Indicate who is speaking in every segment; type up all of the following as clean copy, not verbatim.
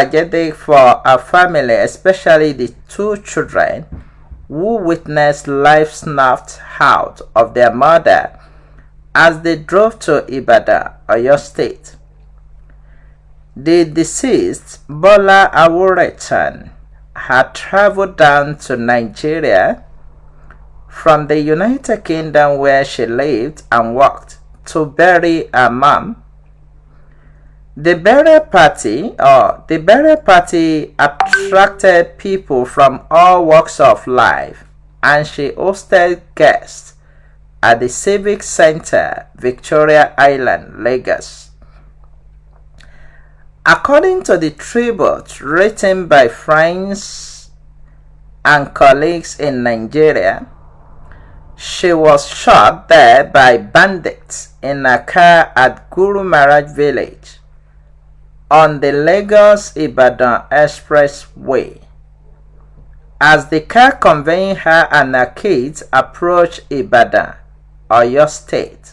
Speaker 1: Tragedy for her family, especially the two children who witnessed life snuffed out of their mother as they drove to Ibadan, Oyo State. The deceased, Bola Oworetan, had traveled down to Nigeria from the United Kingdom, where she lived and worked, to bury her mom. The burial party attracted people from all walks of life, and she hosted guests at the Civic Center, Victoria Island, Lagos. According to the tribute written by friends and colleagues in Nigeria, she was shot there by bandits in a car at Guru Maharaj village on the Lagos-Ibadan Expressway. As the car conveying her and her kids approached Ibadan, Oyo State.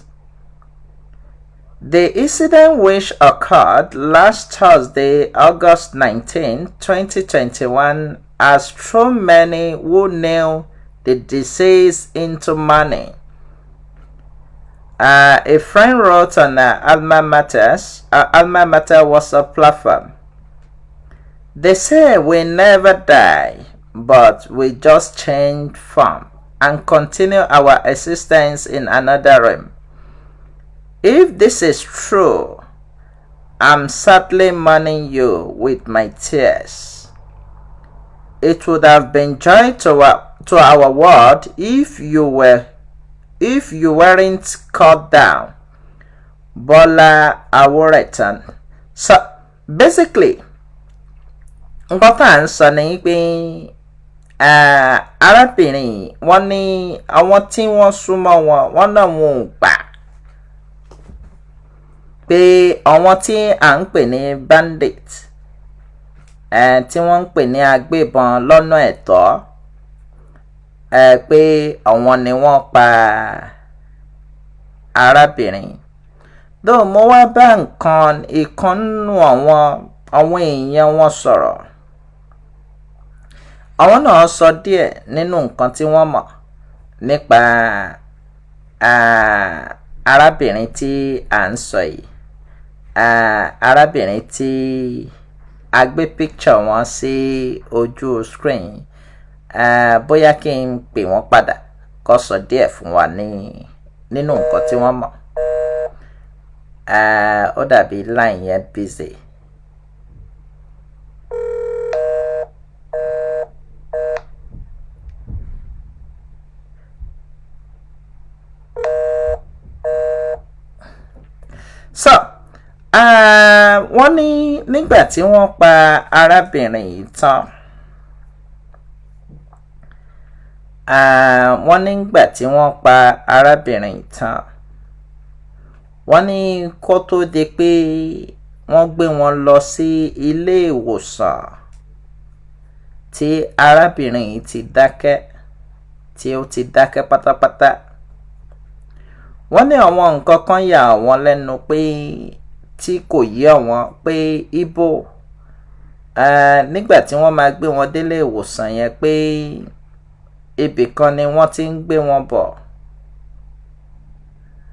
Speaker 1: The incident, which occurred last Thursday, August 19, 2021, has thrown many who knew the deceased into mourning. A friend wrote on Alma Mater WhatsApp platform, "They say we never die, but we just change form and continue our existence in another realm. If this is true, I'm sadly mourning you with my tears. It would have been joy to our world if you weren't cut down. Bola Aworetan." So basically, nǹkan tá à ń sọ ni pé arábìnrin, wọ́n ní àwọn tí wọ́n súnmọ́ wọn, wọ́n náà wọn ò gbà pé àwọn tí à ń pè ní bandit, tí wọ́n ń pè ní agbébọn lọ́nà ẹ̀tọ́, pé àwọn ni wọ́n pa arábìnrin. Though mo wá bá nǹkan ìkan nínú àwọn èèyàn wọn sọ̀rọ̀, àwọn náà sọ díẹ̀ nínú nǹkan tí wọ́n mọ̀ nípa arábìnrin tí à ń sọ yìí, arábìnrin tí a gbé picture wọn sí ojú screen. Bóyá kí n pè wọ́n padà kó sọ díẹ̀ fún wa ní nínú nǹkan tí wọ́n mọ̀. Ó dàbí line yẹn busy. So wọ́n ní nígbà tí wọ́n pa arábìnrin yìí tán, wọ́n nígbà tí wọ́n pa arábìnrin yìí tán, wọ́n ní kó tó di pé wọ́n gbé wọn lọ sí ilé ìwòsàn tí arábìnrin yìí ti dákẹ́, tí ó ti dákẹ́ pátápátá. Wọ́n ní àwọn nǹkan kan yà wọ́n lẹ́nu pé tí kò yé àwọn pé ibo nígbà tí wọ́n máa gbé wọn délé ìwòsàn yẹn, pé ibì kan ni wọ́n ti ń gbé wọn bọ̀.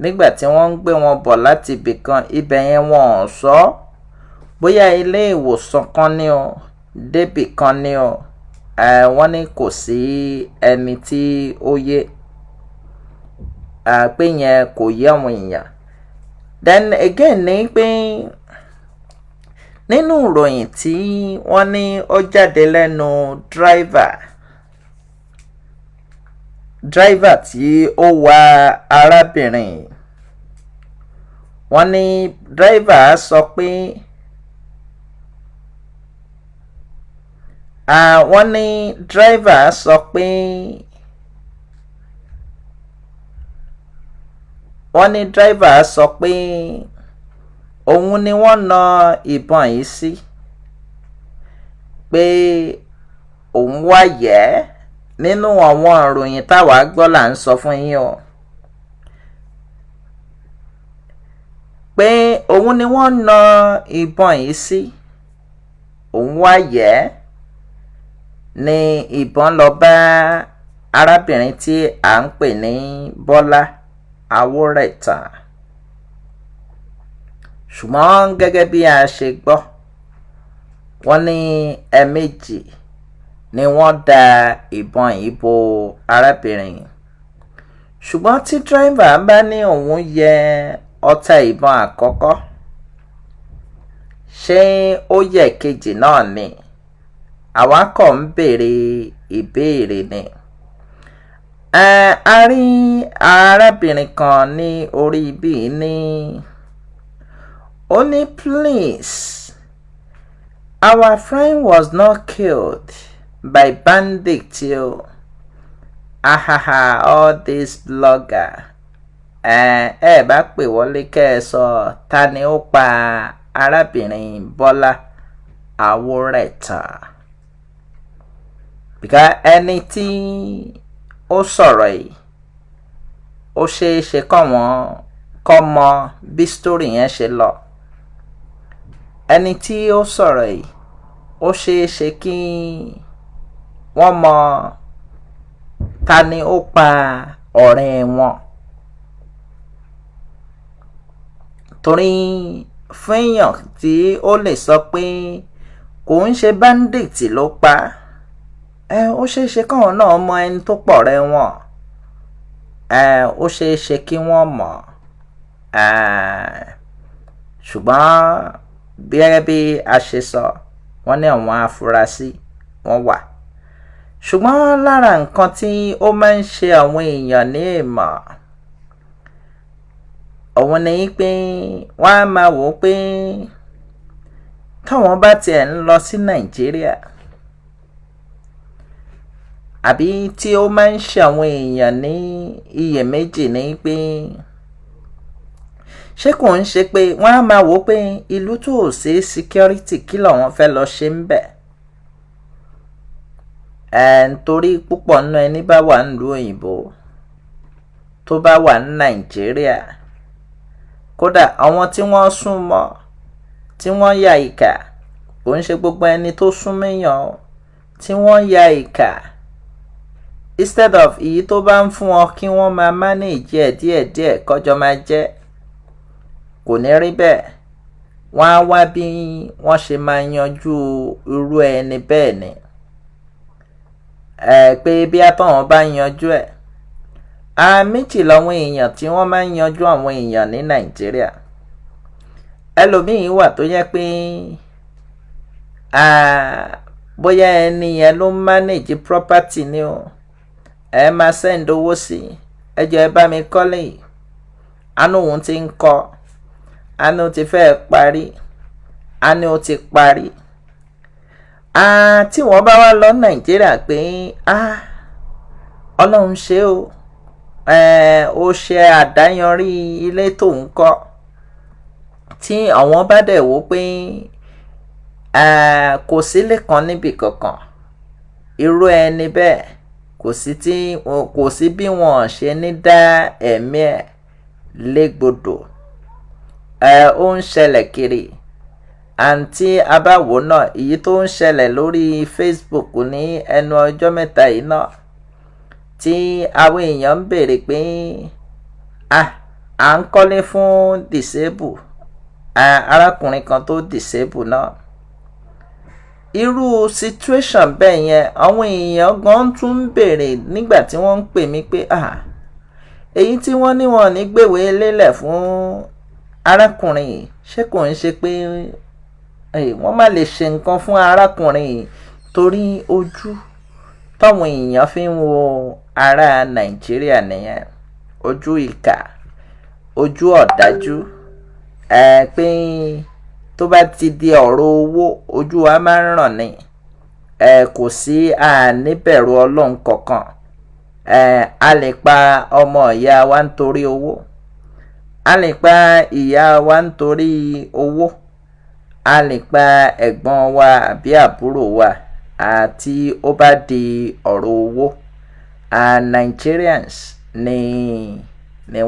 Speaker 1: Nígbà tí wọ́n ń gbé wọn bọ̀ láti ibì kan, ibẹ̀ yẹn wọn ò sọ bóyá ilé ìwòsàn kan ní o, débì kan ní o. Wọ́n ní kò sí ẹni tí ó yé pé yẹn kò yé àwọn èèyàn. Then again ní pé nínú ìròyìn tí wọ́n ní ó jáde lẹ́nu driver tí ó wa arábìnrin, wọ́n ní driver sọ pé, wọ́n ní driver sọ pé, wọ́n ní driver sọ pé òun ni wọ́n na ìbọn yìí sí, pé òun wá yẹ̀ ẹ́. Nínú àwọn ìròyìn táwa gbọ́ là ń sọ fún yín o, pé òun ni wọ́n na ìbọn yìí sí, Òun wá yẹ̀ ẹ́ ní ìbọn lọ bá arábìnrin tí à ń pè ní Bọ́lá Awórẹ̀tàn. Ṣùgbọ́n gẹ́gẹ́ bí a ṣe gbọ́, wọ́n ní ẹ̀ẹ̀mejì ni wọ́n da ìbọn yìí bo arábìnrin. Ṣùgbọ́n tí dírẹ́fà bá ní òun yẹ ọta ìbọn àkọ́kọ́, ṣé ó yẹ kejì náà ni? Àwa kàn ń béèrè ìbéèrè ni. A rí arábìnrin kan ní orí ibí ní, ó ní, "Please, our friend was not killed by bandits o. Ahaha, all this blogger." Ẹ bá pè wọlé kẹ́ ẹ sọ ta ni ó pa arábìnrin Bọ́lá Awórẹ̀tàn. Because ẹni tí ó sọ̀rọ̀ yìí, ó ṣeé ṣe kọ́ wọ́n kọ́ mọ bí story yẹn ṣe lọ. Ẹni tí ó sọ̀rọ̀ yìí, ó ṣeé ṣe kí wọ́n mọ ta ni ó pa ọ̀rẹ́ wọn. Torí fún èèyàn tí ó lè sọ pé kò ń ṣe bandit ló pa ẹ, ó ṣeé ṣe káwọn náà mọ ẹni tó pọ̀ rẹ wọn. Ó ṣeé ṣe kí wọ́n mọ̀. Ṣùgbọ́n gẹ́gẹ́ bí a ṣe sọ, wọ́n ní àwọn afurasí wọ́n wà. Ṣùgbọ́n lára nǹkan tí ó máa ń ṣe àwọn èèyàn ní èèmọ̀, òun ni pé wọ́n á máa wò ó pé táwọn bá tiẹ̀ ń lọ sí Nàìjíríà, àbí tí ó máa ń ṣe àwọn èèyàn ní iyèméjì ni pé ṣé kò ń ṣe pé wọ́n á máa wò ó pé ìlú tó ò sí security, kí làwọn fẹ́ lọ ṣe ń bẹ̀? Ẹ̀ nítorí púpọ̀ nínú ẹni bá wà nílùú òyìnbó, tó bá wà ní Nàìjíríà, kódà àwọn tí wọ́n sún mọ́, tí wọ́n ya ìkà, kò ń ṣe gbogbo ẹni tó sún méyàn tí wọ́n ya ìkà. Instead of èyí tó bá ń fún wọn kí wọ́n máa manage ẹ̀ díẹ̀díẹ̀ kọjọ máa jẹ́, kò ní rí bẹ́ẹ̀. Wọ́n á wá bí wọ́n ṣe máa yanjú irú ẹni bẹ́ẹ̀ ni. Ẹ pé bí àtọ̀wọ́n bá yanjú ẹ̀. A méjì làwọn èèyàn tí wọ́n máa ń yanjú àwọn èèyàn ní Nàìjíríà. Ẹlòmíì wà tó yẹ pé bóyá ẹni yẹn ló ń manage property ni o. Ẹ máa send owó sí, ẹ jọ̀ọ́ ẹ bá mi kọ́lé yìí. Àánú òun ti ń kọ́, àánú ti fẹ́ parí, àánú ti parí. Tí wọ́n bá wá lọ Nàìjíríà pé Ọlọ́run ṣe o, ó ṣe àdáyanrí ilé tó ń kọ́. Tí àwọn bá dẹ̀ wò pé kò sílé kan níbì kankan, irú ẹni bẹ́ẹ̀ kò sí tí kò sí bí wọ́n ṣe ní dá ẹ̀mí ẹ̀ légbodò. Ó ń ṣẹlẹ̀ kiri. Àǹtí abáwo náà, èyí tó ń ṣẹlẹ̀ lórí Facebook ní ẹnu ọjọ́ mẹ́ta yìí náà, tí àwọn èèyàn ń béèrè pé à ń kọ́lé fún disable, arákùnrin kan tó disable náà. Irú situation bẹ́ẹ̀ yẹn, àwọn èèyàn gan tún ń béèrè nígbà tí wọ́n ń pè mí pé èyí tí wọ́n ní wọ́n ní gbèwé lélẹ̀ fún arákùnrin yìí, ṣé kò ń ṣe pé wọ́n má lè ṣe nǹkan fún arákùnrin yìí? Torí ojú táwọn èèyàn fi ń wo ará Nàìjíríà nìyẹn, ojú ìkà, ojú ọ̀dájú, ẹ pé tó bá ti di ọ̀rọ̀ owó, ojú wa máa ń ràn ní. Ẹ kò sí àníbẹ̀rù Ọlọ́run kankan. A lè pa ọmọ ìyá wa nítorí owó, a lè pa ìyá wa nítorí owó, a lè pa ẹ̀gbọ́n wa àbí àbúrò wa àti ó bá di ọ̀rọ̀ owó. Nigerians ni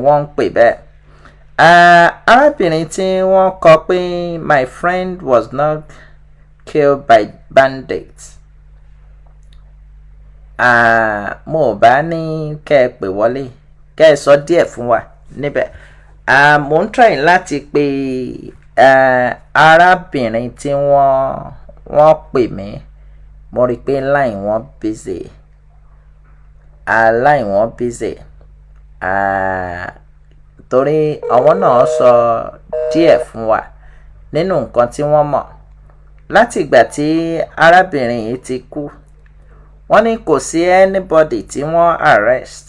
Speaker 1: wọ́n ń pè bẹ́ẹ̀. Arábìnrin tí wọ́n kọ pé, "My friend was not killed by bandits. Mo ò bá ní kẹ́ ẹ pè wọlé, kẹ́ ẹ sọ díẹ̀ fún wa níbẹ̀. Mo ń try láti pe arábìnrin tí wọ́n pè mí. Mo rí i pé line wọn busy. Line wọn busy. Torí àwọn náà sọ díẹ̀ fún wa nínú nǹkan tí wọ́n mọ̀. Láti ìgbà tí arábìnrin yìí ti kú, wọ́n ní kò sí anybody tí wọ́n arrest.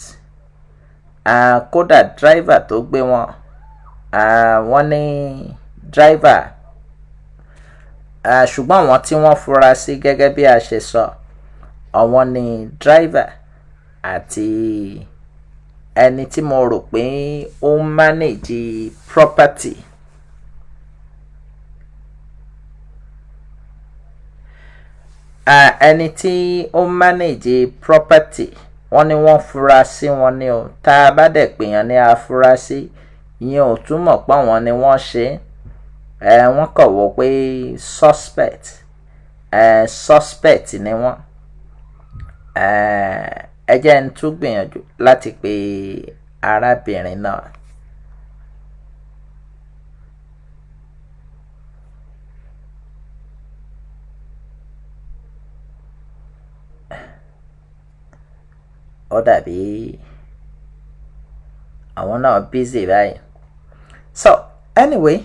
Speaker 1: Kódà driver tó gbé wọn, wọ́n ní driver, ṣùgbọ́n àwọn tí wọ́n fura sí gẹ́gẹ́ bí a ṣe sọ, àwọn ni driver àti ẹni tí mo rò pé ó ń manage property. Ẹni tí ó ń manage property, wọ́n ní wọ́n fura sí wọn ní o. Tá a bá dẹ̀ pèèyàn ní afurasí, ìyẹn ò túmọ̀ pé àwọn ni wọ́n ṣe é. Wọ́n kàn wò pé suspect ni wọ́n. Ẹ jẹ́ n tún gbìyànjú láti pe arábìnrin náà. Ó dàbí àwọn náà busy báyìí. So anyway,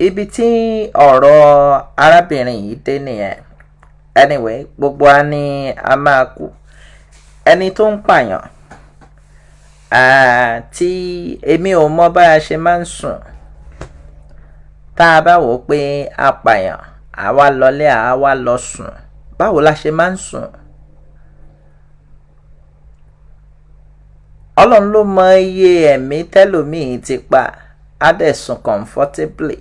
Speaker 1: ibi tí ọ̀rọ̀ arábìnrin yìí dé nìyẹn. Anyway, gbogbo wa ni a máa kú. Ẹni tó ń pààyàn, tí èmi ò mọ bá a ṣe máa ń sùn. Tá a bá wò ó pé a pààyàn, àwa lọlé, àwa lọ sùn. Báwo la ṣe máa ń sùn? Ọlọ́run ló mọ iye ẹ̀mí tẹ́lòmíì ti pa, á dẹ̀ sùn comfortably.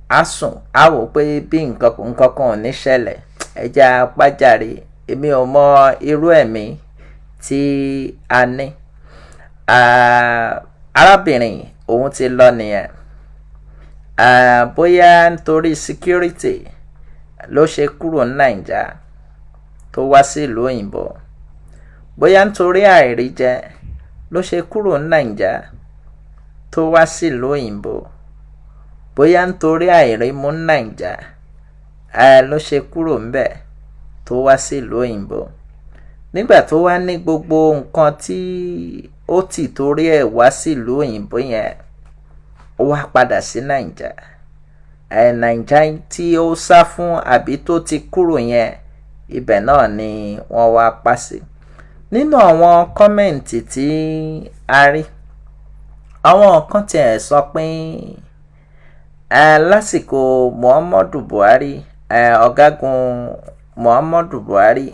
Speaker 1: Á sùn, á wò pé bí nǹkan kan ò ní ṣẹlẹ̀, ẹ jẹ́ á pàjáre. Èmi ò mọ irú ẹ̀mí tí a ní. Arábìnrin òun ti lọ nìyẹn. Bóyá nítorí security ló ṣe kúrò ní Naija tó wá sí ìlú òyìnbó. Bóyá nítorí àìríjẹ ló ṣe kúrò ní Naija tó wá sí ìlú òyìnbó. Bóyá nítorí àìrímú ní Naija ló ṣe kúrò ńbẹ̀ tó wá sí ìlú òyìnbó. Nígbà tó wá ní gbogbo nǹkan tí ó tì torí ẹ̀ wá sí ìlú òyìnbó yẹn, ó wá padà sí Naija. Naija tí ó sá fún àbí tó ti kúrò yẹn, ibẹ̀ náà ni wọ́n wá pa sí. Nínú àwọn comment tí a rí, àwọn kan tiẹ̀ sọ pé lásìkò Muhammadu Buhari, ọ̀gágun Muhammadu Buhari,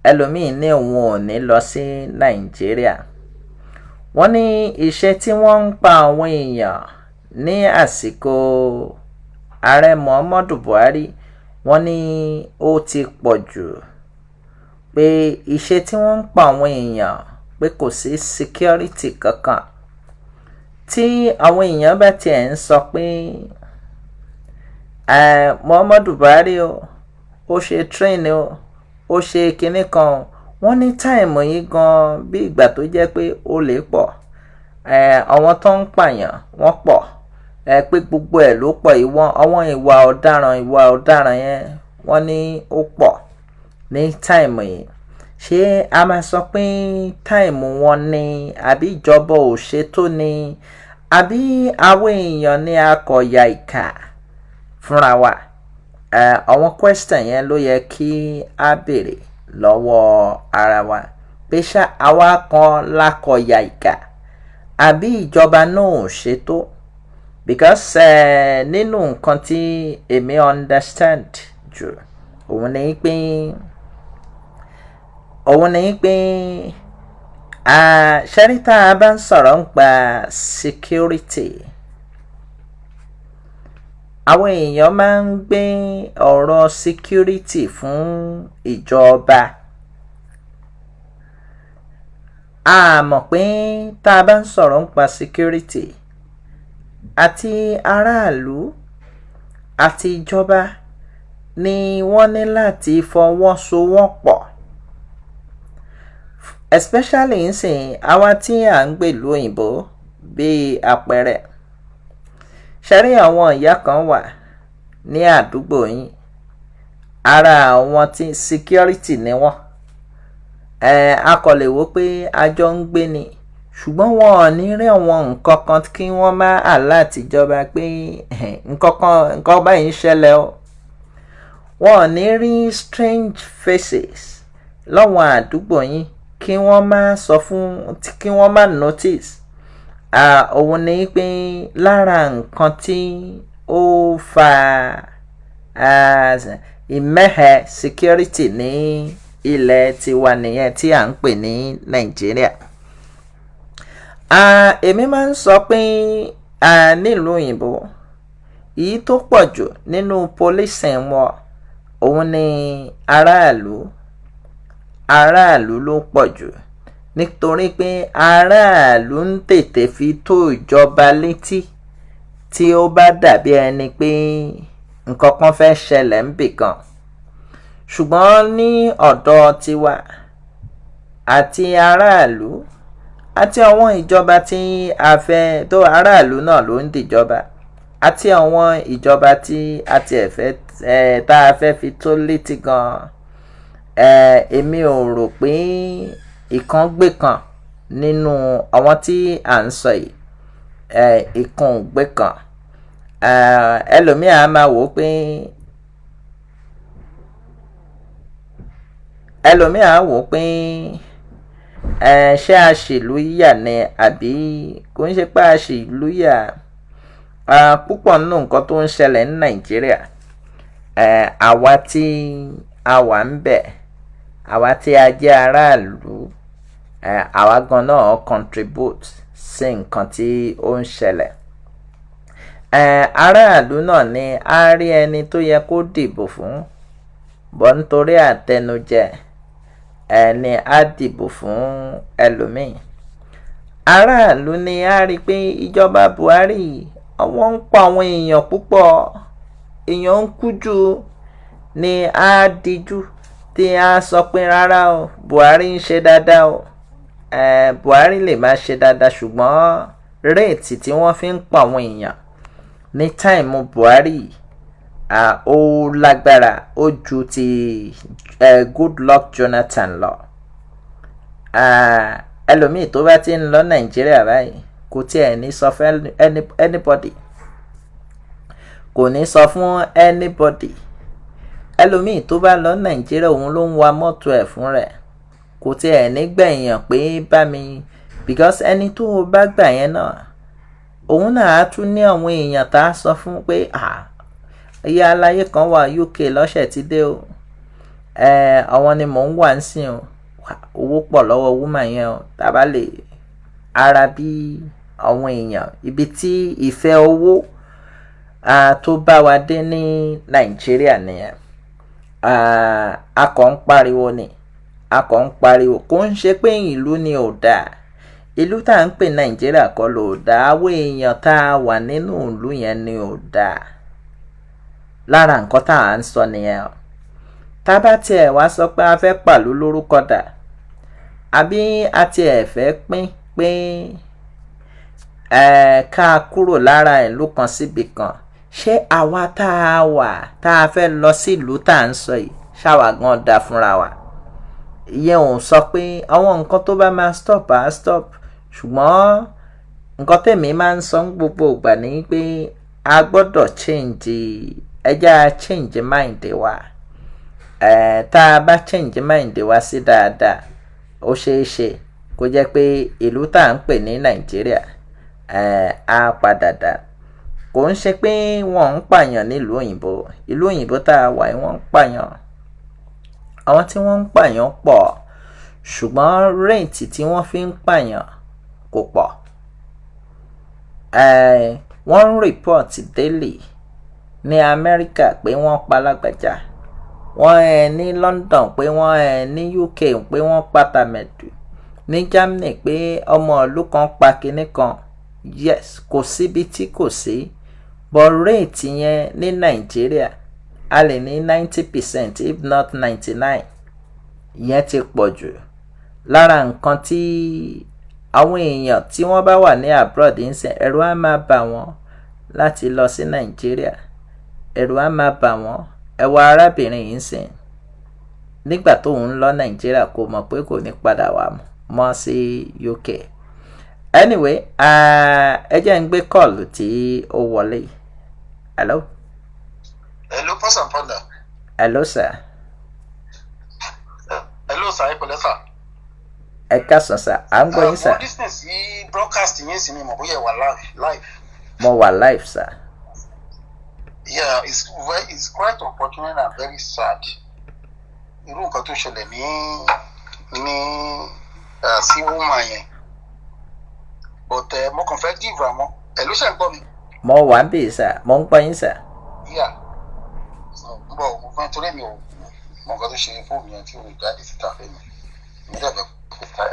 Speaker 1: ẹlòmíì ní òun ò ní lọ sí Nàìjíríà. Wọ́n ní iṣẹ́ tí wọ́n ń pa àwọn èèyàn ní àsìkò ààrẹ Muhammadu Buhari, wọ́n ní ó ti pọ̀ jù. Pé iṣẹ́ tí wọ́n ń pa àwọn èèyàn pé kò sí security kankan. Tí àwọn èèyàn bá tiẹ̀ ń sọ pé Muhammadu Buhari o, ó ṣe train o, ó ṣe kinní kan o, wọ́n ní time yìí gan bí ìgbà tó jẹ́ pé olè pọ̀. Àwọn tó ń pààyàn wọ́n pọ̀. Pé gbogbo ẹ̀ ló pọ̀ ìwọ̀n àwọn ìwà ọ̀daràn yẹn wọ́n ní ó pọ̀ ní time yìí. Ṣé a máa sọ pé time wọn ni àbí ìjọba ò ṣe tó ni àbí àwọn èèyàn ní a kò ya ìkà fúnra wa? Àwọn question yẹn ló yẹ kí a béèrè lọ́wọ́ ara wa. Pé ṣá àwa kan la kò ya ìkà àbí ìjọba náà ò ṣe tó? Because nínú nǹkan tí èmi understand jù, òun ni pé ṣẹ́rí tá a bá ń sọ̀rọ̀ nípa security, àwọn èèyàn máa ń gbé ọ̀rọ̀ security fún ìjọba. A mọ̀ pé tá a bá ń sọ̀rọ̀ nípa security àti aráàlú àti ìjọba ni wọ́n ní láti fọwọ́sowọ́pọ̀, especially nsìn àwa tí à ń gbé ìlú òyìnbó. Bíi àpẹẹrẹ, ṣe rí àwọn ìyá kan wà ní àdúgbò yín, ara àwọn tí security ni wọ́n. A kò lè wò pé a jọ ń gbé ni, ṣùgbọ́n wọn ò ní rí àwọn nǹkan kan kí wọ́n má alert ìjọba pé nǹkan kan, nǹkan báyìí ń ṣẹlẹ̀ o. Wọn ò ní rí strange faces lọ́wọ́n àdúgbò yín kí wọ́n má sọ fún, kí wọ́n má notice. Òun ni pé lára nǹkan tí ó fa ìmẹ́hẹ security ní ilẹ̀ tiwa nìyẹn tí à ń pè ní Nàìjíríà. Èmi máa ń sọ pé nílùú òyìnbó, èyí tó pọ̀ jù nínú policing wọn, òun ni aráàlú. Aráàlú ló pọ̀ jù nítorí pé aráàlú ń tètè fi tó ìjọba létí tí ó bá dàbí ẹni pé nǹkan kan fẹ́ ṣẹlẹ̀ níbì kan. Ṣùgbọ́n ní ọ̀dọ̀ tiwa, àti aráàlú àti àwọn ìjọba tí a fẹ́ tó, aráàlú náà ló ń dìjọba, àti àwọn ìjọba tí a ti ẹ̀ fẹ́ ẹ̀ tá a fẹ́ fi tó létí gan, èmi ò rò pé ìkan gbé kan nínú àwọn tí à ń sọ yìí, ìkan ò gbé kan. Ẹlòmíì á máa wò ó pé, ẹlòmíì á wò ó pé ṣé a ṣèlú yà ni àbí kò ń ṣe pé a ṣèlú yà. Púpọ̀ nínú nǹkan tó ń ṣẹlẹ̀ ní Nàìjíríà, àwa tí a wà ń bẹ̀, àwa tí a jẹ́ aráàlú, àwa gan náà contribute sí nǹkan tí ó ń ṣẹlẹ̀. Aráàlú náà ni a rí ẹni tó yẹ kó dìbò fún, bọ́ nítorí àtẹnujẹ ẹni á dìbò fún ẹlòmíì. Aráàlú ni a rí pé ìjọba Buhari, àwọn ń pa àwọn èèyàn púpọ̀, èèyàn ń kú jù, ni a díjú tí a sọ pé rárá o, Buhari ń ṣe dáadáa o. Buhari lè máa ṣe dáadáa, ṣùgbọ́n rate tí wọ́n fi ń pa àwọn èèyàn ní time Buhari, ó lágbára, ó ju ti Goodluck Jonathan lọ. Ẹlòmíì tó bá ti ń lọ Nàìjíríà báyìí, kò tiẹ̀ ní sọ fún anybody, kò ní sọ fún anybody. Ẹlòmíì tó bá lọ Nàìjíríà, òun ló ń wa mọ́tò ẹ̀ fún rẹ̀, kò tiẹ̀ ní gbẹ̀yàn pé bá mi, because ẹni tó o bá gbà yẹn náà, òun náà á tún ní àwọn èèyàn tá a sọ fún pé, "Ah, ìyá aláyé kan wà UK lọ́sẹ̀ tí dé o, àwọn ni mò ń wà ń sìn o, owó pọ̀ lọ́wọ́ woman yẹn o." Tá a bá lè ara bí àwọn èèyàn ibi tí ìfẹ́ owó tó bá wa dé ní Nàìjíríà nìyẹn. A kàn ń pariwo ni, a kàn ń pariwo. Kò ń ṣe pé ìlú ni ò dáa. Ìlú tá à ń pè Nàìjíríà kọ́ ló dáa, àwọn èèyàn tá a wà nínú ìlú yẹn ni ò dáa. Lára nǹkan tá à ń sọ nìyẹn o. Tá bá tiẹ̀ wá sọ pé a fẹ́ pàlú lórúkọ dà, àbí a tiẹ̀ fẹ́ pín pé ká kúrò lára ìlú kan síbi kan, ṣé àwa tá a wà tá a fẹ́ lọ sí ìlú tá à ń sọ yìí, ṣáwa gan dá fúnra wa? Ìyẹn ò sọ pé àwọn nǹkan tó bá máa stop á stop, ṣùgbọ́n nǹkan tèmi máa ń sọ ní gbogbo ìgbà ni pé a gbọ́dọ̀ change, ẹ jẹ́ á change mind wa. Tá a bá change mind wa sí dáadáa, ó ṣeé ṣe kó jẹ́ pé ìlú tá à ń pè ní Nàìjíríà á padà dà. Kò ń ṣe pé wọ́n ń pààyàn nílùú òyìnbó. Ìlú òyìnbó tá a wà yìí, wọ́n ń pààyàn. Àwọn tí wọ́n ń pààyàn pọ̀, ṣùgbọ́n rate tí wọ́n fi ń pààyàn kò pọ̀. Wọ́n ń report daily ní Amẹ́ríkà pé wọ́n pa lágbájá, wọ́n ní London pé wọ́n ní UK pé wọ́n pa tàmẹ̀dù, ní Germany pé ọmọ ìlú kan pa kinní kan. Yes, kò síbi tí kò sí. But rate yẹn ní Nàìjíríà, a lè ní 90%, if not 99. Ìyẹn ti pọ̀ jù. Lára nǹkan tí àwọn èèyàn tí wọ́n bá wà ní abroad ń sìn, ẹ̀rù á máa bà wọ́n láti lọ sí Nàìjíríà, ẹ̀rù á máa bà wọ́n. Ẹ wo arábìnrin yìí ń sìn, nígbà tóun ń lọ Nàìjíríà, kò mọ̀ pé kò ní padà wá mọ́ sí UK. Anyway, ẹ jẹ́ ń gbé call tí ó wọlé. Hello?
Speaker 2: Hello, Pastor Panda.
Speaker 1: Hello, sir.
Speaker 2: Hello, sir. Ẹ pẹ̀lẹ́, sir.
Speaker 1: Ẹ káàsán, sir. À ń gbọ́ yín, sir.
Speaker 2: Mo listen sí broadcast yín sí, mi mọ̀ bóyá ẹ wà live.
Speaker 1: Mo wà live, sir.
Speaker 2: Yeah, it's quite unfortunate and very sad. Irú nǹkan tó ṣẹlẹ̀ ní sí woman yẹn. But mo kàn fẹ́ give àwọn. Hello, ṣe ń gbọ́ mi?
Speaker 1: Mo wà ń bì, sir. Mo ń gbọ́ yín, sir.
Speaker 2: Yeah. Ń bọ̀, mo fẹ́ torí mi ò mọ nǹkan tó ṣe fóònù yẹn tí o jáde síta fẹ́ mi. Mi dẹ̀ fẹ́.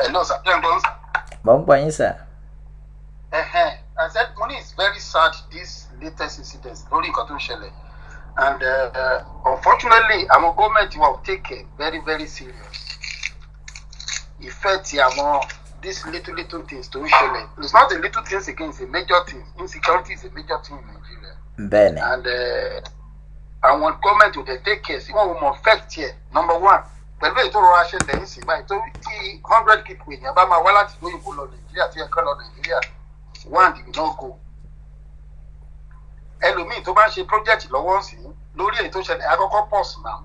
Speaker 2: Hello, sir. Ṣé ń gbọ́ mi?
Speaker 1: Mo ń gbọ́ yín, sir.
Speaker 2: I said money is very sad, this latest incident lórí nǹkan tó ń ṣẹlẹ̀, and unfortunately, àwọn gọ́ọ̀mẹ̀ntì wa ò take it very, very serious. Effect àwọn these little little things tó ń ṣẹlẹ̀, it's not a little things again, it's a major thing. Insecurity is a major thing in Nigeria.
Speaker 1: Bẹ́ẹ̀ni.
Speaker 2: And àwọn gọ́ọ̀mẹ̀ntì ò dẹ̀ take care sí wọn, ò mọ̀ effect yẹ. Number one, pẹ̀lú èyí tó rọra ṣẹlẹ̀ ń sìn báyìí, tó tí 100 people èèyàn bá máa wá láti lóyìnbó lọ Nàìjíríà, tó yẹ kán lọ Nàìjíríà, one did not go. Ẹlòmíì tó bá ń ṣe project lọ́wọ́ sí lórí èyí tó ṣẹlẹ̀, àkọ́kọ́ pause now.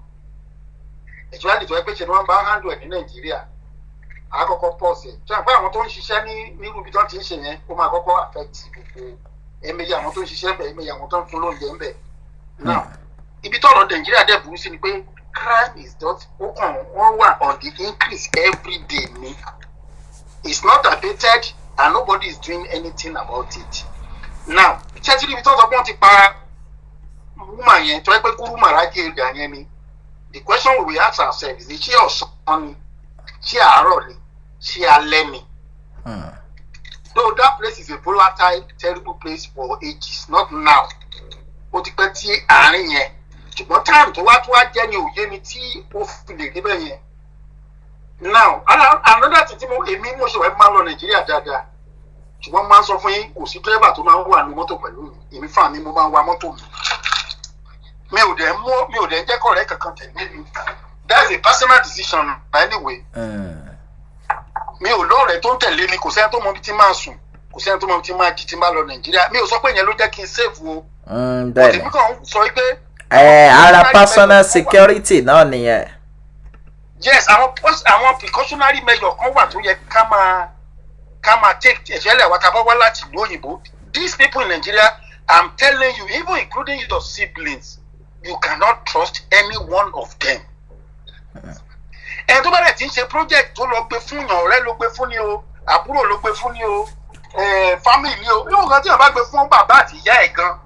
Speaker 2: Actually, tó yẹ pé ṣe ni wọ́n bá handle ẹ̀ ní Nàìjíríà, àkọ́kọ́ pause ẹ̀. Ṣé àpá àwọn tó ń ṣiṣẹ́ ní nírú ibi tó ti ń ṣe yẹn, ó máa kọ́kọ́ affect gbogbo ẹ̀mẹyẹ àwọn tó ń ṣiṣẹ́ ń bẹ̀, ẹ̀mẹyẹ àwọn tó ń fún lóúnjẹ ń bẹ̀. Now, ibi tọ́rọ̀ Nàìjíríà dẹ̀ burú sí ni pé crime is just ó kàn wọ́n wà on the increase every day ni. It's not abated and nobody is doing anything about it. Now, ṣé tí ibi tó sọ pé wọ́n ti pa woman yẹn, tó yẹ pé Kúrú Màrájì area yẹn ni, the question we will ask ourselves is, ṣé ọ̀sán ni, ṣé àárọ̀ ni, ṣé alẹ́ ni? Though that place is a volatile, terrible place for ages, not now. Ó ti pẹ́ tí àárín yẹn, ṣùgbọ́n time tó wá jẹ́ ni òye mi tí ó fi lè débẹ̀ yẹn. Now, another thing tí mo èmi mo ṣe wà, máa ń lọ Nàìjíríà dáadáa, ṣùgbọ́n máa ń sọ fún yín, kò sí dírẹ́bà tó máa ń wà ní mọ́tò pẹ̀lú mi. Èmi fún mi, mo máa ń wa mọ́tò mi. Mi ò dẹ̀ jẹ́ kọ̀rẹ́ kankan tẹ̀lé mi. That's a personal decision anyway. Mi ò lọ́rẹ̀ẹ́ tó ń tẹ̀lé mi. Kò sẹ́ni tó mọ ibi tí máa sùn, kò sẹ́ni tó mọ ibi tí máa jí tí máa lọ Nàìjíríà. Mi ò sọ pé ìyẹn ló jẹ́ kí n save o.
Speaker 1: Bẹ́ẹ̀ni.
Speaker 2: Èmi kàn ń sọ pé.
Speaker 1: Ẹ ara personal security náà nìyẹn.
Speaker 2: Yes, àwọn precautionary measure kan wà tó yẹ ká máa take, especially àwọn tá a bá wá láti ìlú òyìnbó. These people in Nigeria, I'm telling you, even including your siblings, you cannot trust any one of them. Ẹni tó bá dẹ̀ ti ń ṣe project tó lọ gbé fún yàn, ọ̀rẹ́ ló gbé fún ni o, àbúrò ló gbé fún ni o, family ni o, yóò kan tí yàn bá gbé fún bàbá àti ìyá ẹ̀ gan,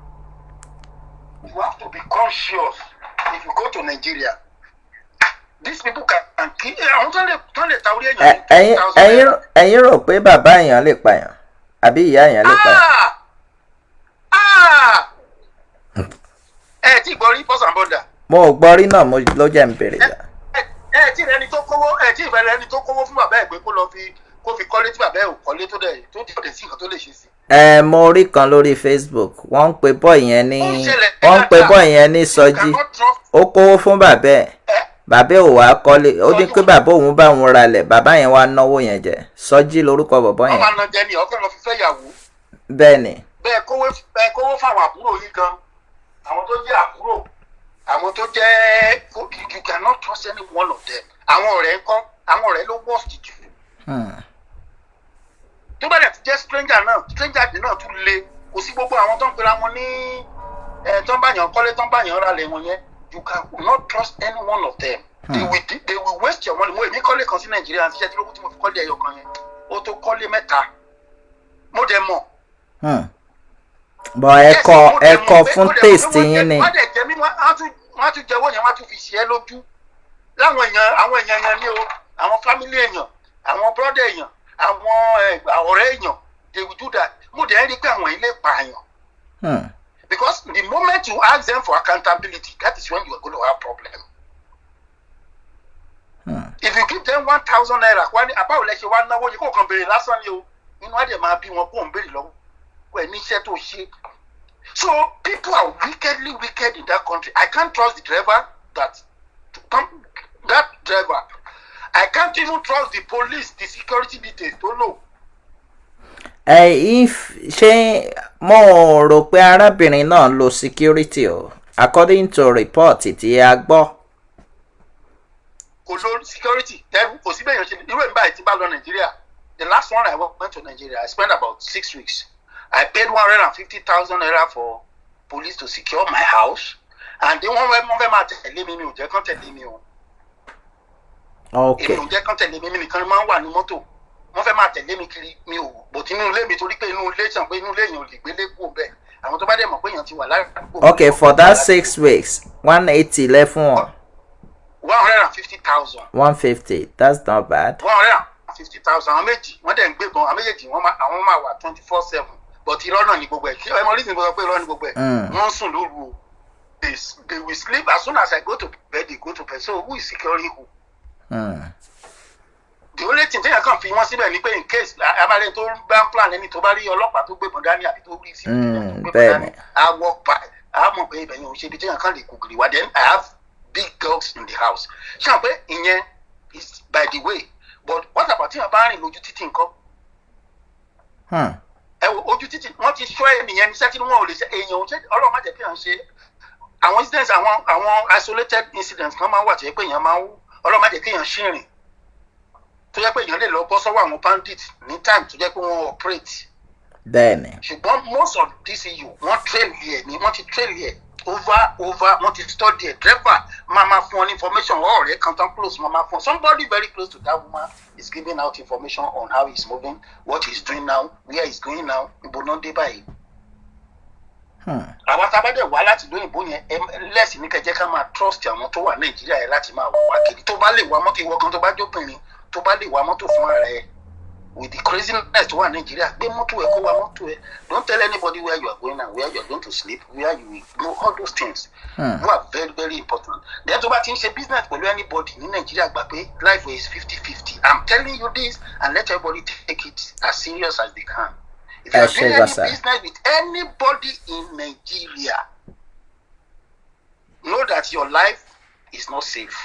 Speaker 2: you have to be conscious if you go to Nigeria. These people can kill. Àwọn tó lè ta orí èèyàn ní 20,000 naira.
Speaker 1: Ẹ̀yin rò pé bàbá èèyàn lè pààyàn àbí ìyá èèyàn lè pààyàn?
Speaker 2: Ah! Ah! Ẹ tí gbọ́ rí, Boss and Border?
Speaker 1: Mo ò gbọ́ rí náà, mo ló jẹ́ ń bèrè.
Speaker 2: Ẹ tí rẹni tó kówó, ẹ tí ìfẹ́ rẹni tó kówó fún bàbá ẹ pé kó lọ fi kó fi kọ́lé tí bàbá ẹ ò kọ́lé, tó dẹ̀ tó dẹ̀ sí nǹkan tó lè ṣe sí.
Speaker 1: Ẹ mo rí kan lórí Facebook, wọ́n ń pe boy yẹn ní
Speaker 2: Ó ń ṣẹlẹ̀
Speaker 1: wọ́n ń pe
Speaker 2: dáadáa.
Speaker 1: boy yẹn ní Sọjí.
Speaker 2: You cannot trust.
Speaker 1: Ó kówó fún bàbá ẹ̀,
Speaker 2: ẹ
Speaker 1: bàbá ẹ̀ ò wá kọ́lé. Ó ní
Speaker 2: Sọjí.
Speaker 1: pé bàbá òun bá òun ralẹ̀, bàbá yẹn wá náwó yẹn jẹ. Sọjí lorúkọ bọ̀bọ́
Speaker 2: Wọ́n
Speaker 1: yẹn.
Speaker 2: máa na jẹ ní ọkàn lọ fi fẹ́ yàwó.
Speaker 1: Bẹ́ẹ̀ ni.
Speaker 2: Bẹ́ẹ̀ kówó fáwọn àbúrò yìí gan, àwọn tó jẹ́ àbúrò, àwọn tó jẹ́, you cannot trust any one of them. Àwọn ọ̀rẹ́ ńkọ́? Àwọn ọ̀rẹ́ ló worst jù. Tó bá dẹ̀ ti jẹ́ stranger náà, stranger dì náà tún le. Kò sí gbogbo àwọn tó ń pera wọn ní ẹ tó ń bá yàn kọ́lé, tó ń bá yàn ralẹ̀ wọn yẹn, you can not trust any one of them. They will waste your money. Mo èmi kọ́lé kan sí Nàìjíríà, ṣiṣẹ́ tí lókùn tí mo fi kọ́lé ẹyọ kan yẹn, ó tó kọ́lé mẹ́ta. Mo dẹ̀ mọ̀.
Speaker 1: Bọ̀ ẹ kọ
Speaker 2: Yes, mo
Speaker 1: ẹ
Speaker 2: dẹ̀
Speaker 1: kọ
Speaker 2: mọ̀ pé
Speaker 1: fún
Speaker 2: mo dẹ̀ mọ̀ pé
Speaker 1: taste
Speaker 2: wọ́n
Speaker 1: yín ni.
Speaker 2: Wọ́n dẹ̀ jẹ́ mí, wọ́n á tún jẹ́wọ́ yẹn, wọ́n á tún fi ṣe é lójú láwọn èèyàn, àwọn èèyàn yẹn ní o, àwọn family èèyàn, àwọn brother èèyàn, àwọn ọ̀rẹ́ èèyàn. They will do that. Mo dẹ̀ ń rí i pé àwọn ilé pààyàn. Because the moment you ask them for accountability, that is when you are going to have problem. If you give them ₦1,000, wá ní àbáwò lẹ ṣe wá náwó yìí, kó kàn béèrè lásán ni o. Inú á dẹ̀ máa bí wọn kó ń béèrè lọ́wọ́ ẹ̀ níṣẹ́ tó ṣe. So people are wickedly wicked in that country. I can't trust the driver that come that driver. I can't even trust the police, the security details tó lò.
Speaker 1: Ẹ if ṣé mo rò pé arábìnrin náà lo security o, according to report tí a gbọ́.
Speaker 2: Kò lo security tẹ́rù, kò sí bẹ́ẹ̀ yẹn ṣe irú èmi báyìí tí bá lọ Nàìjíríà. The last one I went to Nigeria, I spent about 6 weeks. I paid ₦150,000 for police to secure my house, and then wọ́n fẹ́ máa tẹ̀lé mi, mi ò jẹ́ kán tẹ̀lé mi o. Èmi ò jẹ́ kán tẹ̀lé mi, mi nìkan máa ń wà ní mọ́tò. Wọ́n fẹ́ máa tẹ̀lé mi kiri, mi ò bò tí inú ilé mi, torí pé inú ilé sàn pé inú ilé èèyàn ò lè gbélé kú bẹ́ẹ̀. Àwọn tó bá dẹ̀ mọ̀ pé èèyàn ti wà ládùúgbò.
Speaker 1: Okay, for that 6 weeks, 180 lẹ fún wọn?
Speaker 2: 150,000.
Speaker 1: 150, that's not bad.
Speaker 2: 150,000. Àwọn méjì wọ́n dẹ̀ ń gbébọn, àwọn méjèèjì wọ́n máa àwọn máa wà 24/7, but irọ́ náà ní gbogbo ẹ̀. Kí ẹ mọ reason mo sọ pé irọ́ ní gbogbo ẹ̀? Wọ́n ń sùn lóru o. They will sleep. As soon as I go to bed, they go to bed. So who is securing who? The only thing téèyàn kàn fi wọ́n síbẹ̀ ni pé in case abalẹ̀ tó bá ń plan ẹni tó bá rí ọlọ́pàá tó gbébọn dání àbí tó rí sí tó gbébọn dání, á walk by, á mọ̀ pé ibẹ̀ yẹn ò ṣe ibi téèyàn kàn lè kú gìrì wá. Then I have big dogs in the house. Ṣé àwọn pé ìyẹn is by the way, but what about téèyàn bá rìn lójú títì nǹkan? Ẹ wo ojú títì, wọ́n ti ṣọ́ ẹnìyẹn ní sẹ́tí, wọn ò lè ṣe èèyàn ò ṣe. Ọlọ́run má jẹ́ kí èèyàn ṣe àwọn incidents, àwọn isolated incidents kan máa ń wà tó yẹ pé èèyàn máa ń, Ọlọ́run má jẹ́ kí èèyàn ṣìrìn, tó yẹ pé èèyàn lè lọ bọ́ sọ́wọ́ àwọn bandits ní time tó jẹ́ pé wọ́n operate. Ṣùgbọ́n most of DCU, wọ́n trail ẹ̀ ní, wọ́n ti trail ẹ̀ over, wọ́n ti study ẹ̀. Driver máa ma fún ọ ní information, ọ̀rẹ́ kan tán close máa ma fún ọ. Somebody very close to that woman is giving out information on how he's moving, what he's doing now, where he's going now, ibo náà dé báyìí. Àwa tá a bá dẹ̀ wá láti lóyìnbó yẹn, ẹ lẹ́sìn ní kẹjẹ́ ká máa trust àwọn tó wà Nàìjíríà yẹn láti máa wà kiri. Tó bá lè wa mọ́tò, ìwọ gan tó bá jóbìnrin, tó bá lè wa mọ́tò fún ara ẹ, with the craziness tó wà Nàìjíríà, gbé mọ́tò ẹ, kó wa mọ́tò ẹ. Don't tell anybody where you are going and where you are going to sleep, where you will go. All those things who are very, very important. Then tó bá ti ń ṣe business pẹ̀lú anybody ní Nàìjíríà, gbà pé life is 50-50. I'm telling you this and let everybody take it as serious as they can. If you are doing any business with anybody in Nigeria, know that your life is not safe.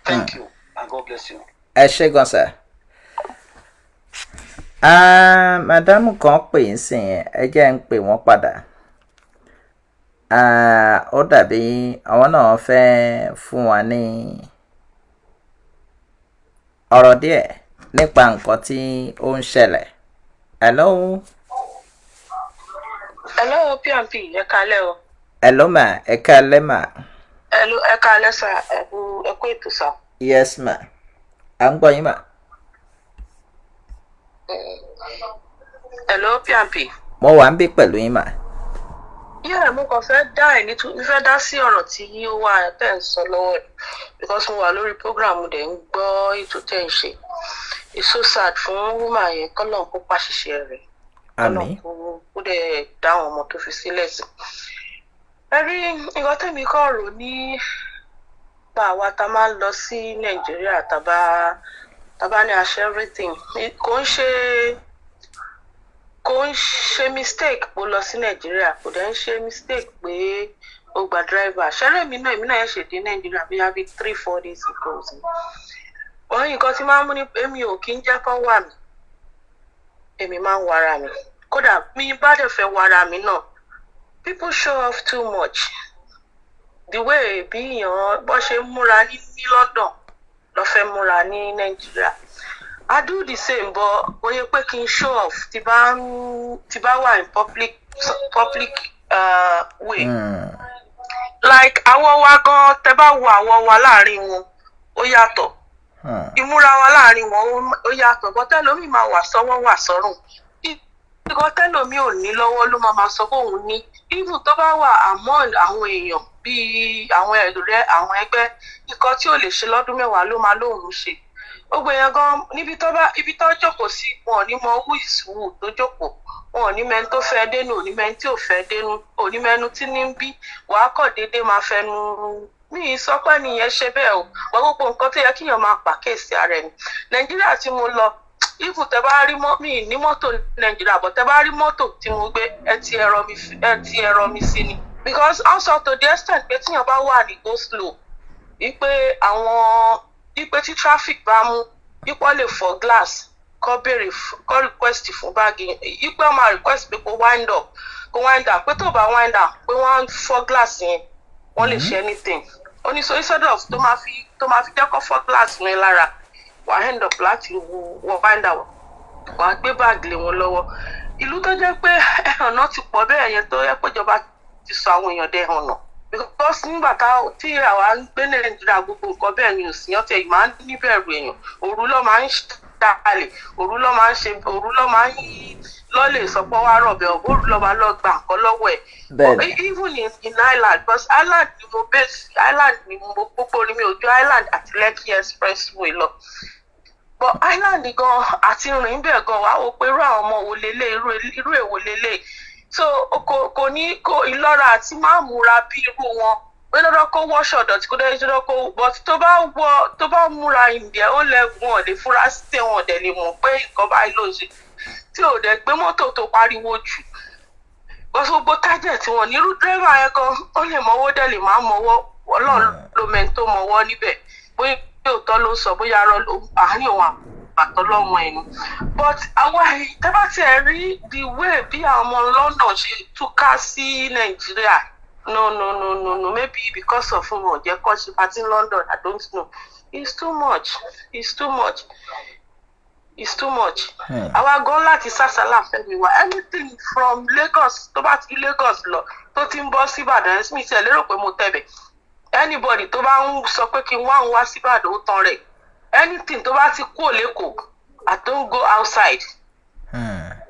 Speaker 2: Thank you and God bless you.
Speaker 1: Ẹ ṣé gan, sir. Madam kan pè ń sìn yẹn, ẹ jẹ́ ń pè wọ́n padà. Ó dàbí àwọn náà fẹ́ fún wa ní ọ̀rọ̀ díẹ̀ nípa nǹkan tí ó ń ṣẹlẹ̀. Hello.
Speaker 3: Hello, PMP, ẹ kálẹ́ o.
Speaker 1: Hello ma, ẹ kálẹ́ ma.
Speaker 3: Hello, ẹ kálẹ́ sir, ẹ kú ètò, sir.
Speaker 1: Yes ma, à ń gbọ́ yín ma.
Speaker 3: Hello, PMP.
Speaker 1: Mo wà ń bí pẹ̀lú yín ma.
Speaker 3: Yeah, mo kàn fẹ́ dá ẹ̀ ní mo fẹ́ dá sí ọ̀rọ̀ tí ó wà tẹ́ ń sọ lọ́wọ́ ẹ̀, because mo wà lórí program, dẹ̀ ń gbọ́ ètò tẹ́ ń ṣe. It's so sad fún woman yẹn, kọ́lọ́n kó pàṣìṣe rẹ̀.
Speaker 1: Àmín.
Speaker 3: Kọ́lọ́n kó dẹ̀ dá àwọn ọmọ tó fi sílẹ̀ sí. Ẹ rí nǹkan tẹ̀mí kàn rò ní pa àwa tá a máa ń lọ sí Nàìjíríà, tá bá ní àṣẹ everything, kò ń ṣe mistake pé ó lọ sí Nàìjíríà, kò dẹ̀ ń ṣe mistake pé ó gba driver. Ṣẹ́rẹ́ mi náà, èmi náà ṣe dé Nàìjíríà bí i 3-4 days ago. Wọ́n nǹkan tí máa ń mú ní èmi ò kí ń jẹ́ kán wà mí, èmi máa ń wara mi. Kódà mi bá dẹ̀ fẹ́ wara mi náà, people show off too much. The way bí èèyàn bọ́ ṣe ń múra ní London lọ́ fẹ́ múra ní Nàìjíríà. I do the same, but oye pé kí n show off tí bá wà in public way. Like àwọ̀ wa gan, tẹ́ bá wo àwọ̀ wa láàrin wọn, ó yàtọ̀. Ìmúra wa láàrin wọn, ó yàtọ̀, but tẹ́lómi máa wà sọ́wọ́, wà sọ́rùn. Nǹkan tẹ́lómi ò ní lọ́wọ́ ló máa sọ pé òun ní. Even tó bá wà among àwọn èèyàn bíi àwọn ẹ̀rẹ́, àwọn ẹgbẹ́, nǹkan tí ò lè ṣe lọ́dún 10 ló máa lóun ṣe. Gbogbo èèyàn gan níbi tó bá ibi tó jókòó sí, wọn ò ní mọ who is who tó jókòó, wọn ò ní mẹni tó fẹ́ dénú, ò ní mẹni tí ò fẹ́ dénú, ò ní mẹnu tí ní ń bí wàá kọ̀ déédéé máa fẹnu. Mi ì sọ pé nìyẹn ṣe bẹ́ẹ̀ o, wọ́n gbogbo nǹkan tó yẹ kíyàn máa pàkíyèsí ara ẹni. Nàìjíríà tí mo lọ, even tẹ bá rí mọ́ mi ní mọ́tò ní Nàìjíríà bọ̀, tẹ bá rí mọ́tò tí mo gbé, ẹ ti ẹ̀rọ mi sí ni, because also to the extent pé tíyàn bá wà ní go slow, wípé àwọn wípé tí traffic bá mú, wípé wọ́n lè fọ́ glass kọ́ béèrè kọ́ request fún báàgì, wípé wọ́n máa request pé kó wind up, kó wind down, pé tó bá wind down, pé wọ́n á fọ́ glass yẹn, wọ́n lè ṣe anything. Ó ní so instead of tó máa fi jẹ́ kó fọ́ glass yẹn lára, wàá end up láti wọ wind down, wàá gbé báàgì lé wọn lọ́wọ́. Ìlú tó jẹ́ pé ẹ̀hànà ti pọ̀ bẹ́ẹ̀ yẹn, tó yẹ pé ìjọba ti sọ àwọn èèyàn dẹ̀hànà, because nígbà tí àwa ń gbé Nàìjíríà, gbogbo nǹkan bẹ́ẹ̀ ni ò sí. Ọtí ẹ̀ máa ń níbẹ̀rù èèyàn, òru ló máa ń jalè, òru ló máa ń ṣe, òru ló máa ń lọ́lẹ̀ sọpọ́ wá rọ̀bẹ̀, òru ló máa lọ gbà nǹkan lọ́wọ́ ẹ̀. Even in Island, because Island ni mo base, Island ni mo gbogbo ni mi ò ju Island àti Lekki Expressway lọ, but Island gan àti rìn bẹ́ẹ̀ gan, wàá wò pé irú àwọn ọmọ wo lélẹ̀, irú èwo lélẹ̀. So kò ní kò ìlọ́ra àti máa múra bí irú wọn pé dandan kó wọṣọ dọ̀tí, kó dandan kó, but tó bá wọ, tó bá múra ìdí ó lẹ́gùn, ọ̀ lè fura sí wọn, dẹ̀ lè mọ̀ pé nǹkan báyìí ló ń ṣe, tí ò dẹ̀ gbé mọ́tò tó pariwo jù. Gbogbo target wọn nírú dírẹ́fà yẹn gan, ó lè mọ́wọ́, dẹ̀ lè má mọ́wọ́. Ọlọ́run ló mẹ́ni tó mọ́wọ́ níbẹ̀, bóyá òótọ́ ló sọ, bóyá àárín òun àtọlọ́run ẹni. But àwa tẹ́ bá tiẹ̀ rí the way bí àwọn ọmọ London ṣe túká sí Nàìjíríà, no, no, no, no, no. Maybe because of wọn jẹ́ kọ́ ṣe party in London, I don't know. It's too much, it's too much, it's too much. Àwa gan láti sásàlà fẹ́mi wa. Anything from Lagos, tó bá ti Lagos lọ, tó ti ń bọ́ sí Ìbàdàn, mi tiẹ̀ lérò pé mo tẹ̀bẹ̀. Anybody tó bá ń sọ pé kí n wá ń wá sí Ìbàdàn, ó tán rẹ̀. Anything tó bá ti kúrò lẹ́kọ̀ọ́, I don't go outside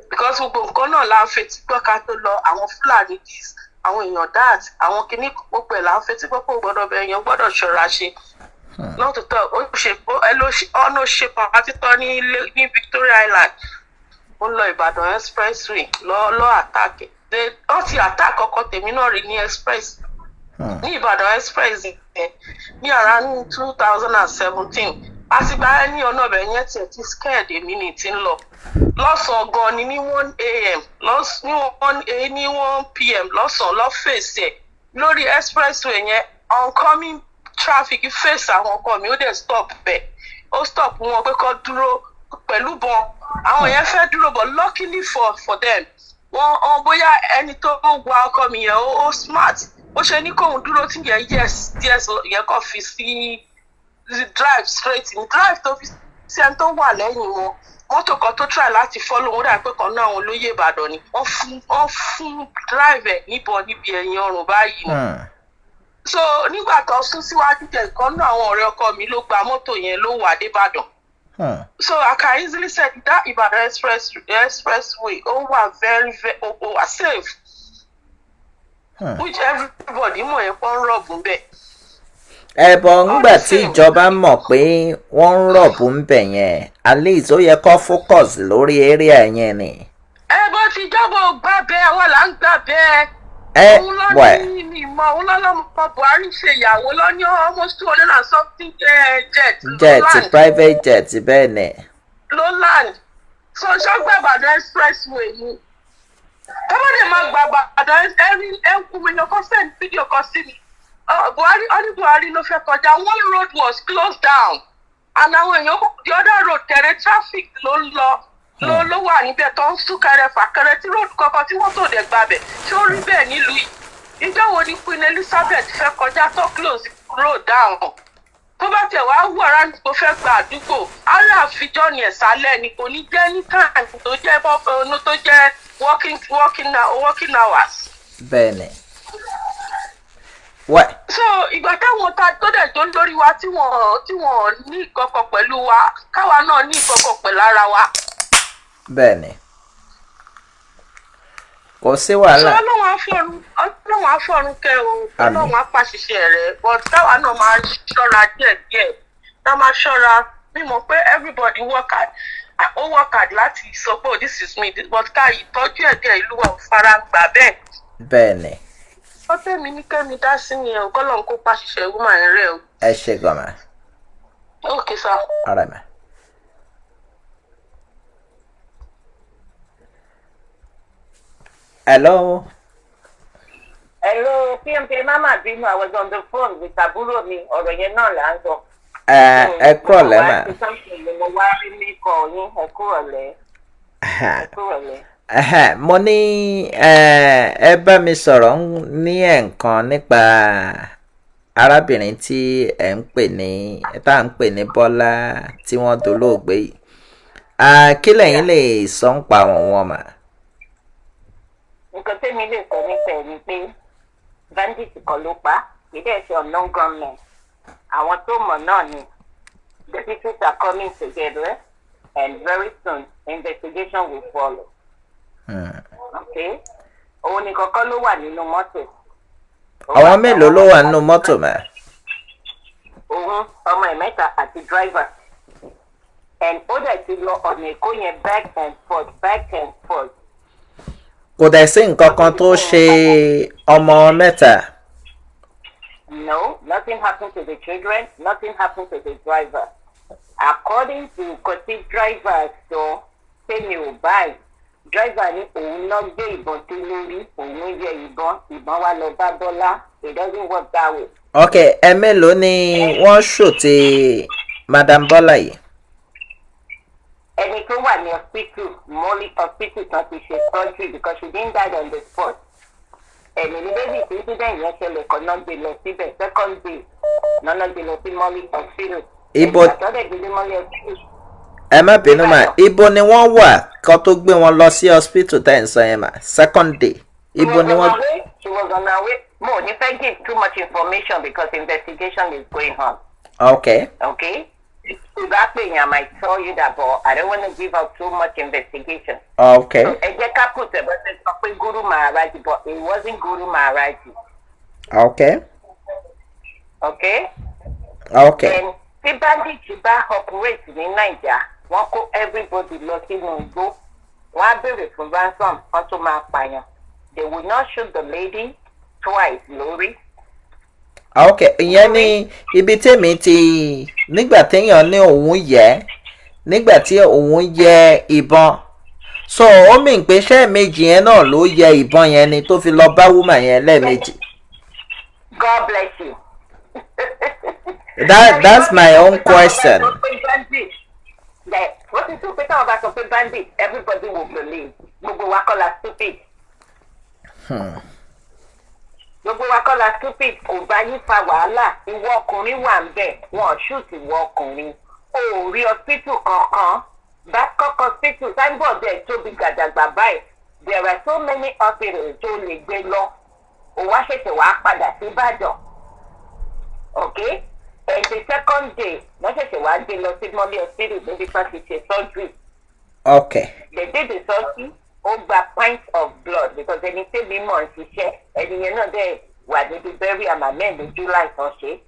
Speaker 3: because gbogbo nǹkan náà la ń fetí gbọ́ ká tó lọ. Àwọn Fúlàní this, àwọn èèyàn that, àwọn kinní, gbogbo ẹ̀ là ń fetí gbọ́ pé gbọ́dọ̀ bẹ, èèyàn gbọ́dọ̀ ṣọ́ra ṣe. Not to talk, ó ṣe ẹ ló ṣe ọ̀nà ṣe party tán ní Victoria Island, ó lọ Ìbàdàn Expressway lọ lọ attack. Wọ́n ti attack ọkọ tèmi náà rí ní express, ní Ìbàdàn Express yẹn, ní around 2017. Àtìgbà yẹn ní ọ̀nà ọbẹ̀ yẹn tiẹ̀ ti scared èmi ní ti ń lọ lọ́sàn-án gan ni, ní 1 a.m. ní 1 a ní 1 p.m. lọ́sàn-án lọ́fẹ̀ẹ́sì ẹ̀ lórí expressway yẹn. Oncoming traffic face àwọn ọkọ mi, ó dẹ̀ stop bẹ́ẹ̀, ó stop wọn pé kó dúró pẹ̀lú bọn. Àwọn yẹn fẹ́ dúró, but luckily for them, wọ́n bóyá ẹni tó wa ọkọ mi yẹn, ó smart, ó ṣe ní kóun dúró tí yẹn, yes, yẹn kàn fi sí drive straight ní drive tó fi sí ẹni tó wà lẹ́yìn wọn. Mọ́tò kan tó try láti follow wọn, dà pé kan náà àwọn olóyè Ìbàdàn ni wọ́n fún, wọ́n fún drive ẹ̀ níbọn níbi ẹ̀yìn ọrùn báyìí ni. So nígbà tó sún síwájú jẹ, ìkan náà àwọn ọ̀rẹ́ ọkọ mi ló gba mọ́tò yẹn, ló wà débàdàn. So I can easily say that Ibadan Expressway, ó wà very very, ó wà safe, which everybody mọ̀ yẹn pọ́n rob bẹ́ẹ̀.
Speaker 1: Ẹ̀bọ̀ ńgbà tí ìjọba mọ̀ pé wọ́n ń rob ń bẹ̀ yẹn, at least ó yẹ kó focus lórí area yẹn ni.
Speaker 3: Ẹ bó ti jọba ò gbà bẹ́ẹ̀, àwa là ń gbà bẹ́ẹ̀.
Speaker 1: Ẹ
Speaker 3: Òun ló
Speaker 1: wẹ̀
Speaker 3: ní mi mọ, òun lọ́lọ́mọ Buhari ṣe ìyàwó lọ ní almost 200 and something jet ló
Speaker 1: Jet,
Speaker 3: land.
Speaker 1: Private jet, bẹ́ẹ̀ ni.
Speaker 3: Ló land. So ṣọ́gbà Ìbàdàn Expressway ni tọ́wọ́dé máa gba Ìbàdàn ẹ̀rí ẹ̀kú mi yàn kó send fídíò kan sí mi. Buhari, ó ní Buhari ló fẹ́ kọjá, one road was closed down and àwọn èèyàn, the other road kẹrẹ, traffic ló ń lọ ló wà níbẹ̀ tó ń súnkẹrẹ fàkẹrẹ, tí road kankan tí wọ́n tó dẹ̀ gbabẹ̀. Ṣé ó rí bẹ́ẹ̀ nílùú yìí? Ìjọ wo ni Queen Elizabeth fẹ́ kọjá tó close road down? Tó bá tiẹ̀ wá wù ara tó fẹ́ gba àdúgbò ara àfijọ́ ni ẹ̀sálẹ̀ ni, kò ní jẹ́ ní time tó jẹ́ bọ́ọ̀nù tó jẹ́ working hours.
Speaker 1: Bẹ́ẹ̀ ni. Wẹ̀
Speaker 3: So ìgbà táwọn ta tó dẹ̀ jó lórí wa tí wọ́n ní ìkọ̀kọ̀ pẹ̀lú wa, káwa náà ní ìkọ̀kọ̀ pẹ̀lú ara wa.
Speaker 1: Bẹ́ẹ̀ ni, kò sí
Speaker 3: So
Speaker 1: wàhálà.
Speaker 3: Ọlọ́run á fọ̀run kẹ́ o.
Speaker 1: Àmín.
Speaker 3: Ọlọ́run á pàṣìṣe rẹ̀, but káwa náà máa ṣọ́ra díẹ̀ díẹ̀, ká máa ṣọ́ra. Mi mọ̀ pé everybody work hard, ó work hard láti sọ pé, "Oh, this is me," but ká ìtọ́jú ẹ̀ díẹ̀, ìlú wa ò fara gbà bẹ́ẹ̀.
Speaker 1: Bẹ́ẹ̀ ni.
Speaker 3: Ó tẹ̀mí ní kẹ́mi dá sí ni ẹ̀ kọ́ lọ́n kó pàṣẹ woman rẹ̀ o.
Speaker 1: Ẹ ṣe gan ma.
Speaker 3: Okay, sir.
Speaker 1: All right, ma. Hello.
Speaker 4: Hello, PMP, mama bínú, I was on the phone with àbúrò mi, ọ̀rọ̀ yẹn náà là ń sọ.
Speaker 1: Ẹ kúrọ̀lẹ́ mà.
Speaker 4: Mo wá rí mi kọ yín, ẹ kúrọ̀lẹ́. Ẹ kúrọ̀lẹ́.
Speaker 1: Ẹhẹ́, mo ní ẹ bá mi sọ̀rọ̀ ní ẹ̀ǹkan nípa arábìnrin tí ẹ̀ ń pè ní tá à ń pè ní Bọ́lá tí wọ́n dolóògbé yìí. Ah, kí lẹ̀yin lè sọ nípa àwọn wọn mà?
Speaker 4: Nǹkan tẹ́mi lè sọ nípa ẹ̀ ni pé bandit kan ló pa á, kì í dẹ̀ ṣe unknown gunmen. Àwọn tó mọ̀ náà ni. The pieces are coming together and very soon investigation will follow. Okay? Òun nìkan kọ́ ló wà nínú mọ́tò.
Speaker 1: Àwọn mélòó ló wà nínú mọ́tò mà?
Speaker 4: Òun, ọmọ ẹ̀ mẹ́ta àti driver. And ó dẹ̀ ti lọ ọ̀nà Èkó yẹn back and forth, back and forth.
Speaker 1: Kò dẹ̀ sí nǹkan kan tó ṣe ọmọ mẹ́ta.
Speaker 4: No, nothing happened to the children, nothing happened to the driver. According to nǹkan tí driver sọ, tèmi ò báyìí. Driver ní òun náà gbé ìbọn tó lórí, òun yẹ ìbọn, ìbọn wá lọ bá Bọ́lá. It doesn't work that way.
Speaker 1: Ok, ẹ mélòó ni wọ́n shoot Madam Bọ́lá yìí?
Speaker 4: Ẹni tó wà ní hospital, Molly Hospital tán ti ṣe surgery because she didn't die on the spot. Ẹ̀mí ní baby tí incident yẹn ṣẹlẹ̀ kan náà gbé lọ síbẹ̀, second day náà gbé lọ sí Molly Hospital. Ìgbà tó dẹ̀ gbé dé Molly Hospital.
Speaker 1: Ẹ má bínú mà, ibo ni wọ́n wà kó tó gbé wọn lọ sí hospital tẹ́ ń sọ yẹn mà, second day? Ibo ni wọ́n?
Speaker 4: She was on her way. Mo ò ní fẹ́ give too much information because investigation is going on.
Speaker 1: Ok.
Speaker 4: Okay? Ìgbà pé yẹn, I might tell you that, but I don't want to give out too much investigation.
Speaker 1: Ok.
Speaker 4: Ẹ jẹ́ ká put ẹ̀ bọ́ ṣe sọ pé Guru Maharaj, but it wasn't Guru Maharaj.
Speaker 1: Ok.
Speaker 4: Okay?
Speaker 1: Ok.
Speaker 4: Then tí bandit bá operate ní Naija, wọ́n kó everybody lọ sínú igbó. Wọ́n á béèrè fún ransom, wọ́n tó máa pààyàn. They will not shoot the lady twice lórí.
Speaker 1: Ok, ìyẹn ní ibi tèmi ti nígbà téèyàn ní òun yẹ, nígbà tí òun yẹ ìbọn, so ó mì pé ṣé méjì yẹn náà ló yẹ ìbọn yẹn ni tó fi lọ bá woman yẹn lẹ́ẹ̀mejì?
Speaker 4: God bless you.
Speaker 1: That's my own question.
Speaker 4: Wọ́n ti tún pé táwọn bá sọ pé bandit, everybody will believe. Gbogbo wa kọ́ la stupid. Gbogbo wa kọ́ la stupid. Kò bá yín fa wàhálà. Ìwọ ọkùnrin wà ń bẹ̀. Wọ́n ò shoot ìwọ ọkùnrin. O ò rí hospital kankan. Babcock Hospital signboard ẹ̀ tóbi gàdàgbà báyìí. There are so many hospitals tó lè gbé lọ. O wá ṣẹ̀ṣẹ̀ wá padà sí Ìbàdàn. Okay? And the second day, wọ́n ṣẹ̀ṣẹ̀ wá gbé lọ sí Molly Hospital níbi tí wọ́n ti ṣe surgery. They did the surgery, ó gba pint of blood because ẹni tẹ́mi mọ̀ ń ṣiṣẹ́, ẹni yẹn náà dẹ̀ wà níbi burial màmá ẹ̀ ní July kan ṣe.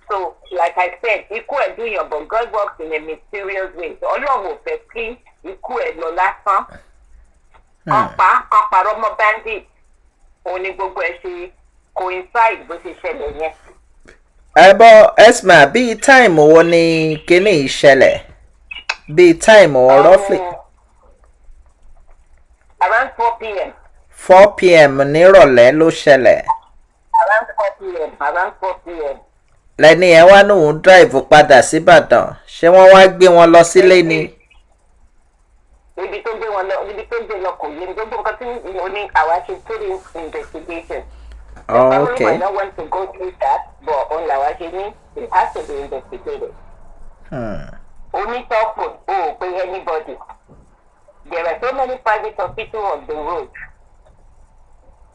Speaker 4: So like I said, ikú ẹ̀ dùn yàn, but God works in a mysterious way. So Ọlọ́run ò fẹ́ kí ikú ẹ̀ lọ lásán. Kan pa kan parọ́ mọ́ bandit. Òun ni gbogbo ẹ̀ ṣe coincide bó ṣe ṣẹlẹ̀ yẹn.
Speaker 1: Ẹ bọ́ Esma, bíi time wo ni kíní yìí ṣẹlẹ̀? Bíi time wo roughly?
Speaker 4: Around 4 p.m.
Speaker 1: 4 p.m. nírọ̀lẹ́ ló ṣẹlẹ̀?
Speaker 4: Around 4 p.m. Around 4 p.m.
Speaker 1: Lẹ́ni ẹ wá lóun drive padà síbàdàn, ṣé wọ́n wá gbé wọn lọ sílé ni?
Speaker 4: Ibi tó gbé wọn lọ, ibi tó gbé lọ kò yé mi. Gbogbo nǹkan tí mo ní àwa ṣe through investigation. The family might not want to go through that, but òun làwa ṣe ní it has to be investigated. Onítọ́pù o ò pé anybody. There are so many private hospitals on the road.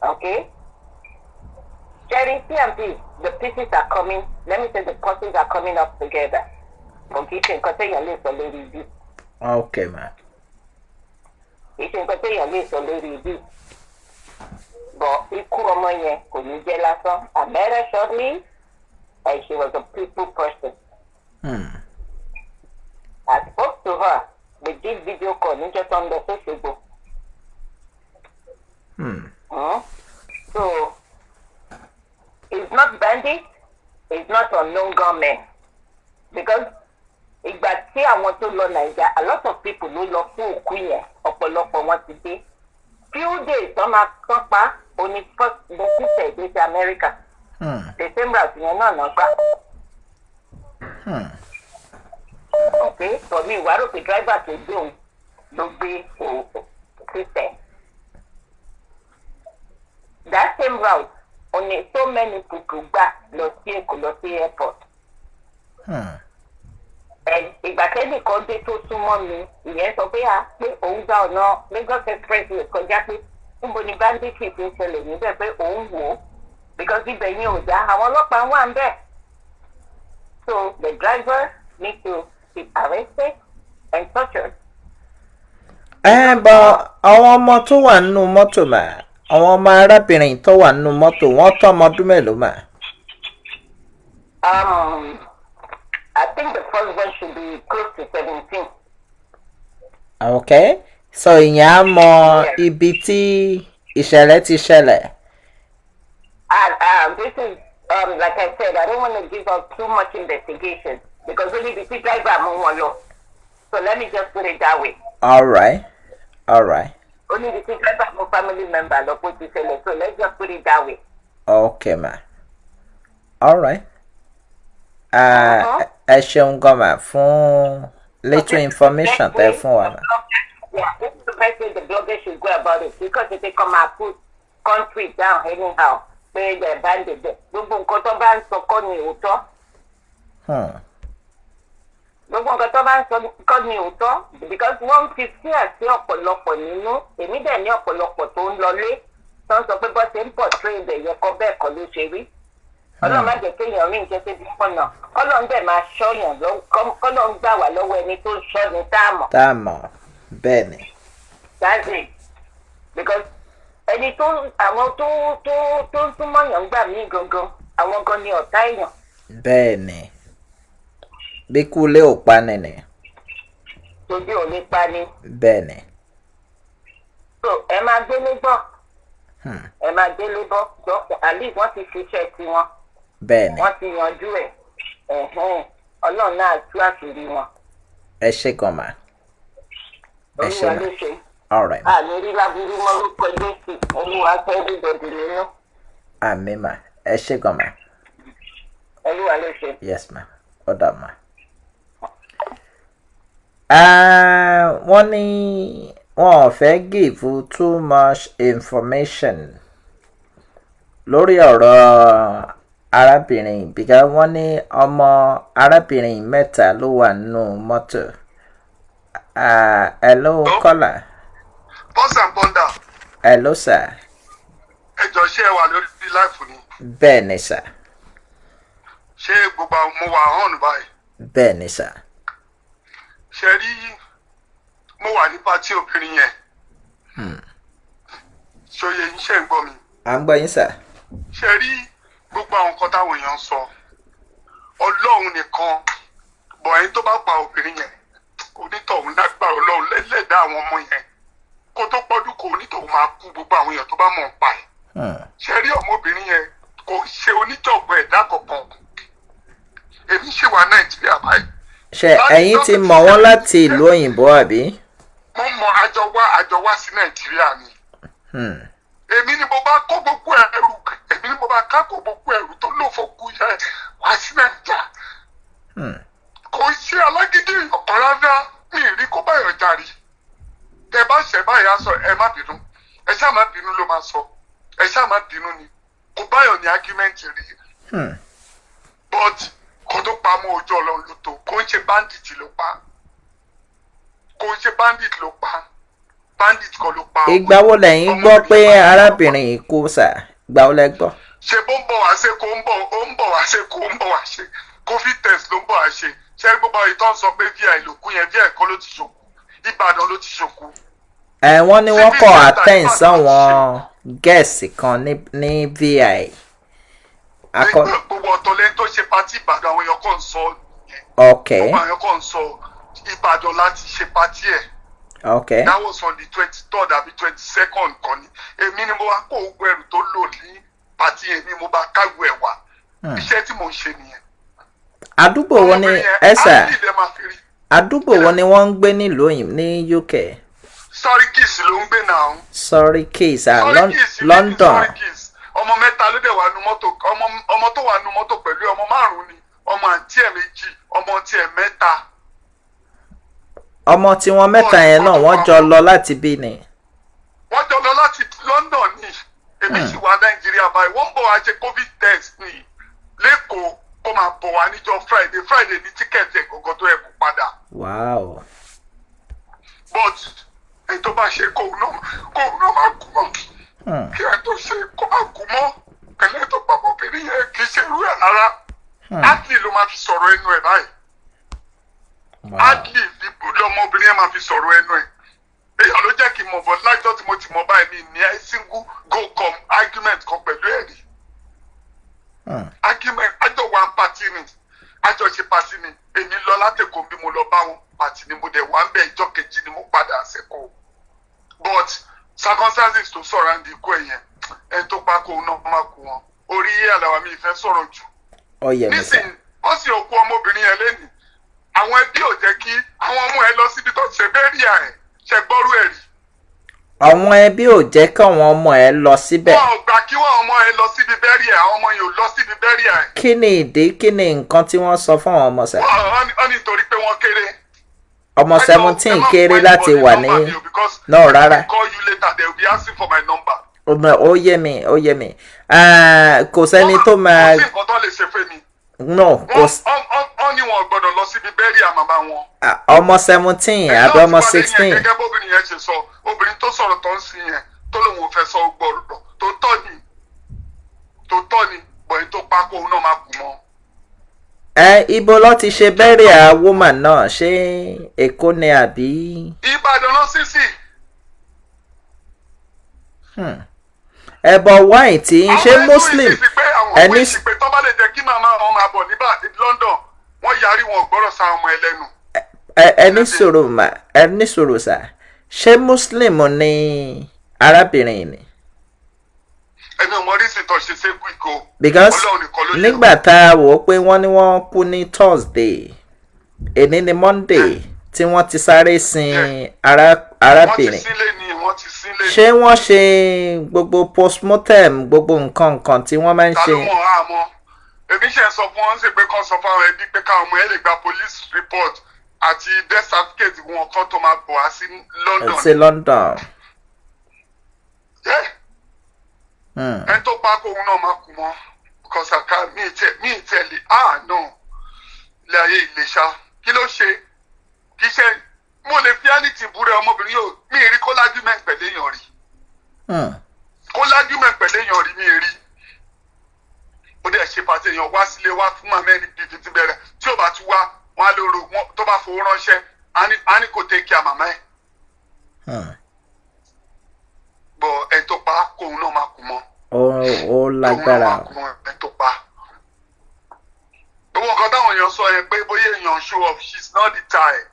Speaker 4: Okay? Jerry, PMP, the pieces are coming. Let me say the pieces are coming up together. Kò kìí ṣe nǹkan téèyàn lè sọ lórí ibi.
Speaker 1: Ok ma.
Speaker 4: Kìí ṣe nǹkan téèyàn lè sọ lórí ibi. But ikú ọmọ yẹn kò ní jẹ́ lásán. I met her shortly and she was a people person. I spoke to her. We did video call níjọ́ tó ń lọ sóṣogbo. So it's not bandit, it's not unknown gunmen, because ìgbà tí àwọn tó lọ Naija, a lot of people ló lọ fún òkú yẹn, ọ̀pọ̀lọpọ̀ wọn ti dé. Few days tó máa tán pa oní first the sister dé sí America. The same route yẹn náà náà gbà. Ok, for me, wàá rò pé driver tó gbé òun ló gbé sister. That same route oní so many people gbà lọ sí Èkó, lọ sí airport. Ìgbà tẹ́nìkan dé tó súnmọ́ mi, ìyẹn sọ pé a pé òun gba ọ̀nà Lagos Expressway kọjá, pé níbo ni banditry ti ń ṣẹlẹ̀ níbẹ̀, pé òun wò ó, because ibẹ̀ yẹn ò dá, àwọn ọlọ́pàá wà ń bẹ̀. So the driver need to be arrested and tortured.
Speaker 1: Ẹ bọ àwọn ọmọ tó wà nínú mọ́tò mà, àwọn ọmọ arábìnrin tó wà nínú mọ́tò, wọ́n tó ọmọ ọdún mélòó mà?
Speaker 4: I think the first one should be close to 17.
Speaker 1: Ok, so ìyẹn á mọ ibi tí ìṣẹ̀lẹ̀ ti ṣẹlẹ̀.
Speaker 4: And this is, like I said, I don't want to give out too much investigation because only the driver mú wọn lọ. So let me just put it that way.
Speaker 1: All right.
Speaker 4: Only the driver mú family member lọ pé ó ti ṣẹlẹ̀. So let's just put it that way.
Speaker 1: Okay ma, all right. Ẹ ṣeun gan ma fún little information tẹ fún wa ma.
Speaker 4: Yeah, this is the best way the bloggers should go about it, because if they come and put country down anyhow, pé the bandit there, gbogbo nǹkan tó bá ń sọ kọ́ ni òótọ́. Gbogbo nǹkan tó bá ń sọ kọ́ ni òótọ́, because wọ́n fi fear sí ọ̀pọ̀lọpọ̀ nínú. Èmi dẹ̀ ní ọ̀pọ̀lọpọ̀ tó ń lọlé tó ń sọ pé bọ́ ṣe ń portray ibẹ̀ yẹn kọ́, bẹ́ẹ̀ kọ́ ló ṣe rí. Ọlọ́run má jẹ́ kéèyàn rí nǹkan tó bí pọ̀nà. Kọ́lọ́run dẹ̀ máa ṣọ́yàn lọ́wọ́, kọ́lọ́run gbà wá lọ́wọ́ ẹni tó ń ṣọ́ ni tá a mọ̀.
Speaker 1: Tá a mọ̀, bẹ́ẹ̀ ni.
Speaker 4: That's it, because ẹni tó àwọn tó ń súnmọ́ yàn gbà mí gangan, àwọn gan ni ọ̀tá èèyàn.
Speaker 1: Bẹ́ẹ̀ ni, bí kúlé ò pa ni ni.
Speaker 4: Tójú ò ní pa ni.
Speaker 1: Bẹ́ẹ̀ ni.
Speaker 4: So ẹ máa gbélé gbọ́. Ẹ máa gbélé bọ́ jọ, at least wọ́n ti ṣiṣẹ́ tiwọn.
Speaker 1: Bẹ́ẹ̀ ni.
Speaker 4: Wọ́n ti yanjú ẹ̀. Ẹ̀hẹ́n, Ọlọ́run náà tú àṣírí wọn.
Speaker 1: Ẹ ṣe gan ma, ẹ ṣe
Speaker 4: Olúwa
Speaker 1: ma.
Speaker 4: ló ṣe.
Speaker 1: All right.
Speaker 4: Àní rí láburú mọ́ lórúkọ Jésù. Olúwa fẹ́ everybody nínú.
Speaker 1: Àmín ma, ẹ ṣe gan ma.
Speaker 4: Olúwa ló ṣe.
Speaker 1: Yes ma, ó dà ma. Ah, wọ́n ní wọn ò fẹ́ give too much information lórí ọ̀rọ̀ arábìnrin, because wọ́n ní ọmọ arábìnrin mẹ́ta ló wà nínú mọ́tò. Ah, hello, caller.
Speaker 2: Pause and ponder.
Speaker 1: Hello, sir.
Speaker 2: Ẹ jọ, ṣé ẹ wà lórí live ni?
Speaker 1: Bẹ́ẹ̀ ni sir.
Speaker 2: Ṣé gbogbo àwọn mo wà hàn báyìí?
Speaker 1: Bẹ́ẹ̀ ni sir.
Speaker 2: Ṣe rí, mo wà ní party obìnrin yẹn. Ṣòye ń ṣe ń gbọ́ mi?
Speaker 1: À ń gbọ́ yín sir.
Speaker 2: Ṣe rí gbogbo àwọn nǹkan táwọn èèyàn ń sọ, Ọlọ́run nìkan bọ̀. Ẹni tó bá pa obìnrin yẹn, onítọ̀hún lágbára Ọlọ́run lẹ́lẹ́dàá àwọn ọmọ yẹn, kó tó pọ́dún kó onítọ̀hún máa kú, gbogbo àwọn èèyàn tó bá mọ̀ ń pa ẹ̀. Ṣe rí ọmọbìnrin yẹn, kò ṣe oníjọ̀gbọ̀n ẹ̀dá kankan. Èmi ṣì wà Nàìjíríà báyìí.
Speaker 1: Ṣé ẹ̀yin ti mọ̀ wọ́n láti ìlú òyìnbó àbí?
Speaker 2: Mo mọ, àjọ wá sí Nàìjíríà ni. Èmi ni mo bá kó gbogbo ẹrù, èmi ni mo bá ká kó gbogbo ẹrù tó lò fọkù yẹn wá sí Nàìjíríà. Kò ṣe alágídí ọ̀kan rárá, mi ì rí kó báyọ̀ jàre. Tẹ bá ṣẹ báyìí, á sọ, "Ẹ má bínú, ẹ ṣáà má bínú," ló máa sọ. "Ẹ ṣáà má bínú" ni. Kò báyọ̀ ní argument rí. But kò tó pa mọ́ ojú Ọlọ́run ló tó. Kò ń ṣe bandit ló pa, kò ń ṣe bandit ló pa, bandit kọ́ ló pa.
Speaker 1: Ìgbà wo lẹ̀yin gbọ́ pé arábìnrin yìí kú sà? Ìgbà wo lẹ gbọ́?
Speaker 2: Ṣe bó ń bọ̀ wá ṣe kó ń bọ̀, ó ń bọ̀ wá ṣe kó ń bọ̀ wá ṣe covid test ló ń bọ̀ wá ṣe. Ṣé gbogbo àwọn ìtàn sọ pé VI ló kú yẹn, VI kọ́ ló ti ṣòkú, Ìbàdàn ló ti ṣòkú.
Speaker 1: Ẹ wọ́n ní wọ́n kọ̀
Speaker 2: Civil
Speaker 1: attend
Speaker 2: center.
Speaker 1: sáwọn guest kan ní VI.
Speaker 2: Gbogbo ọ̀tọ̀ lẹ́ni tó ṣe party Ìbàdàn, àwọn èèyàn kàn ń sọ yẹn.
Speaker 1: Ok.
Speaker 2: Gbogbo àwọn èèyàn kàn ń sọ.
Speaker 5: Ìbàdàn láti ṣe party ẹ̀.
Speaker 1: Ok.
Speaker 5: That was on the 23rd àbí 22nd kan ni. Èmi ni mo wá kó gbogbo ẹrù tó lò ní party yẹn ni mo bá kágbó ẹ̀ wá. Iṣẹ́ tí mò ń ṣe nìyẹn.
Speaker 1: Àdúgbò wo ni
Speaker 5: Ọmọbìnrin yẹn,
Speaker 1: ẹ sà
Speaker 5: á sì lè máa fi rí.
Speaker 1: Àdúgbò wo ni wọ́n ń gbé nílùú òyìn ní UK?
Speaker 5: Sorry kiss ló ń gbé náà.
Speaker 1: Sorry case, ah,
Speaker 5: Sorry kiss,
Speaker 1: London.
Speaker 5: Sorry kiss. Ọmọ mẹ́ta ló dẹ̀ wà nú mọ́tò, ọmọ tó wà nú mọ́tò pẹ̀lú ọmọ márùn-ún ni, ọmọ àǹtí ẹ̀ méjì, ọmọ tí ẹ̀ mẹ́ta.
Speaker 1: Ọmọ tí wọ́n mẹ́ta yẹn náà, wọ́n jọ lọ láti bí ni?
Speaker 5: Wọ́n jọ lọ láti London ni. Èmi sì wà Nàìjíríà báyìí. Wọ́n ń bọ̀ wá ṣe COVID test ni lẹ́kọ̀ọ́, kó máa bọ̀ wá níjọ́ Friday. Friday ní ticket ẹ̀ gọ́gọ́ tó yẹ kó padà. But ẹni tó bá ṣe, kóun náà máa kú mọ́. Kí ẹ tó ṣe kó má kú mọ́ pẹ̀lú ẹ tó pa ọmọbìnrin yẹn, kì í ṣe irú ẹ̀ rárá. Adley ló máa fi sọ̀rọ̀ ẹnu ẹ̀ báyìí. Adley lọmọbìnrin yẹn máa fi sọ̀rọ̀ ẹnu ẹ̀. Èèyàn ló jẹ́ kí n mọ̀ bọ̀ lájọ́ tí mo ti mọ̀ báyìí, mi ní single go come argument kan pẹ̀lú ẹ̀rí. Argument àjọ wa party ni, àjọ ṣe party ni. Èmi lọ látẹ̀kọ́ bí mo lọ bá wọn party ni, mo dẹ̀ wá ń bẹ̀, ìjọ́ kejì ni mo padà sẹ́kọ̀ọ́. But circumstances tó surround ikú ẹ̀ yẹn, ẹni tó pa kóun náà má kú wọn orí àlàwà mi ìfẹ́ sọ̀rọ̀ jù.
Speaker 1: Ó yẹ mi sà.
Speaker 5: Nísìnyí, ó sì òkú ọmọbìnrin yẹn lẹ́nu, àwọn ẹbí ò jẹ́ kí àwọn ọmọ ẹ lọ síbi tó ṣe burial ẹ̀. Ṣe gbọ́rú ẹ̀ rí?
Speaker 1: Àwọn ẹbí ò jẹ́ káwọn ọmọ ẹ lọ síbẹ̀?
Speaker 5: Wọn ò gbà kí wọn ọmọ ẹ lọ síbi burial ẹ̀. Àwọn ọmọ yẹn ò lọ síbi burial ẹ̀.
Speaker 1: Kí ni ìdí? Kí ni nǹkan tí wọ́n sọ fún àwọn ọmọ sà?
Speaker 5: Wọ́n ní torí pé wọ́n kéré.
Speaker 1: Ọmọ 17 kéré láti wà ní? No, rárá.
Speaker 5: Call you later, they will be asking for my number.
Speaker 1: Ó yé mi, ó yé mi. Ah, kò sẹ́ni tó máa
Speaker 5: Kò sí nǹkan tó lè ṣe fún mi.
Speaker 1: No, kò sí.
Speaker 5: Wọ́n ní wọn gbọ́dọ̀ lọ síbi burial màmá wọn.
Speaker 1: Ah, ọmọ 17 àbí ọmọ 16?
Speaker 5: Gẹ́gẹ́ bóbìnrin yẹn ṣe sọ, obìnrin tó sọ̀rọ̀ tó ń sin yẹn, tó lóun ò fẹ́ sọ gbọ́rọ̀ tó tọ́ ni, tó tọ́ ni bọ̀yìn tó pa kóun náà máa kú mọ́.
Speaker 1: Ẹ ibo ló ti ṣe burial woman náà? Ṣé Èkó ni àbí?
Speaker 5: Ìbàdàn náà sísì.
Speaker 1: Ẹ bọ wáìn tí ń ṣe Muslim
Speaker 5: ẹni
Speaker 1: ẹni
Speaker 5: pé tó bá lè jẹ́ kí màmá wọn máa bọ̀ níbà ní London, wọ́n yarí, wọn ò gbọ́dọ̀ sa ọmọ ẹlẹ́nu.
Speaker 1: Ẹ ní sùúrù mà, ẹ ní sùúrù sà. Ṣé Muslim ni arábìnrin ni?
Speaker 5: Ẹni ọmọ rí sì tọ́ ṣe sékú ìkó.
Speaker 1: Because
Speaker 5: Ọlọ́run nìkan ló yẹ.
Speaker 1: nígbà tá a wò ó pé wọ́n ní wọ́n kú ní Thursday, èní ni Monday tí wọ́n ti sáré sin
Speaker 5: Wọ́n ti
Speaker 1: arábìnrin.
Speaker 5: sílé ni, wọ́n ti sílé.
Speaker 1: Ṣé wọ́n ṣe gbogbo postmortem, gbogbo nǹkan nǹkan tí wọ́n máa ń
Speaker 5: Ta
Speaker 1: ṣe?
Speaker 5: ló mọ̀ á mọ́? Èmi ṣe ń sọ fún wọn ṣe pé kán sọ fáwọn ẹbí pé káwọn ọmọ ẹ lè gba police report àti death certificate wọn kan tó máa bọ̀ wá sí London.
Speaker 1: Sí London.
Speaker 5: Yeah. Ẹni tó pa kóun náà máa kú mọ́, because àká mi ì tiẹ̀ lè, ah no, ilé ayé ìlẹ̀ṣà, kí ló ṣe? Kì í ṣe mo lè fi anything búrẹ́. Ọmọbìnrin yóò mi ì rí kó lágúmẹ̀ pẹ̀lú èèyàn rí. Kó lágúmẹ̀ pẹ̀lú èèyàn rí, mi ì rí. Ó dẹ̀ ṣe pàṣẹ, èèyàn wá sílé wá fún màmá ẹni bíi títí bẹ̀rẹ̀ tí ò bá tún wá wọn á lóru wọn tó bá fowó ránṣẹ́, á ní kò take care màmá ẹ̀. Bọ̀ ẹni tó pa kóun náà máa kú mọ́.
Speaker 1: Ó lágbára.
Speaker 5: Òun náà máa kú mọ́ ẹni tó pa. Gbogbo nǹkan táwọn èèyàn sọ yẹn pé bóyá èèyàn show off, she's not the type.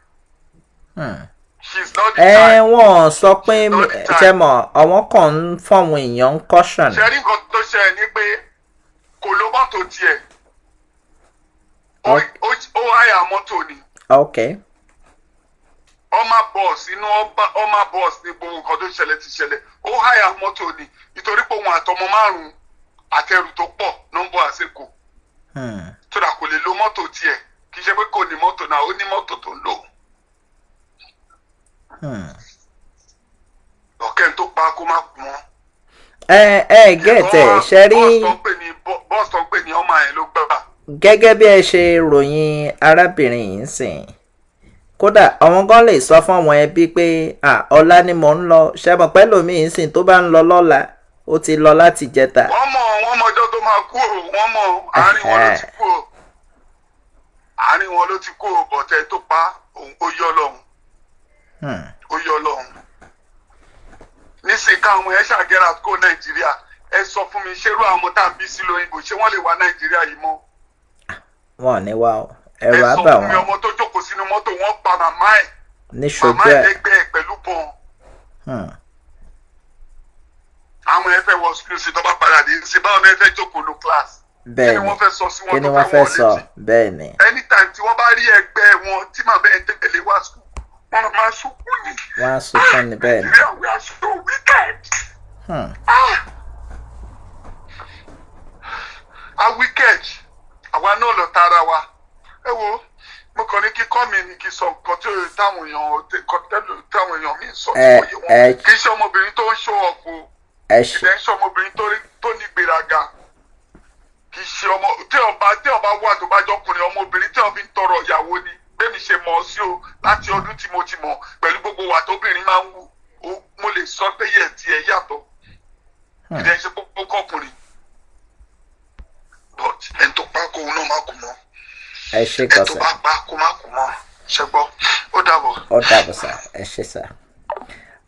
Speaker 5: She's not the
Speaker 1: Ẹ
Speaker 5: type.
Speaker 1: wọ́n sọ pé
Speaker 5: Not the type.
Speaker 1: ṣe mọ̀, àwọn kan ń fọ̀wọn èèyàn ń caution.
Speaker 5: Ṣe rí nǹkan tó ṣe ẹ ní pé kò ló mọ́tò tiẹ̀. Ó háyà mọ́tò ni. Ọmọ bọ́ọ̀sì inú ọmọ bọ́ọ̀sì ní gbogbo nǹkan tó ṣẹlẹ̀ ti ṣẹlẹ̀. Ó háyà mọ́tò ni nítorí pé òun àtọmọ márùn-ún àtẹrù tó pọ̀ ló ń bọ̀ àsìkò tó dà, kò lè lo mọ́tò tiẹ̀. Kì í ṣe pé kò ní mọ́tò náà, ó ní mọ́tò tó ń lò. Ọ̀kẹ́ tó pa kó má kú mọ́.
Speaker 1: Ẹ gẹ̀tẹ̀ ṣe rí.
Speaker 5: Bọ́ọ̀sì tó ń pè ní ọmọ yẹn ló gbà.
Speaker 1: Gẹ́gẹ́ bí ẹ ṣe ròyìn arábìnrin yìí ń sìn, kódà àwọn gan lè sọ fún àwọn ẹbí pé, "Ah, ọ̀la ni mò ń lọ." Ṣẹ́mọ̀ pẹ́lú mi ń sìn, tó bá ń lọ lọ́la, ó ti lọ láti jẹta.
Speaker 5: Wọ́n mọ ọjọ́ tó máa kú o. Wọ́n mọ àárín wọn ló ti kú o, àárín wọn ló ti kú o. Bọ̀tẹ́ tó pa òun, ó yọ lọ́hùn. Ó yọ lọ́hùn. Nísìnyí, káwọn ọmọ yẹn ṣàgẹ́rà kó Nàìjíríà. Ẹ sọ fún mi, ṣerú àwọn ọmọ tá à ń bí sí lóyìnbó, ṣé wọ́n lè wá Nàìjíríà yìí mọ́?
Speaker 1: Wọn ò ní wá o, ẹ̀rù
Speaker 5: Ẹ
Speaker 1: á
Speaker 5: sọ
Speaker 1: bà
Speaker 5: fún mi,
Speaker 1: wọ́n.
Speaker 5: ọmọ tó jókòó sínú mọ́tò, wọ́n pa màmá ẹ̀.
Speaker 1: Níṣojú
Speaker 5: màmá ẹ̀
Speaker 1: ẹ̀.
Speaker 5: lẹ́gbẹ̀ẹ́ pẹ̀lú bọ́n. Àwọn ẹ fẹ́ wọ school sí, tó bá padà dé sí, báwọn ẹ fẹ́ jókòó ní class? Kí ni
Speaker 1: Bẹ́ẹ̀ ni.
Speaker 5: wọ́n fẹ́ sọ sí wọn
Speaker 1: Kí ni
Speaker 5: tó
Speaker 1: wọ́n
Speaker 5: fẹ́
Speaker 1: fẹ́
Speaker 5: wọ́n
Speaker 1: sọ?
Speaker 5: létí?
Speaker 1: Bẹ́ẹ̀ ni.
Speaker 5: Anytime tí wọ́n bá rí ẹgbẹ́ wọn tí màmá ẹ̀ tẹ̀lé wá school, wọ́n máa sunkún ni.
Speaker 1: Wọ́n á sunkún ni, bẹ́ẹ̀ ni.
Speaker 5: Nigeria, we are so wicked. Ah! A wicked. Àwa náà lọ tara wa. Ẹ wo, mo kàn ní kíkọ́ mi ni kí sọ nǹkan tí táwọn èèyàn nǹkan tẹ́lẹ̀ táwọn èèyàn mi sọ tí kò yé wọn. Kì í ṣe ọmọbìnrin tó ń show off o.
Speaker 1: Ẹ ṣe.
Speaker 5: Kì í ṣe ọmọbìnrin tó ní gbéraga. Kì í ṣe ọmọ tí ọba wà tó bá jọkùnrin, ọmọbìnrin tí wọn fi ń tọrọ ìyàwó ni. Bẹ́ẹ̀mi ṣe mọ̀ ọ́ sí o, láti ọdún tí mo ti mọ̀, pẹ̀lú gbogbo wà tóbìnrin máa ń wù ó, mo lè sọ pé yẹ tiẹ̀ yàtọ̀. Kì í ṣe gbogbo kọkùnrin, but ẹni tó pa kóun náà má kú mọ́.
Speaker 1: Ẹ ṣe
Speaker 5: Ẹni
Speaker 1: gan
Speaker 5: tó
Speaker 1: sir.
Speaker 5: bá pa kó má kú mọ́. Ṣe gbọ́? Ó dàbọ̀.
Speaker 1: Ó dàbọ̀ sir, ẹ ṣe sir.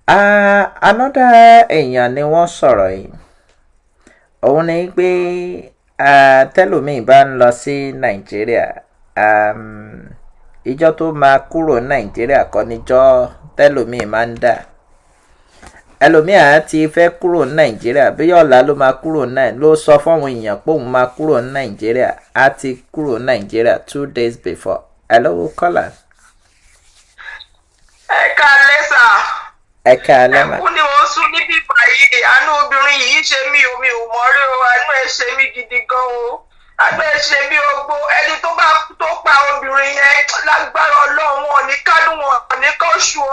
Speaker 1: Ah, another èèyàn ni wọ́n sọ̀rọ̀ yìí. Òun ni pé tẹ́lòmíì bá ń lọ sí Nàìjíríà, ìjọ tó máa kúrò ní Nàìjíríà kọ́ níjọ́ tẹ́lòmíì máa ń dà. Ẹlòmíì á ti fẹ́ kúrò ní Nàìjíríà, bí ọ̀la ló máa kúrò náà ló sọ fáwọn èèyàn pé òun máa kúrò ní Nàìjíríà, á ti kúrò ní Nàìjíríà 2 days before. Hello, caller.
Speaker 3: Ẹ káalẹ́ sir.
Speaker 1: Ẹ káalẹ́ mà.
Speaker 3: Ẹkún ni wọ́n sún níbí báyìí. Àánú obìnrin yìí ṣe mí o, mi ò mọ̀ rí o. Àánú ẹ̀ ṣe mí gidi gan o, àánú ẹ̀ ṣe mí. Ogbó ẹni tó bá tó pa obìnrin yẹn, lágbára Ọlọ́run, wọn ò ní kádùn, wọn ò ní kọ́ṣù o.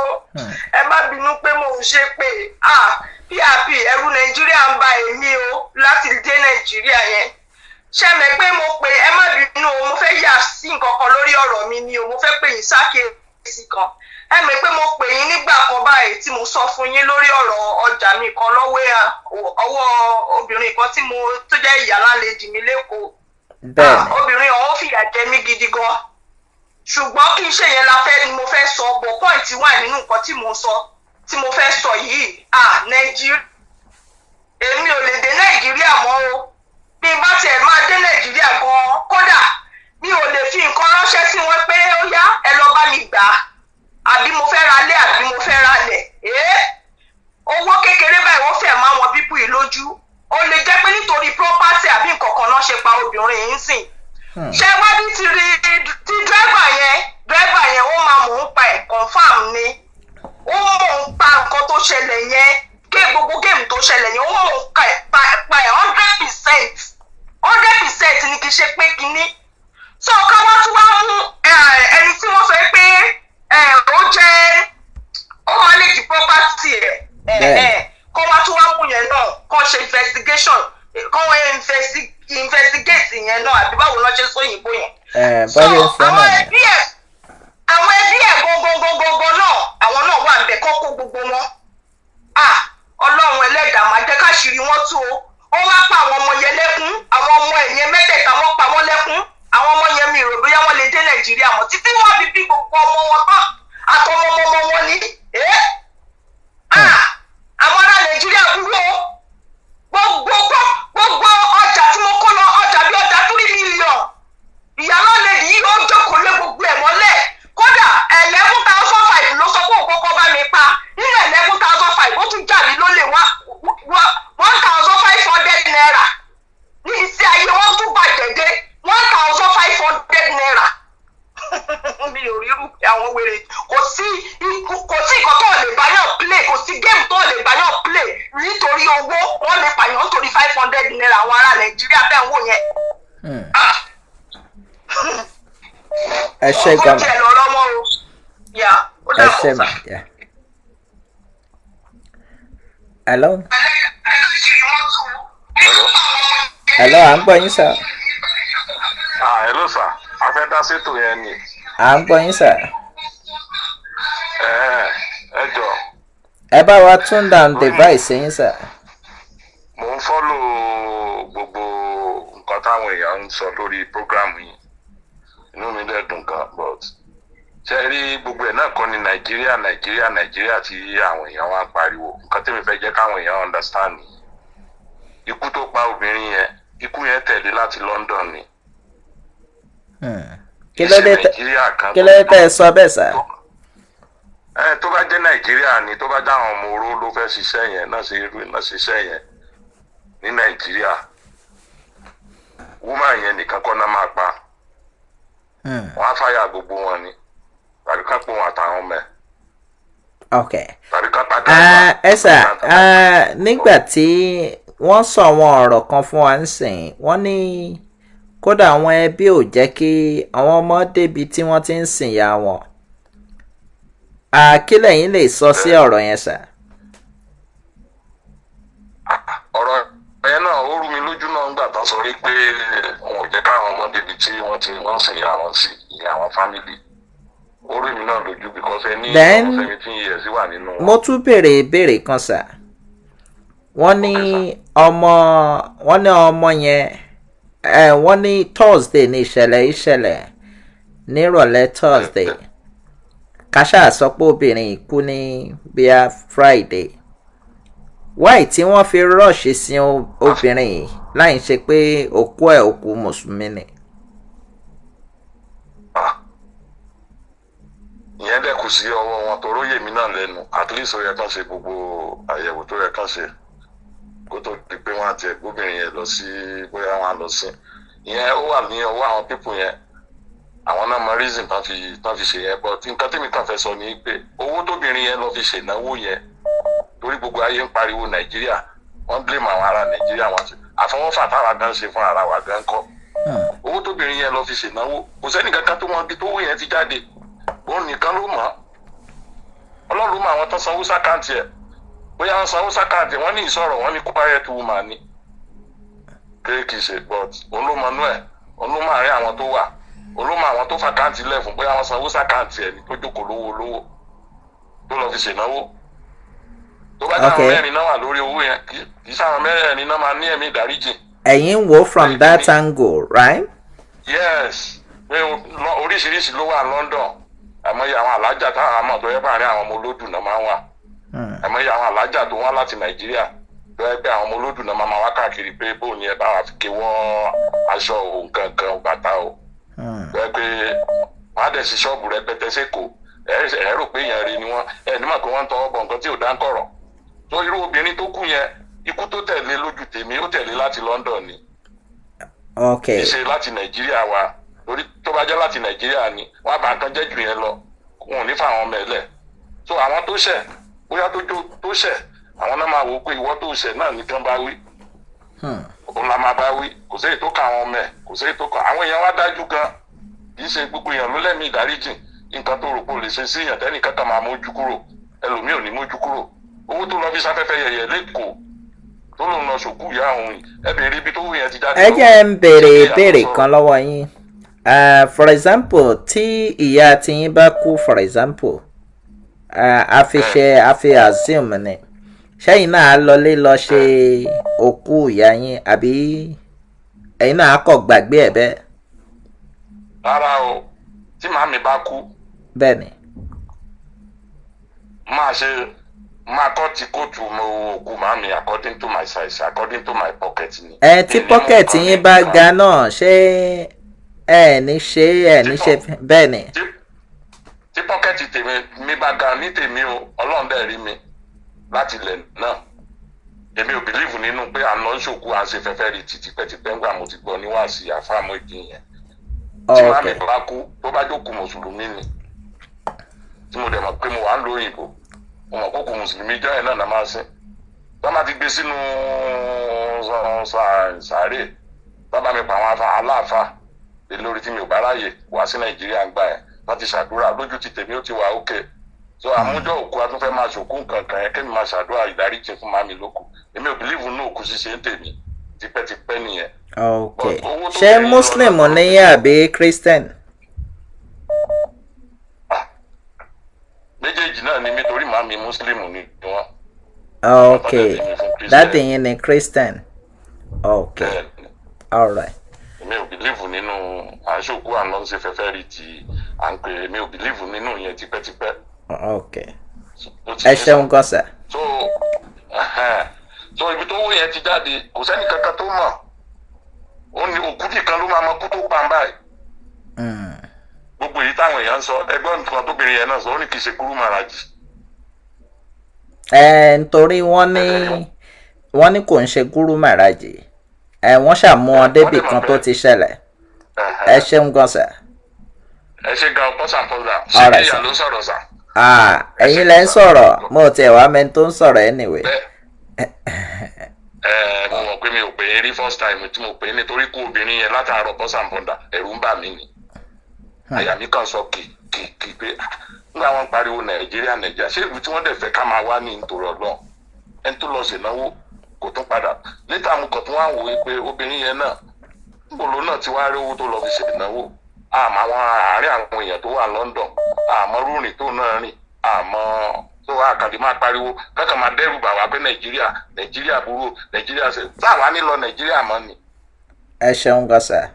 Speaker 3: Ẹ má bínú pé mò ń ṣe pé ah php ẹrù Nàìjíríà ń ba èmi o láti dé Nàìjíríà yẹn. Ṣẹ́mi pé mo pè, ẹ má bínú o, mo fẹ́ yà sí nǹkan kan lórí ọ̀rọ̀ mi ni o. Mo fẹ́ pè yín sákèésì kan. Ẹ mọ̀ pé mo pè yín nígbà kan báyìí tí mo sọ fún yín lórí ọ̀rọ̀ ọjà mi kan lọ́wọ́ ọwọ́ obìnrin kan tí mo tó jẹ́ ìyá láńlẹ́dì mi lẹ́kọ̀ọ́.
Speaker 1: Bẹ́ẹ̀ni.
Speaker 3: Obìnrin ọ̀hún fìyà jẹ mí gidi gan, ṣùgbọ́n kí n ṣe yẹn la fẹ́ ni mo fẹ́ sọ bọ̀. Point wà nínú nǹkan tí mo sọ, tí mo fẹ́ sọ yìí. Ah, Nàìjíríà, èmi ò lè dé Nàìjíríà mọ́ o. Bí n bá tiẹ̀ máa dé Nàìjíríà gan-an, kódà mi ò lè fi nǹkan ránṣẹ́ sí wọn pé ó yá, ẹ lọ bá mi gbà á, àbí mo fẹ́ ra lé, àbí mo fẹ́ ra lẹ̀ ẹ́. Owó kékeré báyìí, wọ́n fẹ́ máa wọn people yìí lójú. Ó lè jẹ́ pé nítorí property àbí nǹkan kan náà ṣe pa obìnrin yìí ń sìn. Ṣé wá ní ti rí ti driver yẹn? Driver yẹn, ó máa mọ̀ ń pa ẹ̀, confam ni. Ó mọ̀ ń pa nǹkan tó ṣẹlẹ̀ yẹn, gé gbogbo game tó ṣẹlẹ̀ yẹn, ó mọ̀ ń pa ẹ̀ 100%, 100% ni. Kì í ṣe pé kinní so ká wá tún wá mú ẹni tí wọ́n sọ pé ó jẹ́ ó manage property ẹ̀, kó wá tún wá mú yẹn náà, kó ṣe investigation, kó investigate yẹn náà, àbí báwo ló ṣe sọ òyìnbó yẹn?
Speaker 1: Ẹ bọ́lá ń sọ
Speaker 3: Àwọn
Speaker 1: náà ni.
Speaker 3: ẹbí ẹ̀ gangan náà, àwọn náà wà níbẹ̀, kó kó gbogbo wọn. Ah, Ọlọ́run ẹlẹ́dàá máa jẹ́ káṣírí wọn tú o. Ó wá pa àwọn ọmọ yẹn lẹ́kún. Àwọn ọmọ ẹ̀yẹn mẹ́tẹ̀ẹ̀ta, wọ́n pa wọ́n lẹ́kún. Àwọn ọmọ yẹn, mi rò bóyá wọ́n lè dé Nàìjíríà mọ́ títí wọ́n fi bí gbogbo ọmọ wọn tán, àtọmọ ọmọ wọn ní. Ẹ́ ah, àwọn ará Nàìjíríà burú o. Gbogbo ọjà tí mo kó lọ, ọjà bí ọjà 3 million, ìyá lady yìí, ó jókòó lé gbogbo ẹ̀ mọ́lẹ̀. Kódà 11,500 ló sọ pé òun kọ́kọ́ bá mi pa. Nínú 11,500, ó tún jà mí lólè ₦1,500. Ní ìsí ayé wọn tún bàjẹ́ dé ₦1,500. Mi ò rí irú àwọn wèrè. Kò sí nǹkan tó lè báyọ̀ play, kò sí game tó lè báyọ̀ play nítorí owó. Wọ́n lè pààyàn nítorí ₦500, àwọn ará Nàìjíríà bẹ́ẹ̀ ń wò yẹn. Ah.
Speaker 1: Ẹ ṣe
Speaker 3: Ó
Speaker 1: gan ma.
Speaker 3: tiẹ̀ lọ́rọ́ mọ́ o. Yà ó
Speaker 1: Ẹ
Speaker 3: dàbọ̀
Speaker 1: ṣe
Speaker 3: sà.
Speaker 1: Ma. Yeah. Hello, hello, à ń gbọ́ yín sir.
Speaker 6: Ah, hello sir, a fẹ́ dá sétò yẹn ni.
Speaker 1: À ń gbọ́ yín sir.
Speaker 6: Ẹ ẹ jọ.
Speaker 1: Ẹ bá wa tune down device yín sir.
Speaker 6: Mo ń follow gbogbo nǹkan táwọn èèyàn ń sọ lórí program yìí. Inú mi dẹ̀ dùn gan, but ṣe rí gbogbo ẹ̀ náà kọ́ ni Nàìjíríà, Nàìjíríà, Nàìjíríà tí àwọn èèyàn wá ń pariwo. Nǹkan tẹ́mi fẹ́ jẹ́ káwọn èèyàn understand nìyí. Ikú tó pa obìnrin yẹn, ikú yẹn tẹ̀lé láti London ni.
Speaker 1: Kí ló dé
Speaker 6: Kì í ṣe Nàìjíríà kan
Speaker 1: Kí ló dé tẹ́ ẹ sọ bẹ́ẹ̀, sir?
Speaker 6: Ẹ tó bá jẹ́ Nàìjíríà ni, tó bá jẹ́ àwọn ọmọ oró ló fẹ́ ṣiṣẹ́ yẹn náà, ṣe irú náà ṣiṣẹ́ yẹn ní Nàìjíríà, woman yẹn nìkan kọ́ náà máa pa. Wọ́n á fàyà gbogbo wọn ni, tàbí ká pọ̀ wọn àtàwọn ọmọ ẹ̀, tàbí ká pa
Speaker 1: Ah, ẹ sà, nígbà tí wọ́n sọ àwọn ọ̀rọ̀ kan fún wa nísìn, wọ́n ní kódà àwọn ẹbí ò jẹ́ kí àwọn ọmọ débi tí wọ́n ti ń sìn ìyá wọn. Kí lẹ̀yin lè sọ sí ọ̀rọ̀ yẹn, sir?
Speaker 6: Ọ̀rọ̀ yẹn náà, ó rú mi lójú náà ńgbà tán sọ wípé wọn ò jẹ́ káwọn ọmọ débi tí wọ́n ti wọ́n sìn ìyá wọn sí, ìyá àwọn family. Ó rú mi náà lójú because ẹni ọmọ 17 years wà nínú wọn.
Speaker 1: Mo tún béèrè ìbéèrè kan, sir. Wọ́n ní ọmọ, wọ́n ní ọmọ yẹn ẹ, wọ́n ní Thursday ní ìṣẹ̀lẹ̀ ìṣẹ̀lẹ̀ nírọ̀lẹ́ Thursday. Kàṣà sọ pé obìnrin yìí kú ní bíi Friday. Why tí wọ́n fi rush sin obìnrin yìí láì ṣe pé òkú ẹ̀, òkú mùsùlùmí ni?
Speaker 6: Ah. Ìyẹn dẹ̀ kù sí ọwọ́ wọn, tó róye mi náà lẹ́nu. At least ó yẹ kán ṣe gbogbo àyẹ̀wò tó yẹ kán ṣe kó tó di pé wọ́n á tiẹ̀ gbóbìnrin yẹn lọ sí, bóyá wọ́n á lọ sí. Ìyẹn ó wà ní ọwọ́ àwọn people yẹn, àwọn náà mọ reason tán fi ṣe yẹn. But nǹkan tí mi kàn fẹ́ sọ ni pé owó tóbìnrin yẹn lọ fi ṣènáwó yẹn, torí gbogbo ayé ń pariwo Nàìjíríà, wọ́n blame àwọn ará Nàìjíríà, wọn àfọwọ́fà táwa gan ṣe fún ara wa gan kọ́. Owó tóbìnrin yẹn lọ fi ṣènáwó, kò sẹ́ni kankan tó mọ ibi tówó yẹn ti jáde. Òun nìkan ló mọ̀. Ọlọ́run ló mọ àwọn tó sanwó s'account ẹ̀, bóyá wọ́n sanwó s'account ẹ̀. Wọ́n ní ìsọ̀rọ̀, wọ́n ní quiet woman ni, pé kì í ṣe, but òun ló mọ inú ẹ̀, òun ló mọ àárín àwọn tó wà, òun ló mọ àwọn tó f'account lẹ̀ fún, bóyá wọ́n sanwó s'account ẹ̀ ní tó jókòó lówó lówó tó lọ fi ṣènáwó. Tó bá jẹ́ àwọn mẹ́rin náà wà lórí owó yẹn, kì í sáwọn mẹ́rẹ̀ẹ̀rin náà máa ní ẹ̀mí ìdáríjì.
Speaker 1: Ẹ̀yin ń wò from that angle, right?
Speaker 6: Yes, pé oríṣiríṣi ló wà London. Àmọ́ àwọn alájà táwọn àmọ́ tó yẹ pé àárín àwọn ọmọ olódù náà máa ń wà. Àmọ́ àwọn alájà tó wá láti Nàìjíríà tó yẹ pé àwọn ọmọ olódù náà máa wá káàkiri pé bóun ni ẹ bá wà fi ké wọ́ aṣọ o, nǹkan kan, bàtà o, tó yẹ pé wọ́n á dẹ̀ sí ṣọ́ọ̀bù rẹpẹtẹ sẹ́kọ̀ọ́. Ẹ rò pé èèyàn rí ni wọ́n, ẹ nímọ̀ pé wọ́n ń tọwọ́ bọ̀ nǹkan tí ò dá ń kọ̀rọ̀. Tó irú obìnrin tó kú yẹn, ikú tó tẹ̀lé lójú tèmi, ó tẹ̀lé láti London ni, kì í ṣe láti Nàìjíríà wa, torí tó bá jẹ́ láti Nàìjíríà ni, wọ́n á bá nǹkan jẹ́ jù yẹn lọ. Wọn ò ní fáwọn ọmọ ẹ̀ lẹ̀. So àwọn tó ṣẹ̀, bóyá tó jó tó ṣẹ̀, àwọn náà máa wò ó pé ìwọ tó ṣẹ̀ náà nìkan bá wí, òun la máa bá wí. Kò sí èyí tó kà àwọn ọmọ ẹ̀, kò sí èyí tó kà àwọn èèyàn wá dájú gan. Kì í ṣe gbogbo èèyàn ló lẹ́mìí ìdáríjì. Nǹkan tó rò pé o lè ṣe sí èèyàn tẹ́nìkan kan máa mójú kúrò, ẹlòmíì ò ní mójú kúrò. Owó tó lọ fi sáfẹ́fẹ́ yẹ̀yẹ̀ lẹ́kọ̀ọ́, tó lòun lọ ṣòkú ìyá òun yìí, ẹ bèrè ibi tó wù yẹn ti jáde.
Speaker 1: Ẹ jẹ́ ń béèrè ìbéèrè kan lọ́wọ́ yín. For example, tí ìyá tiyín bá kú, for example, a fi ṣe, a fi assume ni, ṣẹ́yìn náà á lọlé lọ ṣe òkú ìyá yín, àbí ẹ̀yin náà á kọ̀ gbàgbé ẹ̀ bẹ́ẹ̀?
Speaker 6: Rárá o, tí màámi bá kú,
Speaker 1: Bẹ́ẹ̀ ni.
Speaker 6: Máa ṣe, máa kọ́ ti kóòtù mo òkú màámi according to my size, according to my pocket ni.
Speaker 1: Ẹ tí
Speaker 6: Mi ní mú
Speaker 1: pocket
Speaker 6: nǹkan
Speaker 1: yín
Speaker 6: ní
Speaker 1: bá
Speaker 6: nǹkan.
Speaker 1: ga náà, ṣé ẹ ní ṣe, ẹ ní ṣe bẹ́ẹ̀ ni?
Speaker 6: Tí pocket tèmi mi bá ga ní tèmi o, Ọlọ́run dẹ̀ rí mi láti ilẹ̀ náà. Èmi ò believe nínú pé à ń lọ ṣòkú, à ń ṣe fẹ́fẹ́ rí ti tipẹ́tipẹ́ ńgbà mo ti gbọ́ níwáàsí àfáàmù ìdí yẹn. Tí màámi bá kú, tó bá jókòó mùsùlùmí ni, tí mo dẹ̀ mọ̀ pé mo wà ń lo òyìnbó, mo mọ̀ kókò mùsùlùmí jọ́ ẹ̀ náà náà máa sìn. Tó bá ti gbé sínú sàárè, tó bá mi pa àwọn aláàfáà lé lórí, tí mi ò bá ráàyè wá sí Nàìjíríà ń gbà ẹ̀ láti ṣàdúrà, lójú ti tèmi ó ti wà ókè. So àmújọ òkú, a tún fẹ́ máa ṣòkú nǹkan kan yẹn, kémi máa ṣàdúrà ìdáríjì fún màmí lókù. Èmi ò believe nínú òkú ṣíṣe ń tèmi tipẹ́tipẹ́ nìyẹn.
Speaker 1: Ok.
Speaker 6: But owó tó
Speaker 1: Ṣé
Speaker 6: bẹ̀rẹ̀
Speaker 1: Muslim
Speaker 6: lọ́dọ̀
Speaker 1: ní yín àbí Christian?
Speaker 6: Méjèèjì náà ni mí, torí màmí Muslim ni wọ́n.
Speaker 1: Ok.
Speaker 6: Bàbá mi fún Christian.
Speaker 1: Daddy yín ni Christian. Ok.
Speaker 6: Bẹ́ẹ̀ ni.
Speaker 1: All right.
Speaker 6: Èmi ò believe nínú à ń ṣòkú, à ń lọ ṣe fẹ́fẹ́ rí ti à ń pè. Èmi ò believe nínú yẹn tipẹ́tipẹ́.
Speaker 1: Ok.
Speaker 6: Ó ti
Speaker 1: Ẹ
Speaker 6: yé
Speaker 1: ṣeun gan, sir.
Speaker 6: So ibi tó wó yẹn ti jáde, kò sẹ́ni kankan tó mọ̀. Ó ní òkú nìkan ló máa mọ kú tó pa ń báyìí. Gbogbo èyí táwọn èèyàn ń sọ, ẹgbọ́n nǹkan tóbìnrin yẹn náà sọ, ó ní kì í ṣe Guru Maharaji.
Speaker 1: Ẹ nítorí wọ́n ní kò ń ṣe Guru Maharaji. Ẹ wọ́n ṣàmú wọn débì kan tó ti ṣẹlẹ̀. Ẹ ṣeun gan, sir.
Speaker 6: Ẹ ṣe gan, pọ́sà pọ́sà ṣé
Speaker 1: All right,
Speaker 6: ìyá
Speaker 1: sir.
Speaker 6: ló ń sọ̀rọ̀, sir?
Speaker 1: Ah, ẹ̀yin lẹ ń sọ̀rọ̀, mo tiẹ̀ wá mẹ́ni tó ń sọ̀rọ̀ anyway.
Speaker 6: Bẹ́ẹ̀ ẹ, mo mọ̀ pé mi ò pè é rí. First time tí mo pè é nítorí kú obìnrin yẹn látàárọ̀, pọ́sà pọ́ndà, ẹ̀rù ń bà mí ni. Àyà mi kàn sọ kì kì kì pé, ah, nígbà wọn pariwo Nàìjíríà, Nàìjíríà, ṣé ìlú tí wọ́n dẹ̀ fẹ́ ká máa wá ní nítorí Ọlọ́run? Ẹni tó lọ ṣènáwó kò tún padà. Létà mo kàn tún wá wò ó pé obìnrin yẹn náà, níbo náà ti wá rí owó tó lọ fi ṣènáwó? Àmọ́ àwọn àárín àwọn èèyàn tó wà London, àmọ́ rúrìn tó náà rìn, àmọ́ tó àkàndé máa pariwo kankan máa dẹ́rù bà wá pé Nàìjíríà, Nàìjíríà burú, Nàìjíríà ṣe táwa nílọ Nàìjíríà mọ́ ni.
Speaker 1: Ẹ ṣeun gan, sir.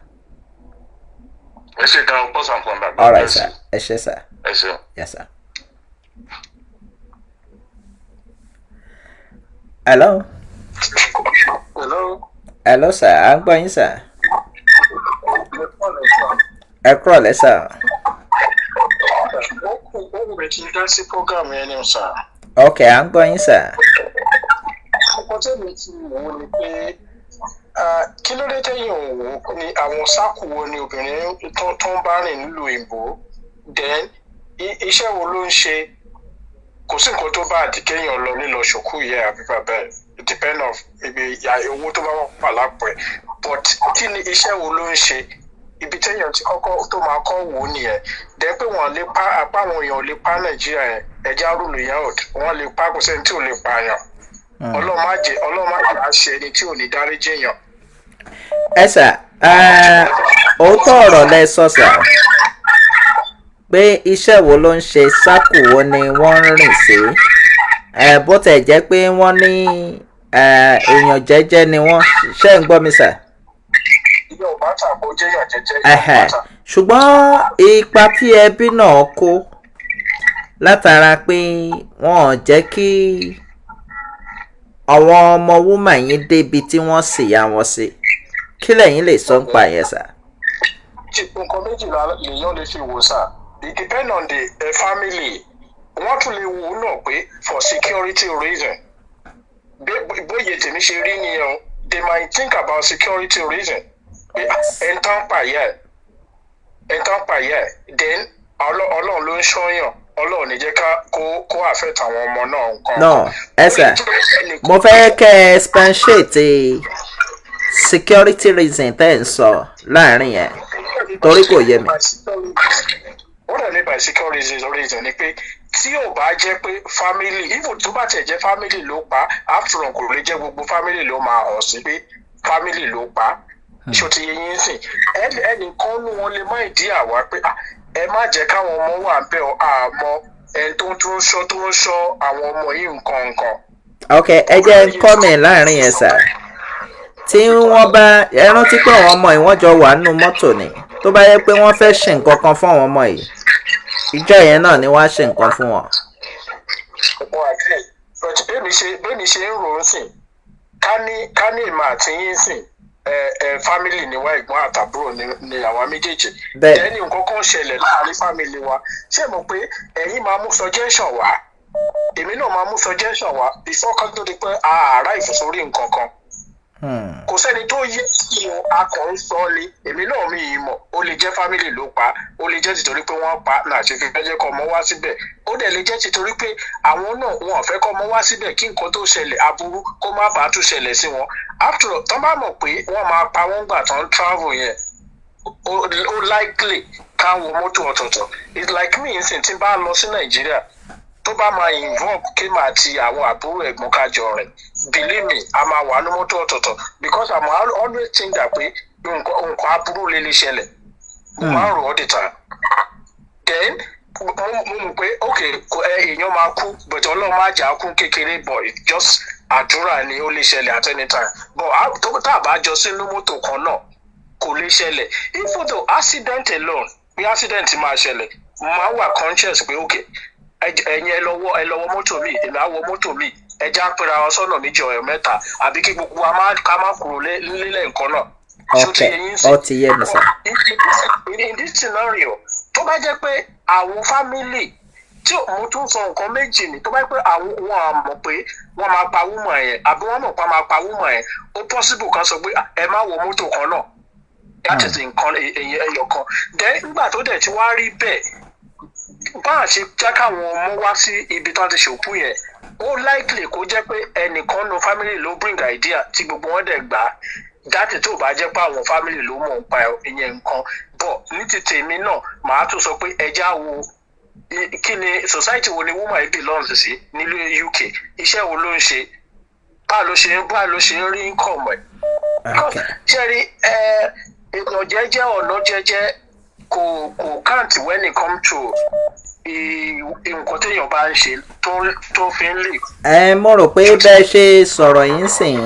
Speaker 6: Ẹ ṣe gan, pọ́sàn kan bàbá.
Speaker 1: All right, sir, ẹ ṣé, sir.
Speaker 6: Ẹ ṣeun.
Speaker 1: Yes, sir. Hello.
Speaker 2: Hello.
Speaker 1: Hello, sir, à ń gbọ́ yín, sir. Ẹ kúrọ̀lẹ́, sir.
Speaker 2: Ó kù ó wù mí kí n dá sí program yẹn ni, sir.
Speaker 1: Ok, à ń gbọ́ yín, sir.
Speaker 2: Nǹkan tẹ́mi ti wò ó ni pé, ah, kí ló dé tẹ́yìn ò wò ó ni àwọn sáàkù wo ni obìnrin tó ń bá rìn nílùú òyìnbó? Then iṣẹ́ wo ló ń ṣe? Kò sí nǹkan tó bá àdìkéyàn lọ lílọ ṣòkú ìyá ẹ̀ àbí bàbá ẹ̀, it depend of ibi owó tó bá wà lápò ẹ̀, but kí ni iṣẹ́ wo ló ń ṣe? Ibi téèyàn ti kọ́kọ́ tó máa kọ́ wò ó nìyẹn. Dẹ́ pé wọ́n lè pa apá àwọn èèyàn lè pa Nàìjíríà yẹn, ẹja rúlù yẹn out, wọ́n lè pa, kò sẹ́ni tí ò lè pààyàn. Ọlọ́run má jẹ́, Ọlọ́run má jẹ́ àṣẹ ẹni tí ò ní dáríjì èèyàn.
Speaker 1: Ẹ sir, òótọ́ ọ̀rọ̀ lẹ sọ, sir, pé iṣẹ́ wo ló ń ṣe, sákù wo ni wọ́n ń rìn sí. Ẹ bó tẹ̀ jẹ́ pé wọ́n ní èèyàn jẹ́jẹ́ ni wọ́n. Ṣé ń gbọ́ mi, sir?
Speaker 2: Ilé ò bá tà kó jẹ́yàn jẹ́jẹ́ ilé ò bá tà.
Speaker 1: Ṣùgbọ́n ipa tí ẹbí náà kó látara pé wọn ò jẹ́ kí àwọn ọmọ woman yín débi tí wọ́n sì yá wọn sí, kí lẹ̀yin lè sọ nípa yẹn, sir?
Speaker 2: Nǹkan méjìlá lèèyàn lè fi wò, sir. It depend on the family. Wọ́n tún lè wò ó náà pé for security reason. Bóyá tèmi ṣe rí nìyẹn o, they might think about security reason pé, ah, ẹni tán pààyà ẹ̀, ẹni tán pààyà ẹ̀, then Ọlọ́run ló ń ṣọ́yàn, Ọlọ́run ní jẹ́ ká kó affect àwọn ọmọ náà nǹkan.
Speaker 1: No, ẹ sir, mo fẹ́ kẹ́ ẹ expatiate security reason tẹ́ ẹ̀ ń sọ láàrin yẹn, torí kò yé mi.
Speaker 2: What I mean by security reason ni pé tí ò bá jẹ́ pé family, even tó bá tiẹ̀ jẹ́ family ló pa, after all, kò lè jẹ́ gbogbo family ló máa hàn sí pé family ló pa. Ṣó ti yé yín sìn? Ẹnìkan nú wọn lè má ìdí àwa pé, ah, ẹ má jẹ́ káwọn ọmọ wà bẹ́ẹ̀ o, àmọ́ ẹni tó ń ṣọ́ tó ń ṣọ́ àwọn ọmọ yìí nǹkan nǹkan.
Speaker 1: Ok, ẹ jẹ́ ń kọ́ mi láàrin yẹn, sir. Tí wọ́n bá ẹ rántí pé àwọn ọmọ yìí, wọ́n jọ wà nínú mọ́tò ni, tó bá yẹ pé wọ́n fẹ́ ṣe nǹkan kan fún àwọn ọmọ yìí, ìjọ yẹn náà ni wọ́n á ṣe nǹkan fún wọn.
Speaker 2: Mo agree, but bẹ́ẹ̀mi ṣe ń rò ó sìn, ká ní ìmọ̀ àti yín sìn, ẹ ẹ family ni wá, ẹ̀gbọ́n àtàbúrò ni àwa méjèèjì.
Speaker 1: Bẹ́ẹ̀.
Speaker 2: Ẹni nǹkan kan ṣẹlẹ̀ láàrin family wa, ṣé mo pé ẹ̀yin máa mú suggestion wá, èmi náà máa mú suggestion wá before ká tó di pé a arrive sórí nǹkan kan. Kò sẹ́ni tó yẹ kí o, a kàn ń sọ ni. Èmi náà mi ì mọ̀, ó lè jẹ́ family ló pa, ó lè jẹ́ tìtorí pé wọ́n pa náà ṣe fi fẹ́ jẹ́ kọ́ ọmọ wá síbẹ̀, ó dẹ̀ lè jẹ́ tìtorí pé àwọn náà wọn ò fẹ́ kọ́ ọmọ wá síbẹ̀, kí nǹkan tó ṣẹlẹ̀ aburú kó má bàa tún ṣẹlẹ̀ sí wọn. After all, tán bá mọ̀ pé wọ́n máa pa wọ́n gbà tán travel yẹn, ó likely káwọn mọ́tò ọ̀tọ̀ọ̀tọ̀. It's like me nsìn, tí n bá lọ sí Nàìjíríà, tó bá máa involve kéèmà àti àwọn àbúrò ẹ̀gbọ́n kájọ rìn, believe me, a máa wà ní mọ́tò ọ̀tọ̀ọ̀tọ̀, because I'm always think that pé nǹkan aburú lè ṣẹlẹ̀. Mo máa ń rò all the time. Then mo mọ̀ pé ok, ẹ èèyàn máa kú, but Ọlọ́run má jà á kú kékeré, but it just àdúrà ni, ó lè ṣẹlẹ̀ at any time, but tó tá a bá jọ sínú mọ́tò kan náà, kò lè ṣẹlẹ̀. Even though accident alone, bí accident máa ṣẹlẹ̀, máa wà conscious pé ok, ẹ̀yin ẹ lọ́wọ́ mọ́tò mi, èmi á wọ mọ́tò mi, ẹ já pera wọn sọ́nà méjì ọ̀rẹ́ mẹ́ta, àbí kí gbogbo wa má ká má kúrò nílẹ̀ nǹkan náà. Ṣó
Speaker 1: Ok.
Speaker 2: ti yé yín sí?
Speaker 1: Ó ti yé mi, sir.
Speaker 2: In this scenario, tó bá
Speaker 7: bá jẹ́ pé àwọn family tí mo tún sọ nǹkan méjì ni, tó bá jẹ́ pé àwọn wọn à mọ̀ pé wọ́n máa pa woman yẹn, àbí wọ́n mọ̀ pé wọ́n máa pa woman yẹn, ó possible kan sọ pé, "Ah, ẹ má wọ mọ́tò kan náà." That is nǹkan ẹyọ kan. Then nígbà tó dẹ̀ ti wá rí bẹ́ẹ̀, bá a ṣe jẹ́ káwọn ọmọ wá sí ibi tó ti ṣòkú yẹn, ó likely kó jẹ́ pé ẹnìkan nu family ló bring idea tí gbogbo wọn dẹ̀ gbà á. Dáàtì tó bá jẹ́ pé àwọn family ló mọ̀ nípa ìyẹn nǹkan bọ̀ ní ti tèmi náà, màá tún sọ pé ẹja wo kí ni society wo ni woman yìí belongs sí nílùú UK, iṣẹ́ wo ló ń ṣe, báà ló ṣe ń rí income ẹ̀. Ṣé rí ẹ, èèyàn jẹ́jẹ́, ọ̀nà jẹ́jẹ́ kò count when it come to nǹkan téèyàn bá ń ṣe tó fi ń lè.
Speaker 1: Ẹ mo rò pé bẹ́ẹ̀ ṣe sọ̀rọ̀ yìí ń sìn,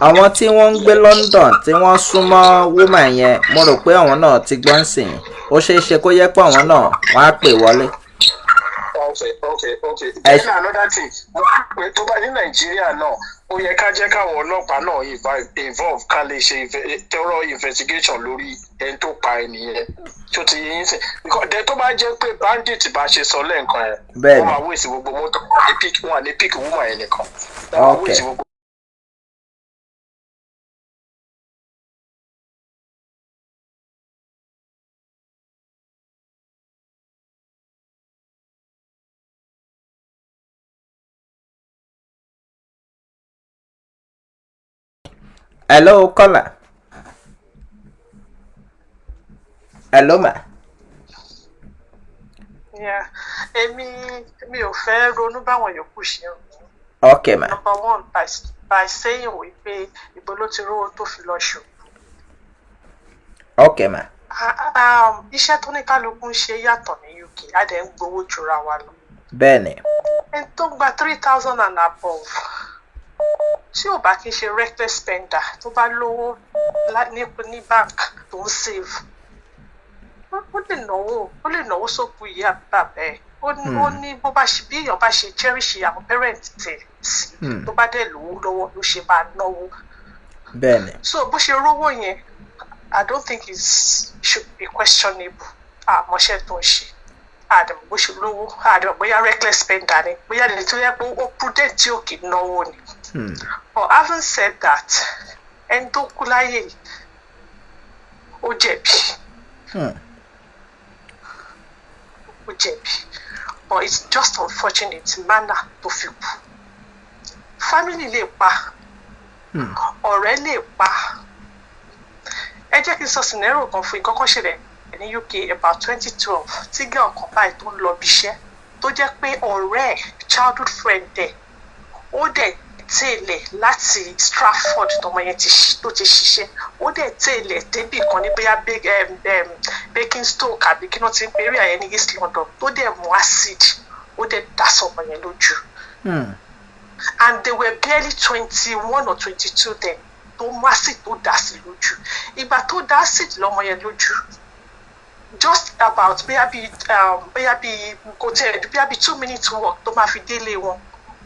Speaker 1: àwọn tí wọ́n ń gbé London tí wọ́n súnmọ́ woman yẹn, mo rò pé àwọn náà ti gbọ́n sìn. Ó ṣeé ṣe kó yẹ pé àwọn náà wọ́n á pè wọlé.
Speaker 7: Okay. Then another thing, mo rò pé tó bá ní Nàìjíríà náà, ó yẹ ká jẹ́ káwọn ọlọ́pàá náà involve, ká lè ṣe thorough investigation lórí ẹni tó pa ẹnìyẹn, tó ti yín sìn, because then tó bá jẹ́ pé bandit bá ṣe sọ lẹ́ẹ̀kan yẹn, wọ́n máa waste gbogbo mọ́tò ní pick, wọn ní pick woman yẹn nìkan, wọ́n máa waste gbogbo.
Speaker 1: Hello, caller. Hello, ma.
Speaker 3: Yeah. Èmi mi ò fẹ́ ronú báwọn yòókù ṣe ń rò.
Speaker 1: Okay, ma.
Speaker 3: Number one, by saying wípé ìbò ló ti rówó tó fi lọ ṣòkú.
Speaker 1: Okay, ma.
Speaker 3: Iṣẹ́ tó ní kálukú ń ṣe yàtọ̀ ní UK, a dẹ̀ ń gbowó jura wa lọ. Ẹni tó ń gba 3,000 and above, tí ò bá kí ń ṣe reckless spender, tó bá lówó ní bank tó ń save, ó lè náwó sókú ìyá àbí bàbá ẹ̀. Ó ní bó bá ṣe, bí èèyàn bá ṣe cherish àwọn parent tẹ̀ sí, tó bá dẹ̀ lówó lọ́wọ́ ló ṣe máa náwó. So bó ṣe rówó yẹn, I don't think it's should be questionable. Àmọ́ṣẹ́ tó ń ṣe, àdàmọ̀ bó ṣe lówó, àdàmọ̀ bóyá reckless spender ni, bóyá lè tó yẹ pé ó prudent tí ò kì í náwó ni. But having said that, ẹni tó kú láyé yìí, ó jẹ̀bi. Ó jẹ̀bi, but it's just unfortunate manner tó fi kú. Family lè pa, ọ̀rẹ́ lè pa. Ẹ jẹ́ kí n sọ scenario kan fún ìkọ́kọ́ ṣẹlẹ̀ ní UK about 2012, tí girl kan báyìí tó ń lọ bí iṣẹ́, tó jẹ́ pé ọ̀rẹ́ ẹ̀, childhood friend ẹ̀, ó dẹ̀ tẹ̀lé láti Stratford tọmọ yẹn tó ti ṣiṣẹ́, ó dẹ̀ tẹ̀lé débì kan ní bóyá Basingstoke àbí kí wọ́n ti ń pè area yẹn ní East London, tó dẹ̀ mú acid, ó dẹ̀ dà sọmọ yẹn lójú. And they were barely 21 or 22 then tó mú acid tó dà sí lójú. Ìgbà tó dà acid lọ́mọ yẹn lójú, just about bóyá bí kò tẹ̀ bóyá bí 2 minutes walk tó máa fi délé wọn,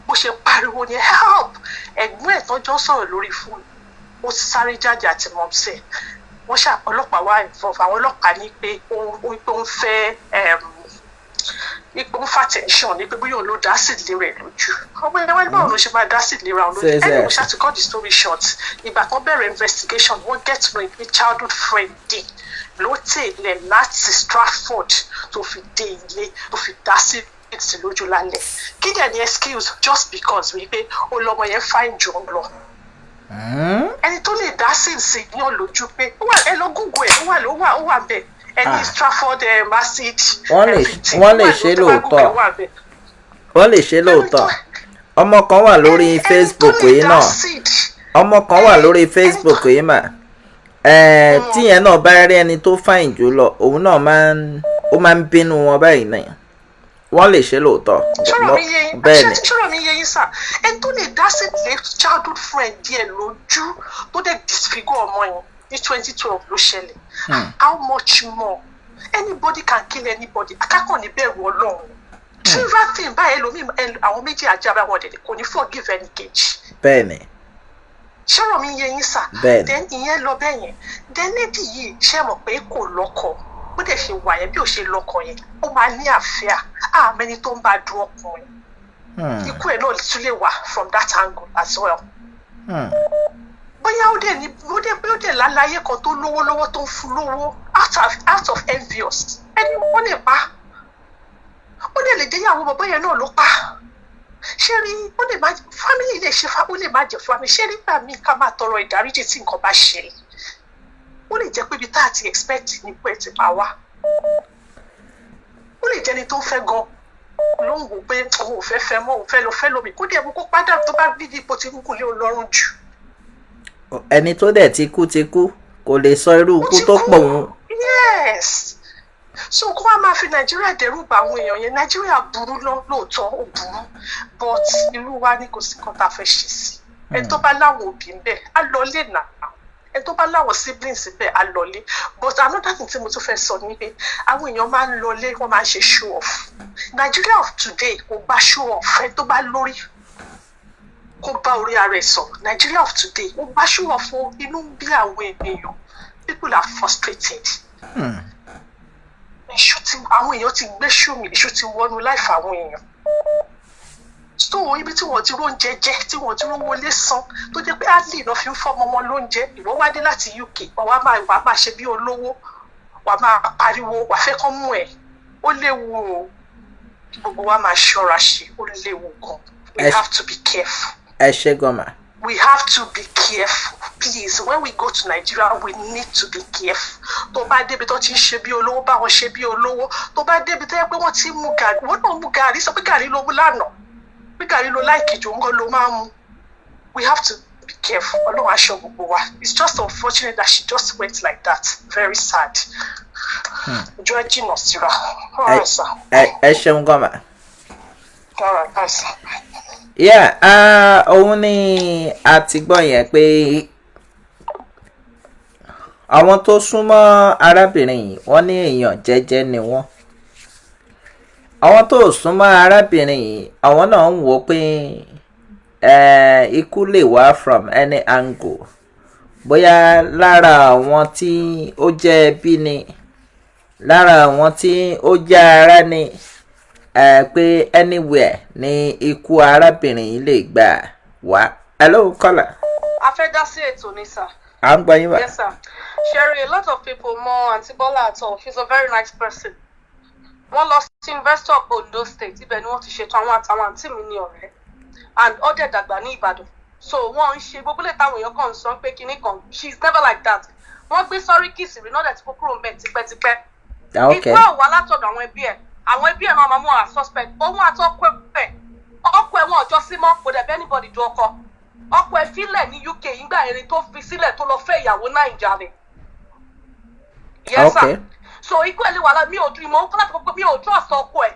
Speaker 3: bó ṣe pariwo ni, "Help!" Ẹ̀gbọ́n ẹ̀ tọ́jọ́ sọ̀rọ̀ lórí fóònù, ó sáré jáde àti mumsy ẹ̀. Wọ́n ṣá ọlọ́pàá wá involve. Àwọn ọlọ́pàá ní pé ó ń fẹ́ ipò ń fa tension, ní pé bóyá òun ló dá acid lé rẹ̀ lójú. Ọmọ ẹni wá ní báwo ló ṣe máa dá acid lé ra òun lójú. Anyway, ṣá to cut the story short, ìgbà kan bẹ̀rẹ̀ investigation, wọ́n get to know pé childhood friend dé ló tẹ̀lé láti Stratford tó fi dé ilé, tó fi dá acid sí lójú lálẹ́. Kí dẹ̀ ni excuse? Just because wípé ó lọ́mọ yẹn fine jù ọ́ lọ. Ẹni tó lè dá acid sí yàn lójú pé ó wà, ẹ lọ Google ẹ, ó wà, ló wà, ó wà bẹ́ẹ̀, ẹni Stratford acid.
Speaker 1: Wọ́n lè ṣe lóòótọ́, wọ́n lè ṣe lóòótọ́. Ọmọ kan wà lórí Facebook yìí náà, ọmọ kan wà lórí Facebook yìí mà tíyẹn náà bá rí ẹni tó fine jù lọ, òun náà máa ń ó máa ń bínú wọn báyìí náà. Wọ́n lè ṣe lóòótọ́.
Speaker 3: Bẹ́ẹ̀ ni. Ṣọ́rọ̀ mi yé yín sà? Ẹni tó lè dá acid lé childhood friend díẹ̀ lójú, tó dẹ̀ disfigure ọmọ yẹn, ní 2012 ló ṣẹlẹ̀, how much more? Anybody can kill anybody. Akákàn ní bẹ̀rù Ọlọ́run. Trivial thing báyìí, ẹlòmíì, àwọn méjì ajá bá wọn dẹ̀ kò ní forgive ẹnì kejì. Ṣọ́rọ̀ mi yé yín sà? Then ìyẹn lọ bẹ́ẹ̀ yẹn. Then lady yìí, ṣe mọ̀ pé kò lọ́kọ?
Speaker 8: Bó dẹ̀ ṣe wà yẹn, bí ò ṣe lọ́kọ yẹn, ó máa ní àfíà àmẹ́ni tó ń bá du ọkùnrin. Ikú ẹ̀ náà tún lè wà from that angle as well. Bóyá ó dẹ̀ ní ó dẹ̀ pé ó dẹ̀ láláyé kan tó lówó lọ́wọ́, tó ń fún lówó, out of envious, ẹni wọ́n lè pa. Ó dẹ̀ lè jẹ́ ìyàwó bàbá yẹn náà ló pa. Ṣé rí, ó lè má family lè ṣe fa, ó lè má jẹ́ family. Ṣé nígbà míì, ká máa tọrọ ìdáríjì tí nǹkan bá ṣẹlẹ̀. Ó lè jẹ́ pé ibi tá a ti expect ní pé ti pa wá, ó lè jẹ́ni tó ń fẹ́ gan ló ń wò pé òun ò fẹ́ fẹ́ mọ́, òun fẹ́ lọ fẹ́ lómi, kó dẹ̀ mú kó padà tó bá bí ipò tí kúkú lé ọlọ́run jù.
Speaker 1: Ẹni tó dẹ̀ ti kú ti kú, kò lè sọ irú
Speaker 8: Ó
Speaker 1: ikú
Speaker 8: ti
Speaker 1: tó
Speaker 8: kú.
Speaker 1: pọ̀ òun.
Speaker 8: Yes, so kó wá máa fi Nàìjíríà dẹ́rù bà àwọn èèyàn yẹn. Nàìjíríà burú lọ lóòótọ́, ó burú, but ìlú wa ní kò sí kan tá a fẹ́ ṣe sí. Ẹni tó bá láwọn òbí ń bẹ̀ á lọ lè nà, ẹni tó bá láwọn siblings ń bẹ̀ á lọlé. But another thing tí mo tún fẹ́ sọ ni pé àwọn èèyàn máa ń lọlé, wọ́n máa ń ṣe show off. Nigeria of today kò gba show off. Ẹni tó bá lórí, kó bá orí ara ẹ̀ sọ̀rọ̀. Nigeria of today ó gba show off o. Inú ń bí àwọn èèyàn, people are frustrated. Èṣù ti, àwọn èèyàn ti gbé ṣùmí, èṣù ti wọnú life àwọn èèyàn. So ibi tí wọ́n ti róúnjẹ jẹ, tí wọ́n ti rówó lé san, tó jẹ́ pé hardly náà fi ń fọ́mọ wọn lóúnjẹ, ìwọ wá dé láti UK, wàá máa ṣe bí olówó, wàá máa pariwo, wàá fẹ́ kán mú ẹ̀. Ó léwu o. Kí gbogbo wa máa ṣọ́ra ṣe, ó léwu gan. We have to be careful.
Speaker 1: Ẹ ṣe gan mà.
Speaker 8: We have to be careful, please. When we go to Nigeria, we need to be careful. Tó bá débi tó ti ń ṣe bí olówó, báwọn ṣe bí olówó. Tó bá débi tó yẹ pé wọ́n ti ń mu gàrí, wọ́n náà mu gàrí. Sọ pé gàrí ló mú lánàá, pé gàrí ló like jù, ńkọ́ ló máa ń mu. We have to be careful. Ọlọ́run aṣọ gbogbo wa. It's just unfortunate that she just went like that. Very sad. Ojú ẹ jìnnà síra. All right, sir.
Speaker 1: Ẹ ṣeun gan mà.
Speaker 8: All right, bye, sir.
Speaker 1: Yeah, òun ni a ti gbọ́ yẹn pé àwọn tó súnmọ́ arábìnrin yìí, wọ́n ní èèyàn jẹ́jẹ́ ni wọ́n. Àwọn tó súnmọ́ arábìnrin yìí, àwọn náà ń wò ó pé ikú lè wá from any angle, bóyá lára àwọn tí ó jẹ́ ẹbí ni, lára àwọn tí ó jẹ́ ará ni, pé anywhere ni ikú arábìnrin yìí lè gbà wá. Hello, caller.
Speaker 9: A fẹ́ dá sí ètò ní, sir.
Speaker 1: À ń gbọ́ yín wá.
Speaker 9: Yes, sir. Sherry, a lot of people mọ Aunty Bola at all. She's a very nice person. Wọ́n lọ sí University of Ondo State, ibẹ̀ ni wọ́n ti ṣètò, àwọn àtàwọn àǹtí mi ní ọ̀rẹ́. And ó dẹ̀ dàgbà ní Ìbàdàn. So wọ́n ń ṣe gbogbo lè táwọn èèyàn kàn ń sọ pé kinní kan. She's never like that. Wọ́n gbé sọ́rí kìsì rí náà dẹ̀ ti kó kúrò ńbẹ̀ tipẹ́tipẹ́. Ikú ẹ̀ wá látọ̀dọ̀ àwọn ẹbí ẹ̀. Àwọn ẹbí ẹ̀ máa máa mú àwọn suspect. Òun àtọkọ ẹ̀, ọkọ ẹ̀ wọn ò jọ sí mọ́, kò dẹ̀ bẹ́ anybody ju ọkọ. Ọkọ ẹ̀ filẹ̀ ní UK ìgbà ẹni tó fi sílẹ̀ tó lọ fẹ́ ìyàwó Naija ni. Yes, sir. So ikú ẹ̀ lè wà lá. Mi ò dùn ìmọ̀ nǹkan láti kọ́kọ́, mi ò trust ọkọ ẹ̀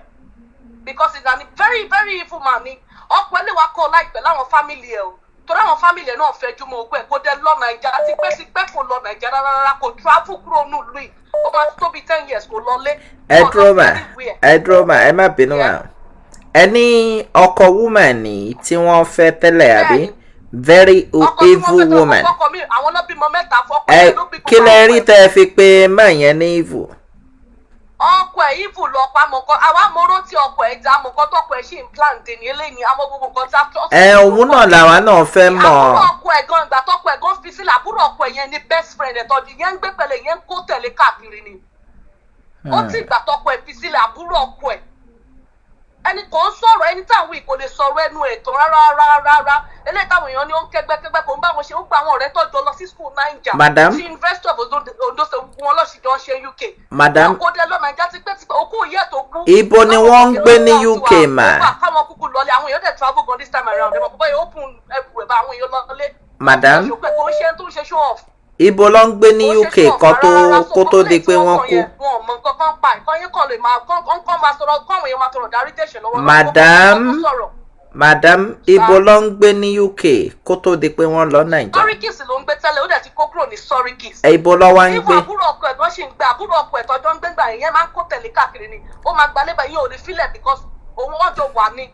Speaker 9: because he's an very very evil man ni. Ọkọ ẹ̀ lè wá kọ́ láìpẹ́ láwọn family ẹ̀ o, torí àwọn family ẹ̀ náà fẹjú mọ́ ọkọ ẹ̀. Kó dé lọ Naija tipẹ́tipẹ́, kò lọ Naija rárá rárá, kò travel kúrò nílùú yìí. Ó máa tó bí 10 years kò lọlé.
Speaker 1: Ẹ
Speaker 9: Kò lọ
Speaker 1: dúró mà.
Speaker 9: anywhere.
Speaker 1: Ẹ dúró mà, ẹ má bínú mà. Ẹ ní ọkọ woman ní tí wọ́n fẹ́ tẹ́lẹ̀, àbí?
Speaker 9: Bẹ́ẹ̀ni.
Speaker 1: Very
Speaker 9: Ọkọ tí wọ́n
Speaker 1: evil
Speaker 9: fẹ́ tó
Speaker 1: woman.
Speaker 9: ọkọ mi, àwọn ló bímọ mẹ́ta fọkọ
Speaker 1: Ẹ
Speaker 9: ẹ̀ ló bí
Speaker 1: kí
Speaker 9: gbogbo
Speaker 1: lẹ
Speaker 9: àwọn
Speaker 1: rí
Speaker 9: ẹ̀.
Speaker 1: tẹ́ ẹ fi pé máa yẹn ní evil?
Speaker 9: Ọkọ ẹ̀ evil lọ pa mọ̀kọ́ àwa mọ̀rọ̀ tí ọkọ ẹ̀ já mọ̀kọ́ tọkọ ẹ̀ ṣì ń plan dè ní eléyìí, àmọ́ gbogbo nǹkan tí a
Speaker 1: Ẹ òun náà làwa náà fẹ́ mọ̀.
Speaker 9: Àbúrò ọkọ ẹ̀ gan, ìgbà tọkọ ẹ̀ gan fi sílẹ̀, àbúrò ọkọ ẹ̀ yẹn ni best friend ẹ̀ tọ́jú yẹn ń gbé pẹ̀lẹ́ yẹn ń kó tẹ̀lé káàkiri ni. Ó ti ìgbà tọkọ ẹ̀ fi sílẹ̀, àbúrò ọkọ ẹ̀, ẹni kò ń sọ̀rọ̀, ẹni táwọn yìí kò lè sọ̀rọ̀ ẹnu ẹ̀ tán rárá rárá rárá. Eléyìí táwọn èèyàn ní ó ń kẹ́gbẹ́kẹ́gbẹ́, kò ń bá wọn ṣe. Ó gba àwọn ọ̀rẹ́ tọ́jọ́ lọ sí school Naija,
Speaker 1: Madam.
Speaker 9: sí University of Ondo State, wọn lọ́sì jọ ń ṣe UK.
Speaker 1: Madam.
Speaker 9: Kó dé lọ Naija tipẹ́tipẹ́, òkú ìyá tó kú.
Speaker 1: Ibo ni wọ́n ń gbé ní UK mà?
Speaker 9: Káwọn kúkú lọlé. Àwọn èèyàn dẹ̀ travel gan this time around. Ẹ̀ mọ̀ kó báyìí open everywhere bá àwọn èèyàn lọlé.
Speaker 1: Madam.
Speaker 9: Kò ń ṣe tó ń ṣe show off.
Speaker 1: Ibo ló ń gbé ní UK kó tó di pé wọ́n kú?
Speaker 9: Wọn ò mọ nǹkan kan pa ìkan yín kan lè máa kán kán máa sọ̀rọ̀, káwọn èèyàn máa tọrọ dárí tẹ̀sẹ̀ lọ́wọ́.
Speaker 1: Madam. Madam, ibo ló ń gbé ní UK kó tó di pé wọ́n lọ Naija?
Speaker 9: Sọ́ríkìsì ló ń gbé tẹ́lẹ̀, ó dẹ̀ ti kó kúrò ní Sọ́ríkìsì.
Speaker 1: Ibo ló wá ń
Speaker 9: Ibò
Speaker 1: gbé?
Speaker 9: àbúrò ọkọ ẹ̀ gan ṣì ń gbé. Àbúrò ọkọ ẹ̀ tọ́jọ́ ń gbégbà yẹn máa ń kó tẹ̀lé káàkiri ni. Ó máa gba lébà yẹn, ò ní fílẹ̀ because òun ọjọ́ wà ní.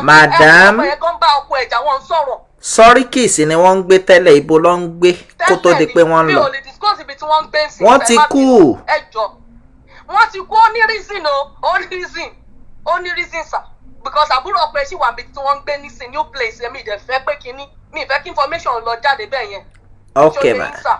Speaker 1: Madam.
Speaker 9: Ọkọ yẹn gan bá ọkọ ẹ̀ jà, wọ́n ń sọ̀rọ̀.
Speaker 1: Sọ́ríkìsì ni wọ́n ń gbé tẹ́lẹ̀. Ibo ló ń gbé kó tó di pé wọ́n
Speaker 9: Mi
Speaker 1: lọ?
Speaker 9: ò lè disclose ibi tí wọ́n ń gbé sí.
Speaker 1: Wọ́n
Speaker 9: Ẹ
Speaker 1: ti
Speaker 9: má
Speaker 1: kú.
Speaker 9: bínú. Ẹ jọ. Wọ́n ti kú, ó ní reason o, ó ní reason, ó ní reason, sir, because àbúrò ọkọ ẹ̀ ṣì wà níbi tí wọ́n ń gbé nísìn new place. Èmi ìdẹ̀ fẹ́ pé kínní, mi ì fẹ́ kí information lọ jáde bẹ́ẹ̀ yẹn.
Speaker 1: Ok
Speaker 9: Ṣó yé
Speaker 1: ma.
Speaker 9: yín, sir?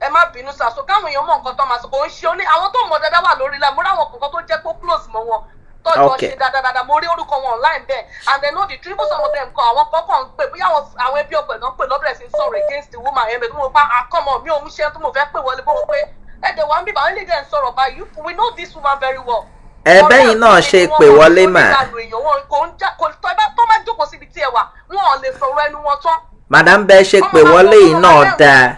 Speaker 9: Ẹ má bínú, sir. So káwọn èèyàn mọ nǹkan tó máa sọ, kò ń ṣe oní àwọn tó mọ dáadáa wà lórí ilẹ̀. Mo ráwọn kọ̀ọ̀kan tó jẹ́ kó close mọ́ wọn tọ́jọ́ ṣe dáadáa. Mo rí orúkọ wọn online bẹ́ẹ̀, and they know the triple. Some of them kọ, àwọn kọ̀ọ̀kan ń pè, bóyá àwọn ẹbí ọkọ ẹ̀ náà ń pè lọ́bẹ̀rẹ̀ sí ń sọ̀rọ̀ against the woman yẹn bẹ́ẹ̀. Tó mo pa àkọ́mọ mi, òun ṣe tó mo fẹ́ pè wọlé bó mo pé ẹ̀dẹ̀ wà ń bíbá àwọn eléyìí dẹ̀ ń sọ̀rọ̀ báyìí. We know this woman very well.
Speaker 1: Ẹ bẹ́yìn náà ṣe pè wọlé mà.
Speaker 9: Èèyàn wọn kò ń já kò tó bá tó bá jókòó síbi tí ẹ wà, wọn ò lè sọ̀rọ̀ ẹnu wọn tán.
Speaker 1: Madam, bẹ́ẹ̀ ṣe pè wọlé yìí náà dáa.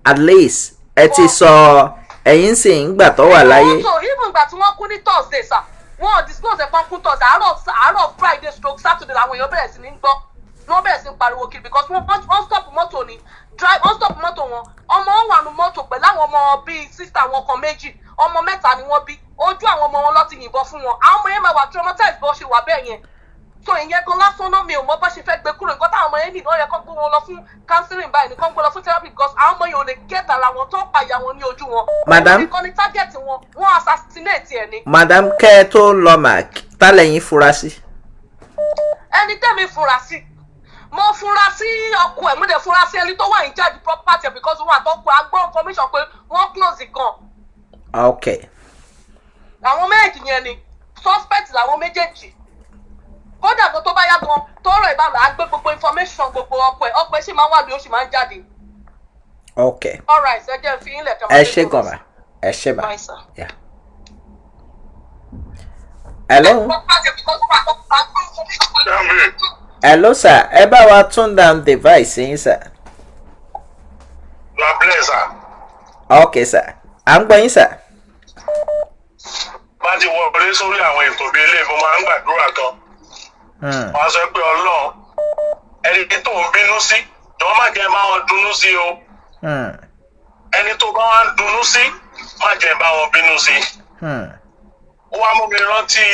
Speaker 1: At least ẹ ti sọ, ẹ̀yin sì ń gbà tó wà láyé.
Speaker 9: Mọ́tò, even ìgbà tí wọ́n kú ní Thursday, sir, wọ́n ò disclose ẹ̀pọ́n kú Thursday. Àárọ̀ Friday/Saturday làwọn èèyàn bẹ̀rẹ̀ sí ní gbọ́, wọ́n bẹ̀rẹ̀ sí ní pariwo kiri, because wọ́n stop mọ́tò ni drive, wọ́n stop mọ́tò wọn. Ọmọ wọn wà nù mọ́tò pẹ̀lú àwọn ọmọ bíi sister wọn kan méjì. Ọmọ mẹ́ta ni wọ́n bí. Ojú àwọn ọmọ wọn ló ti yìnbọn fún wọn. Àwọn ọmọ yẹn máa wà traumatized bó ṣe wà bẹ́ẹ̀ yẹn. So ìyẹn gan lásán náà, mi ò mọ bá ṣe fẹ́ gbé kúrò. Nǹkan táwọn ọmọ yẹn nìyẹn yẹ kó gbé wọn lọ fún counseling báyìí, nìkan gbé lọ fún therapy, because àwọn ọmọ yẹn ò lè get ara wọn tó pàyà wọn ní ojú wọn.
Speaker 1: Madam?
Speaker 9: Nìkan ni target wọn, wọn assassinate ẹ ni.
Speaker 1: Madam, kẹ́ ẹ tó lọ mà, ta lẹ́yìn fura sí?
Speaker 9: Ẹni tẹ́mi fura sí, mo fura sí ọkọ ẹ̀, mo dẹ̀ fura sí ẹni tó wà in charge property ẹ̀, because wọn àtọkọ a gbọ́ information pé wọ́n close gan. Àwọn méjì yẹn ni suspect làwọn méjèèjì. Kódà gan, tó bá yá gan, tọrọ ìbámu á gbé gbogbo information gbogbo ọkọ ẹ̀. Ọkọ ẹ̀ sì máa ń wà lóyún, ó sì máa ń jáde. Alright, ẹ jẹ́ n fi yín lẹ̀ kẹ́ máa
Speaker 1: Ẹ
Speaker 9: dé
Speaker 1: ṣe
Speaker 9: tó.
Speaker 1: Gan ma, ẹ ṣe ma.
Speaker 9: Bye, sir.
Speaker 1: Yeah. Hello. Hello sir, ẹ bá wa tune down device yín, sir.
Speaker 7: God bless, sir.
Speaker 1: Ok sir, à ń gbọ́ yín, sir.
Speaker 7: Bá ti wọlé sórí àwọn ètò bíi eléyìí, mo máa ń gbàdúrà kan. Wọ́n á sọ pé Ọlọ́run, ẹni tó ń bínú sí, jọ̀wọ́ má jẹ́ bá wọn dunnú sí o. Ẹni tó bá wọn dunnú sí, má jẹ́ bá wọn bínú sí. Ó wá mú mi rántí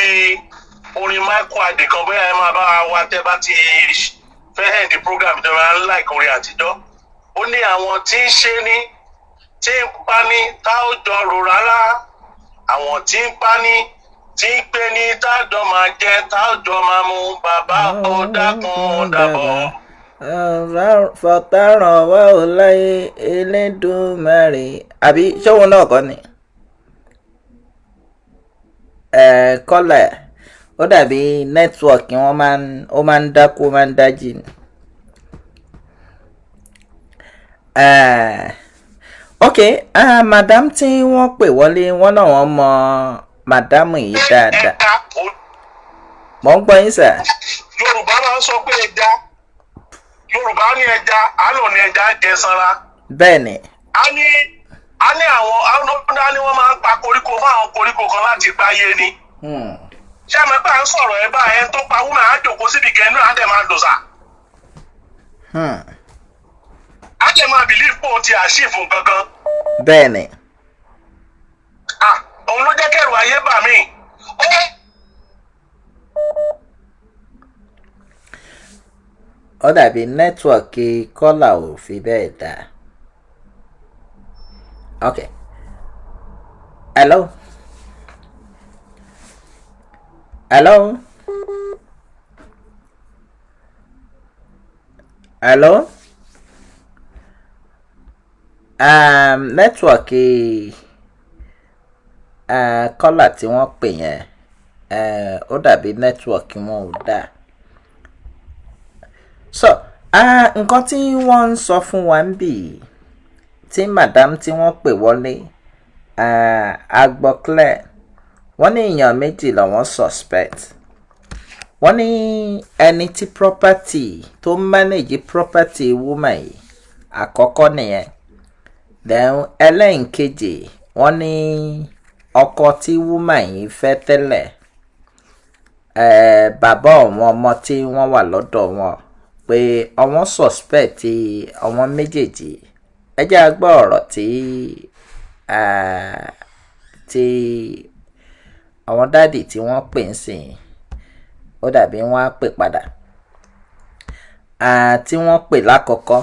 Speaker 7: orin Michael Adé kan, bóyá ẹ máa bá wa tẹ́ bá ti fẹ́ end program tó máa ń like orin àtijọ́. Ó ní àwọn tí ń ṣe ní tí ń pa ní tá ó jọ rò rárá, àwọn tí ń pa ní tí ń pè ní tá a jọ máa jẹ, tá a jọ máa mu, bàbá ó dákun ó dàbọ̀.
Speaker 1: Fọ̀tàràn wá ò láyé Elédùmarè, àbí ṣóun náà kọ́ ni? Ẹ kọ́lẹ̀, ó dàbí network wọn máa ń, ó máa ń dákú, ó máa ń dájì ni. Ok, madam tí wọ́n pè wọlé, wọ́n náà wọ́n mọ madam yìí dáadáa.
Speaker 7: Ẹja.
Speaker 1: Mò ń gbọ́ yín, sir.
Speaker 7: Yorùbá máa ń sọ pé ẹja, Yorùbá ní ẹja àánú ní ẹja jẹ sanra.
Speaker 1: Bẹ́ẹ̀ ni.
Speaker 7: A ní àwọn á ní wọ́n máa ń pa koríko fún àwọn koríko kan láti gbáyé ni. Ṣé àmọ́ pé à ń sọ̀rọ̀ ẹ bá ẹ tó pa woman, á jòkó síbi kẹ́nu, á dẹ̀ máa dùn sà. Á dẹ̀ máa believe pé òun ti achieve nǹkan kan.
Speaker 1: Bẹ́ẹ̀ ni.
Speaker 7: Ah, òun ló jẹ́ kẹ́rù ayé bà mí. Ó
Speaker 1: Ó dàbí network kọ́là ò fi bẹ́ẹ̀ dáa. Ok, hello, hello, hello. Network kọ́là tí wọ́n pè yẹn, ó dàbí network wọn ò dáa. So nǹkan tí wọ́n ń sọ fún wa ń bì, tí madam tí wọ́n pè wọlé, agbọ́klẹ̀, wọ́n ní èèyàn méjì làwọn suspect. Wọ́n ní ẹni tí property tó manage property woman yìí, àkọ́kọ́ nìyẹn. Then ẹlẹ́ǹkejì, wọ́n ní ọkọ tí woman yìí fẹ́ tẹ́lẹ̀, bàbá àwọn ọmọ tí wọ́n wà lọ́dọ̀ wọn, pé àwọn suspect àwọn méjèèjì. Ẹ jẹ́ a gbọ́ ọ̀rọ̀ tí àwọn daddy tí wọ́n pè ń sìn. Ó dàbí wọ́n á pè padà tí wọ́n pè lákọ̀ọ́kọ́.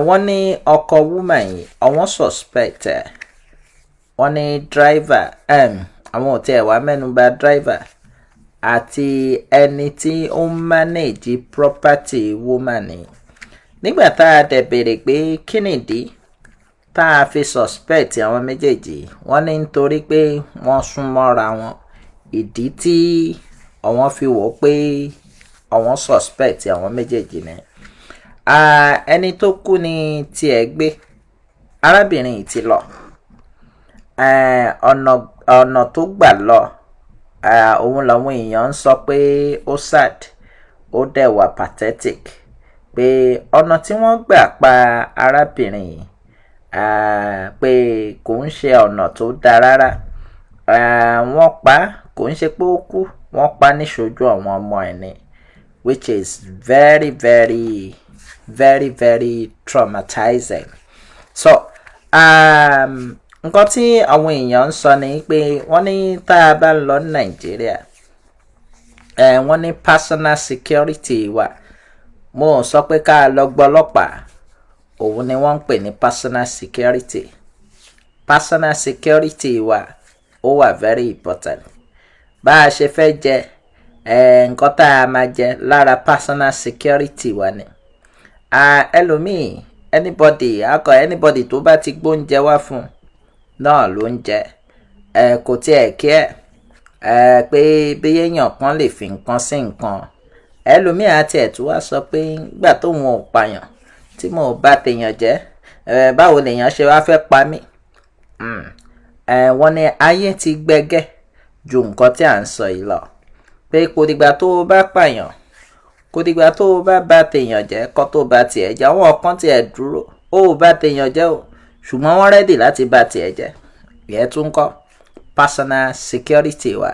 Speaker 1: Wọ́n ní ọkọ woman yìí, àwọn suspect ẹ̀. Wọ́n ní driver, àwọn ò tiẹ̀ wá mẹ́nuba driver àti ẹni tí ó ń manage property woman ni. Nígbà tá a dẹ̀ béèrè pé kí nìdí tá a fi suspect àwọn méjèèjì, wọ́n ní nítorí pé wọ́n sún mọ́ra wọn. Ìdí tí àwọn fi wò ó pé àwọn suspect àwọn méjèèjì ni. Ẹni tó kú ni tiẹ̀ gbé, arábìnrin yìí ti lọ. Ọ̀nà tó gbà lọ, òun làwọn èèyàn ń sọ pé ó sad, ó dẹ̀ wà pathetic, pé ọ̀nà tí wọ́n gbà pa arábìnrin yìí, pé kò ń ṣe ọ̀nà tó dáa rárá. Wọ́n pa á, kò ń ṣe pé ó kú, wọ́n pa á níṣojú àwọn ọmọ ẹ̀ ni, which is very, very, very, very traumatizing. So nǹkan tí àwọn èèyàn ń sọ ni pé wọ́n ní tá a bá ń lọ ní Nàìjíríà, wọ́n ní personal security wa. Mo ò sọ pé ká lọ gbọ́ ọlọ́pàá, òun ni wọ́n ń pè ní personal security. Personal security wa, ó wà very important. Bá a ṣe fẹ́ jẹ nǹkan tá a máa jẹ lára personal security wa ni. Ẹlòmíì, anybody akọ, anybody tó bá ti gbóúnjẹ wá fún náà ló ń jẹ ẹ, kò tiẹ̀ kí ẹ ẹ pé bí èèyàn kan lè fi nǹkan sí nǹkan. Ẹlòmíì àti ẹ̀ tó wá sọ pé nígbà tóun ò pààyàn, tí mo bá tèèyàn jẹ́ ẹ, báwo lèèyàn ṣe wá fẹ́ pa mí? Wọ́n ní ayé ti gbẹgẹ́ ju nǹkan tí à ń sọ yìí lọ, pé kò dìgbà tó o bá pààyàn, kò dìgbà tó o bá bá tèèyàn jẹ́ kó tó bá tiẹ̀ jẹ́. Àwọn kan tiẹ̀ dúró, ó ò bá tèèyàn jẹ́ o, ṣùgbọ́n wọ́n ready láti bá tiẹ̀ jẹ́. Ìyẹn tún kọ́ personal security wa.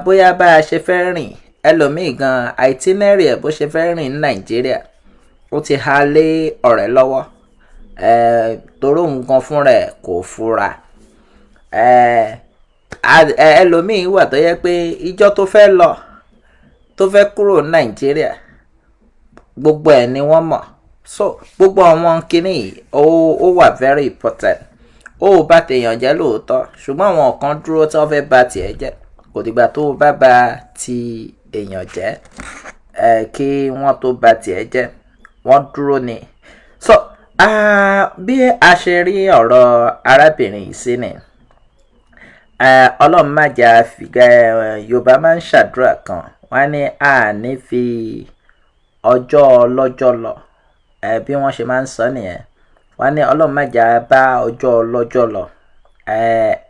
Speaker 1: Bóyá bá a ṣe fẹ́ rìn, ẹlòmíì gan itinerary ẹ̀, bó ṣe fẹ́ rìn ní Nàìjíríà, ó ti há lé ọ̀rẹ́ lọ́wọ́, torí òun gan fúnra ẹ̀ kò fura. Ẹlòmíì wà tó yẹ pé ìjọ́ tó fẹ́ lọ, tó fẹ́ kúrò ní Nàìjíríà, gbogbo ẹ̀ ni wọ́n mọ̀. So gbogbo àwọn kinní yìí, ó wà very important. Ó ò bá tèèyàn jẹ́ lóòótọ́, ṣùgbọ́n àwọn kan dúró tí wọ́n fẹ́ bá tiẹ̀ jẹ́. Kò dìgbà tó o bá ba ti èèyàn jẹ́ kí wọ́n tó ba tiẹ̀ jẹ́, wọ́n dúró ni. So bí a ṣe rí ọ̀rọ̀ arábìnrin yìí sí ni, Ọlọ́run má jẹ́ àfìgá. Yorùbá máa ń ṣàdúrà kan, wọ́n á ní a ní fi ọjọ́ ọlọ́jọ́ lọ. Bí wọ́n ṣe máa ń sọ nìyẹn, wọ́n á ní Ọlọ́run má jẹ́ a bá ọjọ́ ọlọ́jọ́ lọ.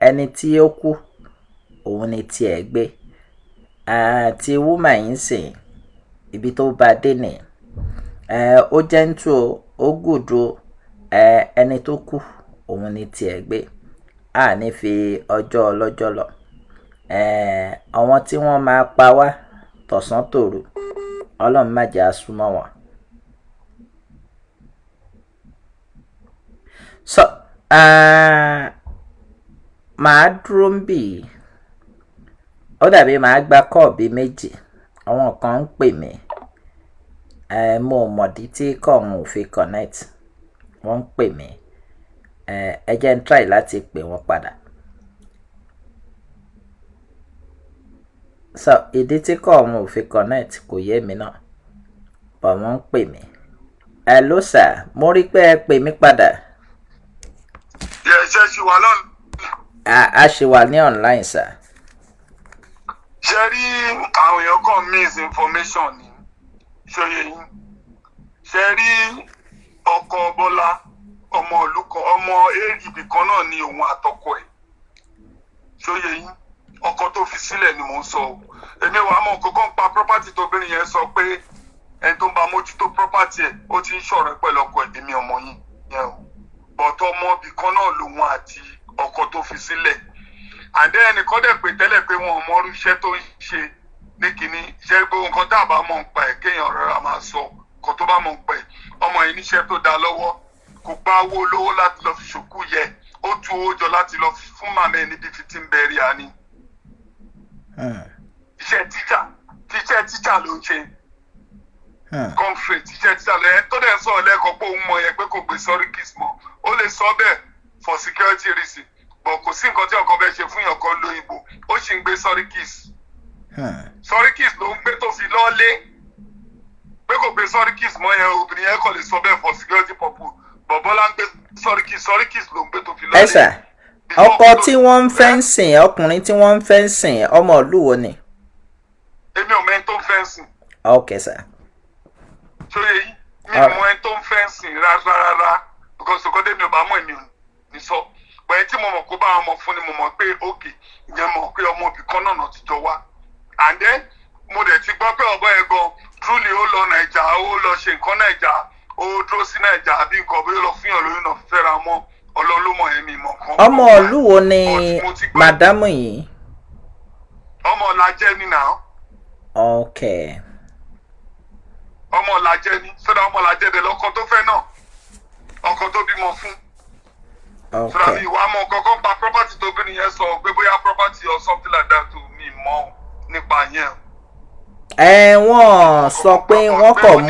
Speaker 1: Ẹni tí ó kú, òun ni tiẹ̀ gbé. Ti woman yìí ń sìn, ibi tó bá dé nìyẹn. Ó gentle o, ó good o, ẹni tó kú, òun ni tiẹ̀ gbé. A ní fi ọjọ́ ọlọ́jọ́ lọ. Àwọn tí wọ́n máa pa wá tọ̀sán tòru, Ọlọ́run má jẹ́ a súnmọ́ wọn. So màá dúró ń bì í. Ó dàbí màá gba call bí méjì. Àwọn kan ń pè mí. Mo ò mọ̀dí tí call wọn ò fi connect. Wọ́n ń pè mí. Ẹ jẹ́ n try láti pè wọ́n padà. So ìdí tí call wọn ò fi connect kò yé mi náà, but wọ́n ń pè mí. Hello sir, mo rí pé ẹ pè mí padà.
Speaker 5: Yẹ ṣe ṣì wà lọ́nà.
Speaker 1: A ṣì wà ní online, sir.
Speaker 5: Ṣe rí, àwọn èèyàn kan misinformation ni, ṣòye yín? Ṣe rí, ọkọ Bọ́lá, ọmọ ìlú kan, ọmọ ibì kan náà ni òun àtọkọ ẹ̀, ṣòye yín? Ọkọ tó fi sílẹ̀ ni mò ń sọ o. Èmi wàá mọ nǹkan kan pa property tóbìnrin yẹn sọ pé ẹni tó ń bá mójútó property ẹ̀, ó ti ń ṣọ̀rẹ́ pẹ̀lú ọkọ ẹ̀. Èmi ọmọ yín yẹn o, but ọmọ ibì kan náà lòun àti ọkọ tó fi sílẹ̀. Àdé ẹnìkan dẹ̀ pé tẹ́lẹ̀ pé wọn ò mọ irú iṣẹ́ tó ń ṣe ní kínní. Ṣe gbogbo nǹkan tá a bá mọ̀ ń pa ẹ̀, kéèyàn rọra máa sọ nǹkan tó bá mọ̀ ń pa ẹ̀. Ọmọ yìí níṣẹ́ tó dáa lọ́wọ́, kò gba owó olówó láti lọ fi ṣòkú yẹ. Ó tu owó jọ láti lọ fún màmá ẹ̀ níbi fifteen burial ni. Iṣẹ́ tíṣà, tíṣẹ́ tíṣà ló ń ṣe. Comfrey, tíṣẹ́ tíṣà ló yẹ. Tó dẹ̀ ń sọ̀rọ̀ lẹ́ẹ̀kan pé òun mọ̀ yẹn pé kò gbé sọ́rí kiss mọ́, ó lè sọ bẹ́ẹ̀ for security reason. But kò sí nǹkan tí ọkọ bẹ́ẹ̀ ṣe fún yàn kan lóyìnbó, ó sì ń gbé Sọ́ríkìs. Sọ́ríkìs ló ń gbé tó fi lọ́ọ́lé. Pé kò gbé Sọ́ríkìs mọ́ yẹn, obìnrin yẹn kàn lè sọ bẹ́ẹ̀ for security purpose. But Bọ́lá ń gbé Sọ́ríkìs, Sọ́ríkìs ló ń gbé tó fi lọ́ọ́lé.
Speaker 1: Ẹ sà, ọkọ tí wọ́n ń fẹ́ ń sìn, ọkùnrin tí wọ́n ń fẹ́ ń sìn, ọmọ ìlú wo ni?
Speaker 5: Èmi ò mẹ́ni tó ń fẹ́ ń sìn.
Speaker 1: Ok sir.
Speaker 5: Ṣóyè yìí, mi ò mọ ẹni tó ń fẹ́ ń sìn rárá rárá, because ọkọ tèmi ò bá mọ̀, èmi ò ní sọ. Bẹ́ẹ̀ tí mo mọ̀ kó bá ọmọ fún ni, mo mọ̀ pé òkè ìyẹn mọ̀ pé ọmọ òbí kan náà ti jọ wá. And then mo dẹ̀ ti gbọ́ pé ọ̀bọ yẹn gan truly ó lọ Nàìjà, ó lọ ṣe nǹkan Nàìjà, ó dúró sí Nàìjà àbí nǹkan, bóyá ó lọ fún yàn lóyún náà fẹ́ra mọ́. Ọlọ́lọ́mọ yẹn mi mọ̀ kan.
Speaker 1: Ọmọ ìlú wo ni màdámù yìí?
Speaker 5: Ọmọ Ọ̀làjẹ́ ni nà.
Speaker 1: Ok.
Speaker 5: Ọmọ Ọ̀làjẹ́ ni, sódà ọmọ Ọ̀làjẹ́ dẹ̀ lọ́kọ tó fẹ́ náà, ọkọ tó bímọ fún. Sódà mi ìwà mọ kankan pa property tó bí nìyẹn, sọ pé bóyá property or something like that tó mi mọ̀ nípa yẹn.
Speaker 1: Ẹ wọ́n sọ pé wọ́n kọ̀ mú,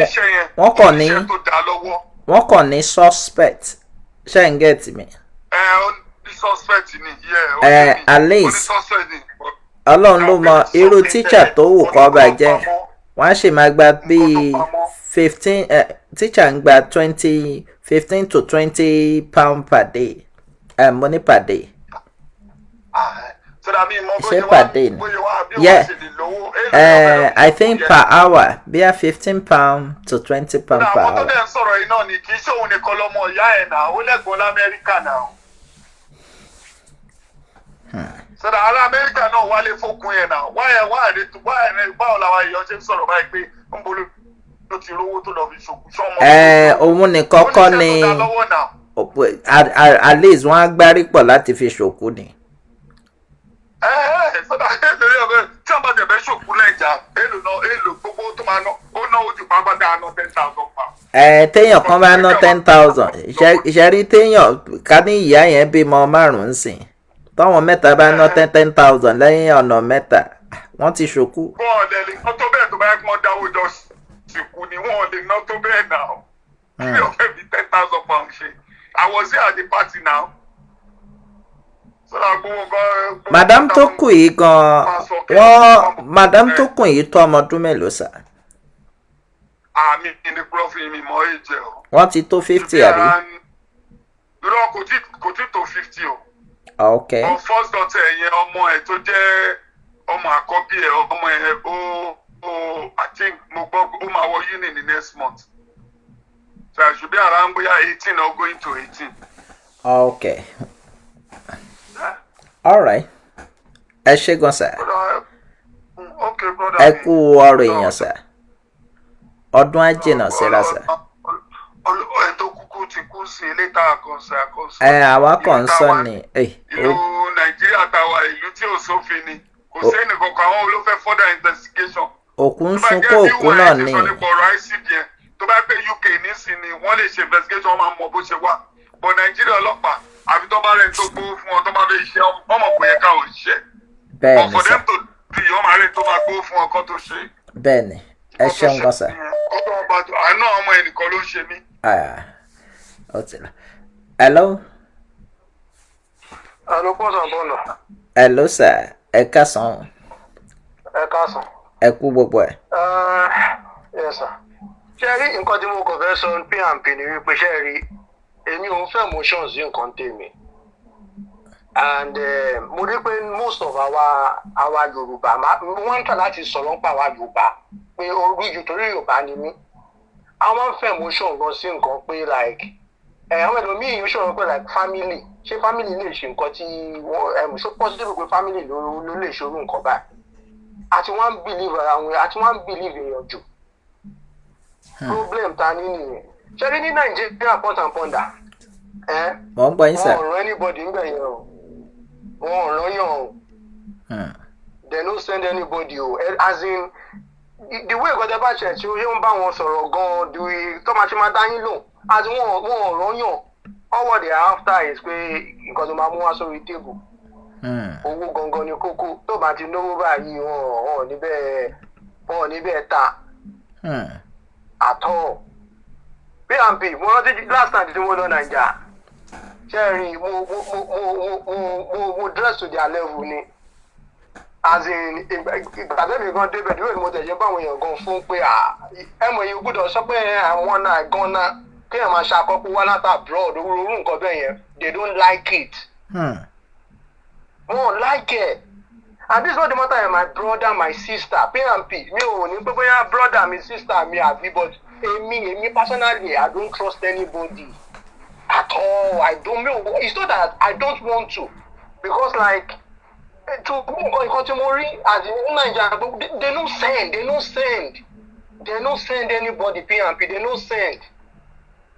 Speaker 1: wọ́n kọ̀ ní
Speaker 5: oníṣẹ́ tó dá lọ́wọ́.
Speaker 1: Wọ́n kọ̀ ní suspect, ṣé ń get mi?
Speaker 5: Ẹ ó ní suspect ni yẹ.
Speaker 1: Ẹ at
Speaker 5: ó ní
Speaker 1: least
Speaker 5: suspect ni.
Speaker 1: Ọlọ́run ló mọ irú tíṣà tó wù kọ́ bá jẹ́, wọ́n á sì máa gba bíi 15, tíṣà ń gba 20, £15 to £20 per day, mo ní per day.
Speaker 5: Sódà mi mọ
Speaker 1: Ṣé
Speaker 5: bóyá wá
Speaker 1: per day ni?
Speaker 5: bóyá wá bí
Speaker 1: Yeah.
Speaker 5: wọ́n ṣe lè lówó.
Speaker 1: I think per hour bíi £15 to £20 per
Speaker 5: Àwọn tó
Speaker 1: hour.
Speaker 5: dẹ̀ ń sọ̀rọ̀ yìí náà ni, kì í ṣe òun nìkan lọ́mọ ìyá ẹ̀ náà, ó lẹ́gbọ̀n lamẹ́ríkà náà. Sọ̀rọ̀ ará Amẹ́ríkà náà wálé fókun yẹn náà, wáyà wáyà wáyà báwo làwọn èèyàn ṣe ń sọ̀rọ̀ báyìí pé ń bolo ló ti rówó tó lọ fi ṣòkú sọ́mọ?
Speaker 1: Òun nìkan kọ́ ni.
Speaker 5: Oníṣẹ́ tó dá lọ́wọ́ náà.
Speaker 1: At least wọ́n á gbárí pọ̀ láti fi ṣòkú ni.
Speaker 5: Ẹ ẹ sọdọ lórí ọbẹ tí wọn bá tẹ fẹ́ ṣòkú Nàìjà, èlò náà, èlò gbogbo tó máa ná, ó náwó ju pápá dáa ná £10,000.
Speaker 1: Ẹ téèyàn kan bá ná 10,000, ìṣẹ́rí téèyàn ká ní ìyá yẹn bímọ márùn-ún sìn, táwọn mẹ́ta bá ná 10,000 lẹ́yìn ọ̀nà mẹ́ta, wọ́n ti ṣòkú.
Speaker 5: Wọn ò lè ná tó bẹ́ẹ̀, tó bá yẹ kí wọ́n dáwó jọ sìnkú ni, wọn ò lè ná tó bẹ́ẹ̀ náà. Kí ni ọ̀fẹ́ fi £10,000 ṣe? I was there at the party now. Sọdọ gbogbo nǹkan.
Speaker 1: Madam tó kù yìí gan, wọ́n madam tó kù yìí tó ọmọ ọdún mélòó sà?
Speaker 5: Àmì ní prọfì mi mọ èjẹ o.
Speaker 1: Wọ́n ti tó 50 àbí?
Speaker 5: Irọ́, kò tí tó 50 o.
Speaker 1: Ok.
Speaker 5: Ọ first daughter ẹ̀ yẹn, ọmọ ẹ̀ tó jẹ́ ọmọ àkọ́bí ẹ̀, ọmọ ẹ̀ ó I think mo gbọ́ ó máa wọ uni ní next month, so I should be around bóyá 18 or going to 18.
Speaker 1: Ok, alright, ẹ ṣé gan sà.
Speaker 5: Okay, brother.
Speaker 1: Ẹ kú ọ̀rọ̀ èèyàn sà, ọdún á jìnnà síra sà.
Speaker 5: Ẹni tó kúkú ti kú sí ilé tá a kàn sí àkọsọ.
Speaker 1: Ẹ àwa kàn ń sọ ni.
Speaker 5: Ìlú Nàìjíríà táwa, ìlú tí ò sófin ni, kò sẹ́ni kankan, àwọn olófẹ́ further investigation.
Speaker 1: Òkú ń sunkún òkú náà ni.
Speaker 5: Tó bá jẹ́ bí wọ́n ẹ̀ ti sọ nípa ọ̀rọ̀ ICB yẹn, tó bá pé UK nísìnyí, wọ́n lè ṣe investigation, wọ́n máa mọ bó ṣe wà. But Nàìjíríà, ọlọ́pàá, àbí tó bá rẹ̀ tó gbówó fún wọn, tó bá fẹ́ ṣiṣẹ́, wọ́n mọ̀ pé yẹ káwọn ṣiṣẹ́.
Speaker 1: Bẹ́ẹ̀
Speaker 5: But
Speaker 1: ni
Speaker 5: for
Speaker 1: sà.
Speaker 5: them to do it, wọ́n máa rẹ̀ tó máa gbówó fún wọn kó tó ṣe.
Speaker 1: Bẹ́ẹ̀ ni, ẹ ṣeun gan sà.
Speaker 5: Kó tó wọn bá tó àánú ọmọ ẹnìkan ló ń ṣe mí.
Speaker 1: Ah, ó ti lọ. Hello.
Speaker 7: Alo, pọ̀sán bọ́ọ̀lù.
Speaker 1: Hello sir, ẹ káàsán.
Speaker 7: Ẹ káàsán.
Speaker 1: Ẹ kú gbogbo ẹ.
Speaker 7: Yes sir. Ṣé ẹ rí nǹkan tí mo kàn fẹ́ sọ pnp ni wípé, ṣé ẹ rí, èmi ò ń fẹ́ emotions sí nǹkan tèmi, and mo rí pé most of our Yorùbá wọ́n ń tà láti sọ̀rọ̀ nípa àwa Yorùbá pé orí ju torí Yorùbá ni mí, àwọn ń fẹ́ emotion gan sí nǹkan pé like ẹ àwọn ẹlòmíì ń sọ̀rọ̀ pé like family, ṣé family lè ṣe nǹkan tí wọ́n ṣó possible pé family ló lè ṣorú nǹkan báyìí? Àti wọ́n ń believe ara wọn, àti wọ́n ń believe èèyàn jù. Problem ta ní nìyẹn. Ṣé rí ní Nàìjíríà, port and ponder ẹ
Speaker 1: Mò ń gbọ́ yín sà.
Speaker 7: wọn ò rán anybody ń bẹ̀ yẹn o, wọn ò rán yàn o. They no send anybody o. As in the way ìkọ́jà bá ṣe tí ó ń bá wọn sọ̀rọ̀ gan-an, the way tó máa ṣe máa dá yín lò, as in wọn ò rán yàn. All what they are after is pé nǹkan tó máa mú wá sórí table. Owó gangan ni kókó. Tó bá ti náwó báyìí, wọn ò ní bẹ́ẹ̀ ta at all. Pnp, mo rántí last time tí mo lọ Nàìjà. Ṣé ẹ rí, mo dress to their level ni. As in, ìgbà tẹ́mi gan débẹ̀, dúró ni mo tẹ̀sẹ̀ bá àwọn èèyàn gan fún pé ẹ mọ̀, èyí gbọ́dọ̀ sọ pé àwọn náà gan náà kéèyàn máa ṣàkọ́kọ́ wá láti abroad, orú nǹkan bẹ́ẹ̀ yẹn, they don't like it. Wọn ò like it. And this is not the matter of my brother, my sister, P&P. Mi ò ní pé bóyá brother mi, sister mi àbí, but èmi personally, I don't trust anybody at all. I don't know. It's not that I don't want to, because like to nǹkan tí mo rí as in Naija, they no send, they no send, they no send anybody, P&P, they no send.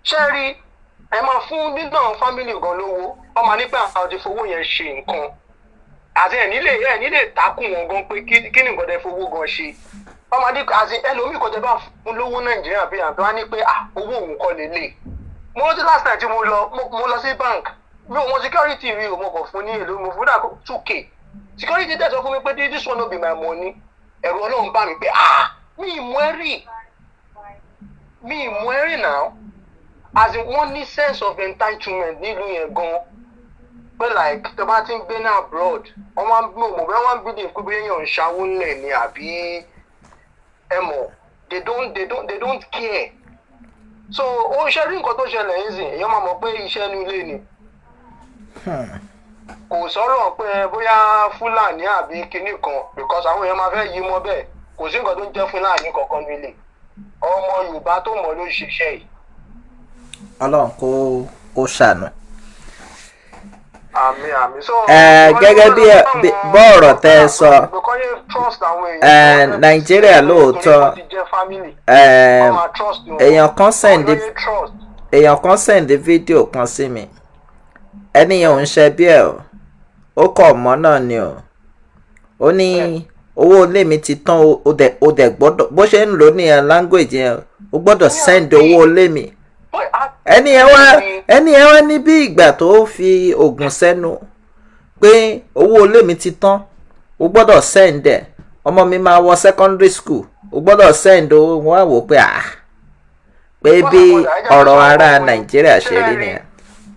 Speaker 7: Ṣé rí, ẹ máa fún nínú àwọn family gan lówó, ọmọ nípa àwọn ti fowó yẹn ṣe nǹkan, àti ẹ nílé takùn wọn gan pé kí ni nǹkan tẹ fowó gan ṣe. Ọmọdé àti ẹlòmíì kan tẹ bá fún lówó Nàìjíríà bí àbí wọn á ní pé, ah, owó òun kọ́ lélẹ̀. Mo rántí last time tí mo lọ sí bank, mi ò mọ security rí o, mo kàn fún ní èlò, mo fún dà 2K. Security dẹ̀ sọ fún mi pé, "This one no be my money." Ẹ̀rù Ọlọ́run bá mi pé, ah, mi ì mú ẹ rí, mi ì mú ẹ rí now. As in, wọ́n ní sense of entitlement nílùú yẹn gan, pé like tó bá ti ń gbé ní abroad, wọ́n máa ń bí òmò bẹ́ẹ̀, wọ́n ń believe pé bóyá èèyàn ń ṣàwó ńlẹ̀ ni àbí ẹ mọ̀, they don't care. So ó ṣe rí nǹkan tó ṣẹlẹ̀ ń sìn, èèyàn máa mọ̀ pé iṣẹ́ inú ilé ni. Kò sọ̀rọ̀ pé bóyá Fúlàní àbí kinní kan, because àwọn èèyàn máa fẹ́ yí mọ́ bẹ́ẹ̀. Kò sí nǹkan tó ń jẹ́ Fúlàní kankan nílé. Ọmọ Yorùbá tó mọ̀ ló ń ṣiṣẹ́ yìí.
Speaker 1: Ọlọ́run kó ṣàánú.
Speaker 7: Àmín, àmín. So
Speaker 1: Gẹ́gẹ́ bí bọ́ọ̀rọ̀ tẹ́ ẹ sọ, Nàìjíríà lóòótọ́, èèyàn kan send fídíò kan sí mi. Ẹni yẹn ò ń ṣe bí ẹ o, ó kọ̀ mọ́ náà ni o. Ó ní owó ilé mi ti tán, o dẹ̀ gbọ́dọ̀, bó ṣe ń lò ní language yẹn, o gbọ́dọ̀ send owó ilé mi. Ẹni yẹn wá ní bí ìgbà tó fi oògùn sẹ́nu pé owó ilé mi ti tán, o gbọ́dọ̀ send ẹ̀, ọmọ mi máa wọ secondary school, o gbọ́dọ̀ send owó. Wọn á wò pé, ah, pé bí ọ̀rọ̀ ará Nàìjíríà ṣe rí nìyẹn.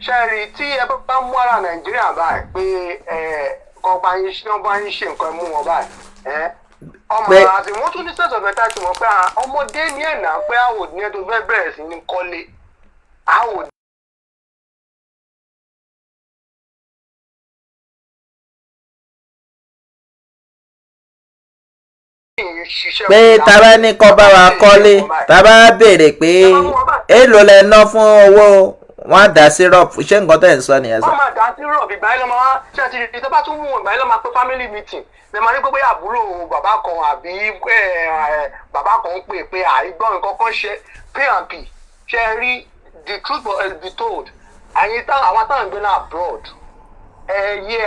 Speaker 7: Ṣe rí, tí ẹ bá mú ara Nàìjíríà báyìí pé ẹ kọ́ bá yín ṣe, wọ́n bá yín ṣe nǹkan, ẹ mú wọn báyìí ọmọ àti wọ́n tún ní sense of entitlement pé ọmọdé ní ẹ̀nà pé àwọn òdì ní ẹ tó fẹ́ bẹ̀rẹ̀ sí ní kọ́lé àwọn.
Speaker 1: Pé tábà ní kọ́ bá wa kọ́lé, tábà béèrè pé èèlò lẹ ná fún owó, wọn á dá syrup. Ṣé nǹkan tẹ̀ ń sọ nìyẹn sọ?
Speaker 7: Wọ́n máa dá syrup. Ìgbà yẹn ló máa wá ṣé àti ìtọ́ bá tún mú wọn, ìgbà yẹn ló máa pé family meeting, lè máa ní pé bóyá àbúrò bàbá kan àbí bàbá kan ń pè pé àìgbọ́n nǹkan kan ṣe. P&P, ṣe rí, the truth be told, àyìn táwọn àwọn táwọn ń gbé náà abroad, ẹ yé,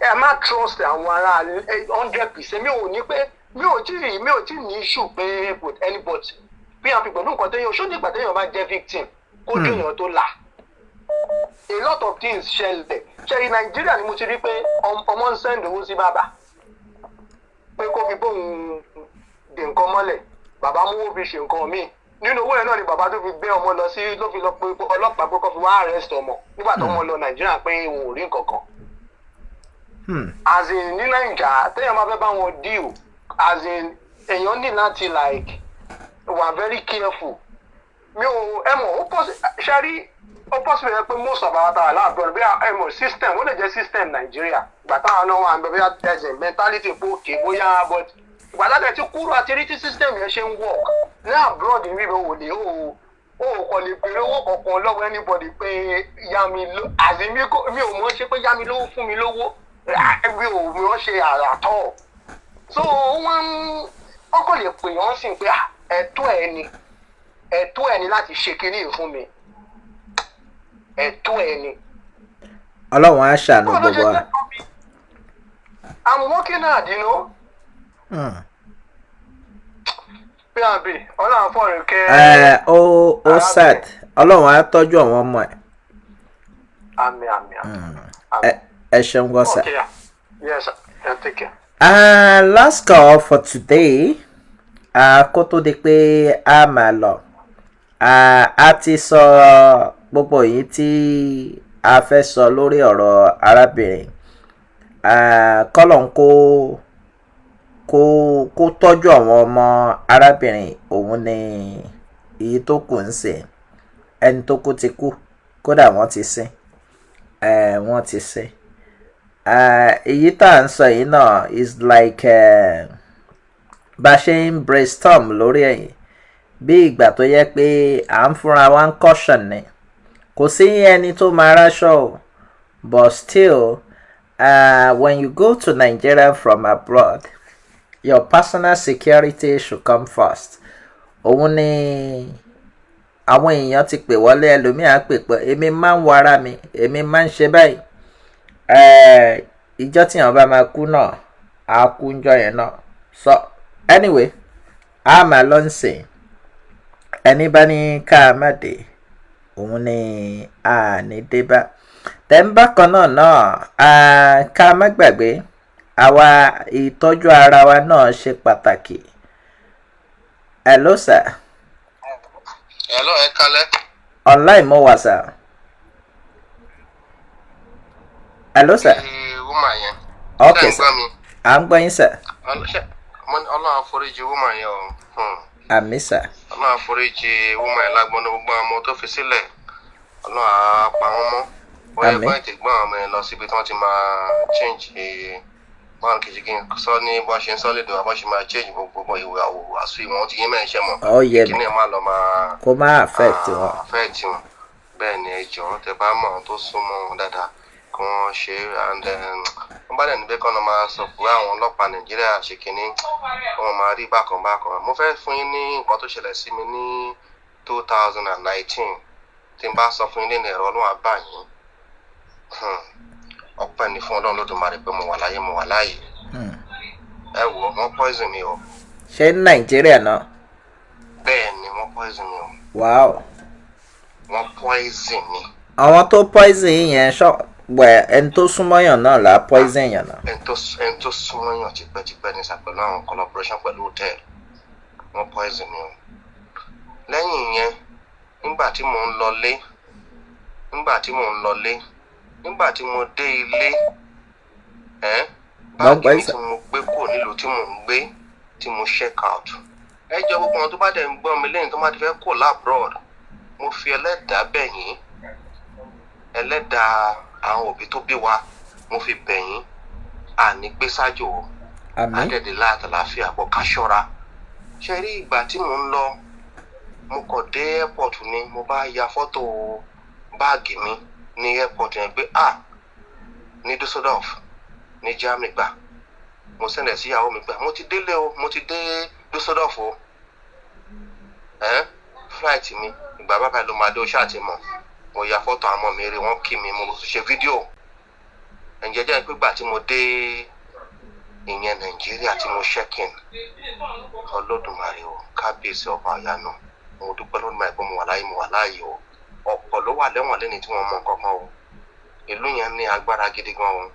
Speaker 7: ẹ má trust àwọn ará 100%. Mi ò ní pé mi ò tí ní issue pé with anybody, P&P, pẹ̀lú nǹkan téèyàn ṣó nígbà téèyàn bá jẹ́ victim kó dé tó là. A lot of things ṣẹlẹ̀. Ṣe ní Nàìjíríà ni mo ti rí pé ọmọ ń send owó sí bàbá pé kó fi bóun dè nǹkan mọ́lẹ̀, bàbá mú fi ṣe nǹkan míì nínú owó yẹn náà ni bàbá tó fi gbé ọmọ lọ sí, ló fi lọ pé ọlọ́pàá pé kó fi wá arrest ọmọ nígbà tó ọmọ lọ Nàìjíríà pé òun ò rí nǹkan kan. As in, ní Nàìjà, téèyàn máa fẹ́ bá wọn deal, as in, èèyàn ní láti like wà very careful. Mi ò, ẹ mọ̀, ó pọ̀ ṣe rí, ó possible yẹn pé most of our tàwa láàbọ̀ bí, ẹ mọ̀, system ó lè jẹ́ system Nàìjíríà ìgbà táwọn náà wà ń bẹ, bóyá ẹsẹ̀ mentality pé òkè bóyá, but ìgbà táwọn ti kúrò àti rí tí system yẹn ṣe ń work ní abroad ní bíbẹ̀, wò lè o kò lè béèrè owó kankan lọ́wọ́ anybody pé yá mi ló, àti mi ò mọ̀ ṣe pé yá mi lówó, fún mi lówó, mi ò mọ̀ ṣe àràtọ̀. So wọ́n kò lè pè wọ́n sì pé ẹ̀tọ́ ẹ ni, ẹ̀tọ́ ẹ ni láti ṣe kinní fún mi, ẹ̀tọ́ ẹ ni.
Speaker 1: Ọlọ́run á ṣàánú gbogbo wa.
Speaker 7: I'm working hard. P&P, Ọlọ́run fọ̀rọ̀ kẹ́.
Speaker 1: Ẹ ó sad. Ọlọ́run á tọ́jú àwọn ọmọ ẹ̀.
Speaker 7: Àmín, àmín, àmín.
Speaker 1: Ẹ ṣeun gan sir.
Speaker 7: Okay, yeah. Yes, sir. Yeah, take care.
Speaker 1: Last call for today, kó tó di pé a máa lọ, a ti sọ gbogbo yìí tí a fẹ́ sọ lórí ọ̀rọ̀ arábìnrin kọ́lọ̀ ń kó tọ́jú àwọn ọmọ arábìnrin òun ni èyí tó kù ń sìn. Ẹni tó kú ti kú, kódà wọ́n ti sin, wọ́n ti sin. Èyí tá à ń sọ yìí náà is like bá a ṣe ń brainstorm lórí ẹ̀yìn bí ìgbà tó yẹ pé à ń fúnra wa ń caution ni. Kò sí ẹni tó máa ráṣọ o, but still, when you go to Nigeria from abroad, your personal security should come first. Òun ni àwọn èèyàn ti pè wọlé. Ẹlòmíà pè pé èmi máa ń wara mi, èmi máa ń ṣe báyìí. Ìjọ tí àwọn bá máa kú náà, á kú ńjọ́ yẹn náà. So anyway, a máa lọ sìn. Ẹni bá ní ká má dé, òun ni a ní dé bá. Tẹ̀ bákan náà, ká má gbàgbé àwa, ìtọ́jú ara wa náà ṣe pàtàkì. Hello, sir.
Speaker 10: Hello, ẹ kalẹ́.
Speaker 1: Online mo wà, sir. Hello, sir.
Speaker 10: Ṣé woman yẹn?
Speaker 1: Ok.
Speaker 10: Ṣé ń
Speaker 1: sir.
Speaker 10: gbọ́ mi?
Speaker 1: À ń gbọ́ yín, sir.
Speaker 10: Ọlọ́run àforíjì woman yẹn o.
Speaker 1: Àmín, sir.
Speaker 10: Ọlọ́run àforíjì woman yẹn lágbọ́n gbogbo àwọn ọmọ tó fi sílẹ̀. Ọlọ́run á pa wọ́n mọ́. Ó yẹ
Speaker 1: Àmín.
Speaker 10: kó ètè gbọ́n àwọn ọmọ yẹn lọ síbi tí wọ́n ti máa change, báwọn kìí kí n sọ ní bó ṣe ń sọ lédè wa, bó ṣe máa change gbogbo ìwé àwòrán ìwọ̀n tí yín mẹ́rin ṣe mọ̀.
Speaker 1: Ó yé
Speaker 10: Kí
Speaker 1: mi.
Speaker 10: ni ẹ má lọ máa
Speaker 1: Kó má affect wọn.
Speaker 10: Affect wọn. Bẹ́ẹ̀ ni. Ẹ jọ̀ọ́, tẹ́ bá mọ̀ àwọn tó súnmọ́ wọn dáadáa, kí wọ́n ṣe é. And wọ́n bá dẹ̀ níbẹ̀ kọ́ ló máa sọ pé àwọn ọlọ́pàá Nàìjíríà ṣe kínní, wọ́n máa rí bákan bákan. Mo fẹ́ fún yín ní nǹkan tó ṣẹlẹ̀ sí mi ní 2019. Tí n bá sọ fún yín lẹ́nu, ẹ̀rọ Ọlọ́run á bà yín. Ọpẹ́ ni fún Ọlọ́run Lódùmarè pé mo wà láyé, mo wà láàyè. Ẹ wò, wọ́n poison mi o.
Speaker 1: Ṣé ní Nàìjíríà náà?
Speaker 10: Bẹ́ẹ̀ ni, wọ́n poison mi o. Wọ́n poison mi.
Speaker 1: Àwọn tó poison yẹn ṣọ wẹ, ẹni tó súnmọ́yàn náà là á poison yàn náà.
Speaker 10: Ẹni tó súnmọ́ yàn tipẹ́tipẹ́ ní sà, pẹ̀lú àwọn collaboration pẹ̀lú hotel, wọ́n poison mi o. Lẹ́yìn ìyẹn, nígbà tí mò ń lọlé, nígbà tí mo dé ilé ẹ, báàgì mi tí mo gbé kúrò nílùú tí mò ń gbé, tí mo check out. Ẹ jọ, gbogbo àwọn tó bá dẹ̀ ń gbọ́ mi lẹ́yìn tó má ti fẹ́ kó l'abroad, mo fi ẹlẹ́dàá bẹ̀ yín, ẹlẹ́dàá àwọn òbí tó bí wa, mo fi bẹ̀ yín. Àní gbé sájò o.
Speaker 1: Àmín.
Speaker 10: Àdẹ̀dẹ̀ láàtàláfíà pọ̀, ká ṣọ́ra. Ṣe rí ìgbà tí mò ń lọ, mo kàn dé airport ni mo bá ya fọ́tò báàgì mi ní airport yẹn pé, ah, ní Dusseldorf ní Germany gbà. Mo send ẹ̀ sí ìyàwó mi gbà, mo ti délé o, mo ti dé Dusseldorf o. Ẹ́ flight mi ìgbà bàbá ló máa dé o, ṣáà ti mọ̀. Mo ya fọ́tò àwọn ọmọ mi rí, wọ́n kí mi, mo ṣe fídíò. Ǹjẹ́ jẹ́ pé gbà tí mo dé ìyẹn Nàìjíríà, tí mo check in, Olódùmarè o, kábíyèsí, ọba ọ̀yánu, mo dúpẹ́ lódùmarè pé mo wà láyé, mo wà láàyè o. Ọ̀pọ̀ ló wà lẹ́wọ̀n lẹ́ni tí wọ́n mọ nǹkan kan o. Ìlú yẹn ní agbára gidi gan o.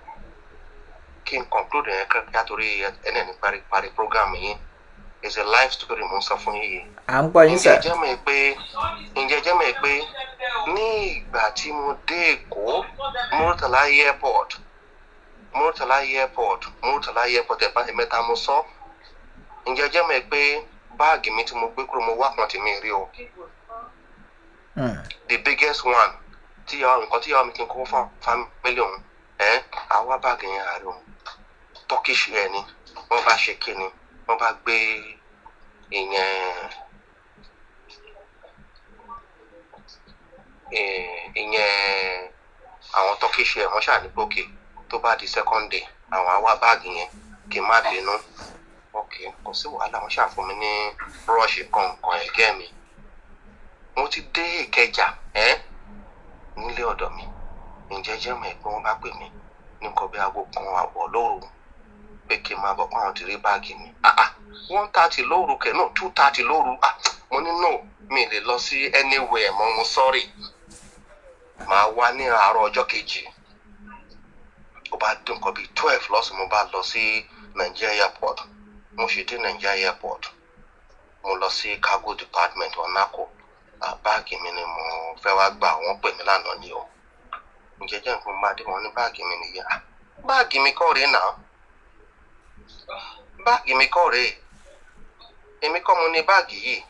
Speaker 10: Kí n conclude yẹn kíákíá torí ẹni ẹni parí parí program yìí. It's a life story mo ń sọ fún yín yìí.
Speaker 1: À ń gbọ́ yín, sir.
Speaker 10: Ǹjẹ́ jẹ́ mọ̀ pé ní ìgbà tí mo dé Èkó, Murtala Airport, Murtala Airport, Murtala Airport, ẹ̀bá ẹ̀mẹ́ta mo sọ. Ǹjẹ́ jẹ́ mọ̀ pé báàgì mi tí mo gbé kúrò, mo wá kan tí mi rí o. The biggest one tí ìyàwó mi kan, tí ìyàwó mi kí n kó fún family òun ẹ̀, àwa báàgì yẹn àárẹ̀ o. Turkish Air ni wọ́n bá ṣe kíni, wọ́n bá gbé ìyẹn àwọn Turkish Air. Wọ́n ṣáà ní pé okay, tó bá di second day, àwọn á wá báàgì yẹn, kí n má bínú. Ok, kò sí wàhálà. Wọ́n ṣáà fún mi ní rush kọ̀ọ̀kan ẹ̀gẹ́ mi. Mo ti dé Ìkẹjà ẹ́ nílé ọ̀dọ̀ mi. Ǹjẹ́ jẹ́ mọ̀ pé wọ́n bá pè mí ní nǹkan bí aago 1:30 lóru pé kí n máa bọ̀, pé àwọn ti rí báàgì mi. Ah ah, 1:30 lóru kẹ̀? No, 2:30 lóru. Ah, mo ní no, mi lè lọ sí anywhere mọ́, mo sorry, màá wá ní àárọ̀ ọjọ́ kejì. Ó bá dín nǹkan bíi 12 lọ́sàn-án, mo bá lọ sí Nigeria airport. Mo sì dé Nigeria airport, mo lọ sí cargo department ọ̀nàkó. Báàgì mi ni mo fẹ́ wá gbà, wọ́n pè mí lánàá ni o. Ǹjẹ́ jẹ́ nǹkan bá dé wọn ní báàgì mi nìyẹn. Ah, báàgì mi kọ́ rèé náà, báàgì mi kọ́ rèé, èmi kọ́ mo ní báàgì yìí.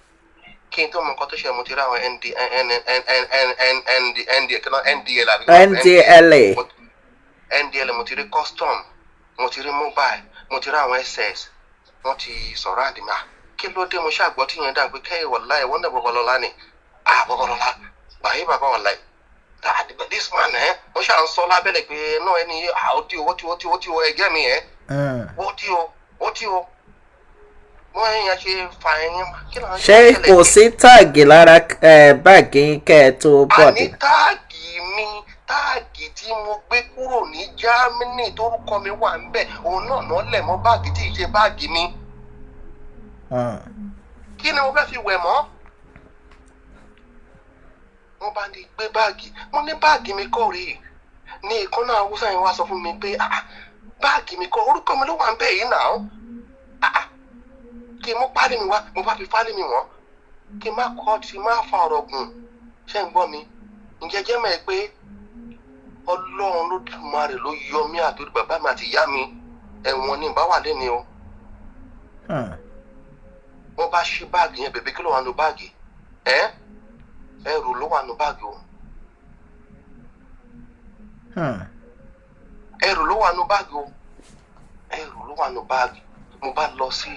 Speaker 10: Kí n tó mọ nǹkan tó ṣe, mo ti rí àwọn nd n n n n n n d n d kí ló NDL àbí kí ló
Speaker 1: NDLA.
Speaker 10: NDL. Mo ti rí custom, mo ti rí mobile, mo ti rí àwọn SS, wọ́n ti sọ̀rọ̀ àdìmọ́. Ah, kí ló dé? Mo ṣàgbọ́ tí yẹn dà pé kẹ́hìn wọ̀láì wọ́n dẹ̀ Babalọ́lá ni. Ah, Babalọ́lá bàyí bàbá wọ̀láì, ah, this man ẹ̀ wọ́n ṣà ń sọ lábẹ́lẹ̀ pé náà ẹni, ah, ó tí o, ó tí o, ó tí o, ó tí o, ẹgẹ́ mi ẹ̀ ó tí o, ó tí o, wọ́n ẹ̀yàn ṣe fà ẹ̀yìn kí ló ń
Speaker 1: Ṣé kò sí tag lára báàgì yín kẹ́ ẹ tó
Speaker 10: Àní
Speaker 1: board?
Speaker 10: Tag mi, tag tí mo gbé kúrò ní Germany torúkọ mi wà ń bẹ̀, òun náà náà lẹ̀ mọ́ báàgì tí ì ṣe báàgì mi. Kí ni mo fẹ́ fi wẹ̀ mọ́? Wọ́n bá ní gbé báàgì, mo ní báàgì mi kọ́ rèé. Ní ìkànnà Haúsá yẹn wá sọ fún mi pé, ah, báàgì mi kọ́, orúkọ mi ló wà ń bẹ̀ yìí náà. Ah, ah, kí n mú pálí mi wá. Mo bá fi pálí mi wọ́n, kí n má kọ́ tí má fa ọ̀rọ̀ gùn. Ṣé ń gbọ́ mi? Ǹjẹ́ jẹ́ mọ̀ ẹ́ pé Ọlọ́run Lódùmarè ló yọ mí àtòrí bàbá mi àti ìyá mi. Ẹ̀wọ̀n ni ìbá wà lẹ́ni o. Wọ́n bá ṣí báàgì yẹn bèbè, kí ló wà nù báàgì ẹ? Ẹrù ló wà nù báàgì o. Ẹrù ló wà nù báàgì o, ẹrù ló wà nù báàgì. Mo bá lọ sí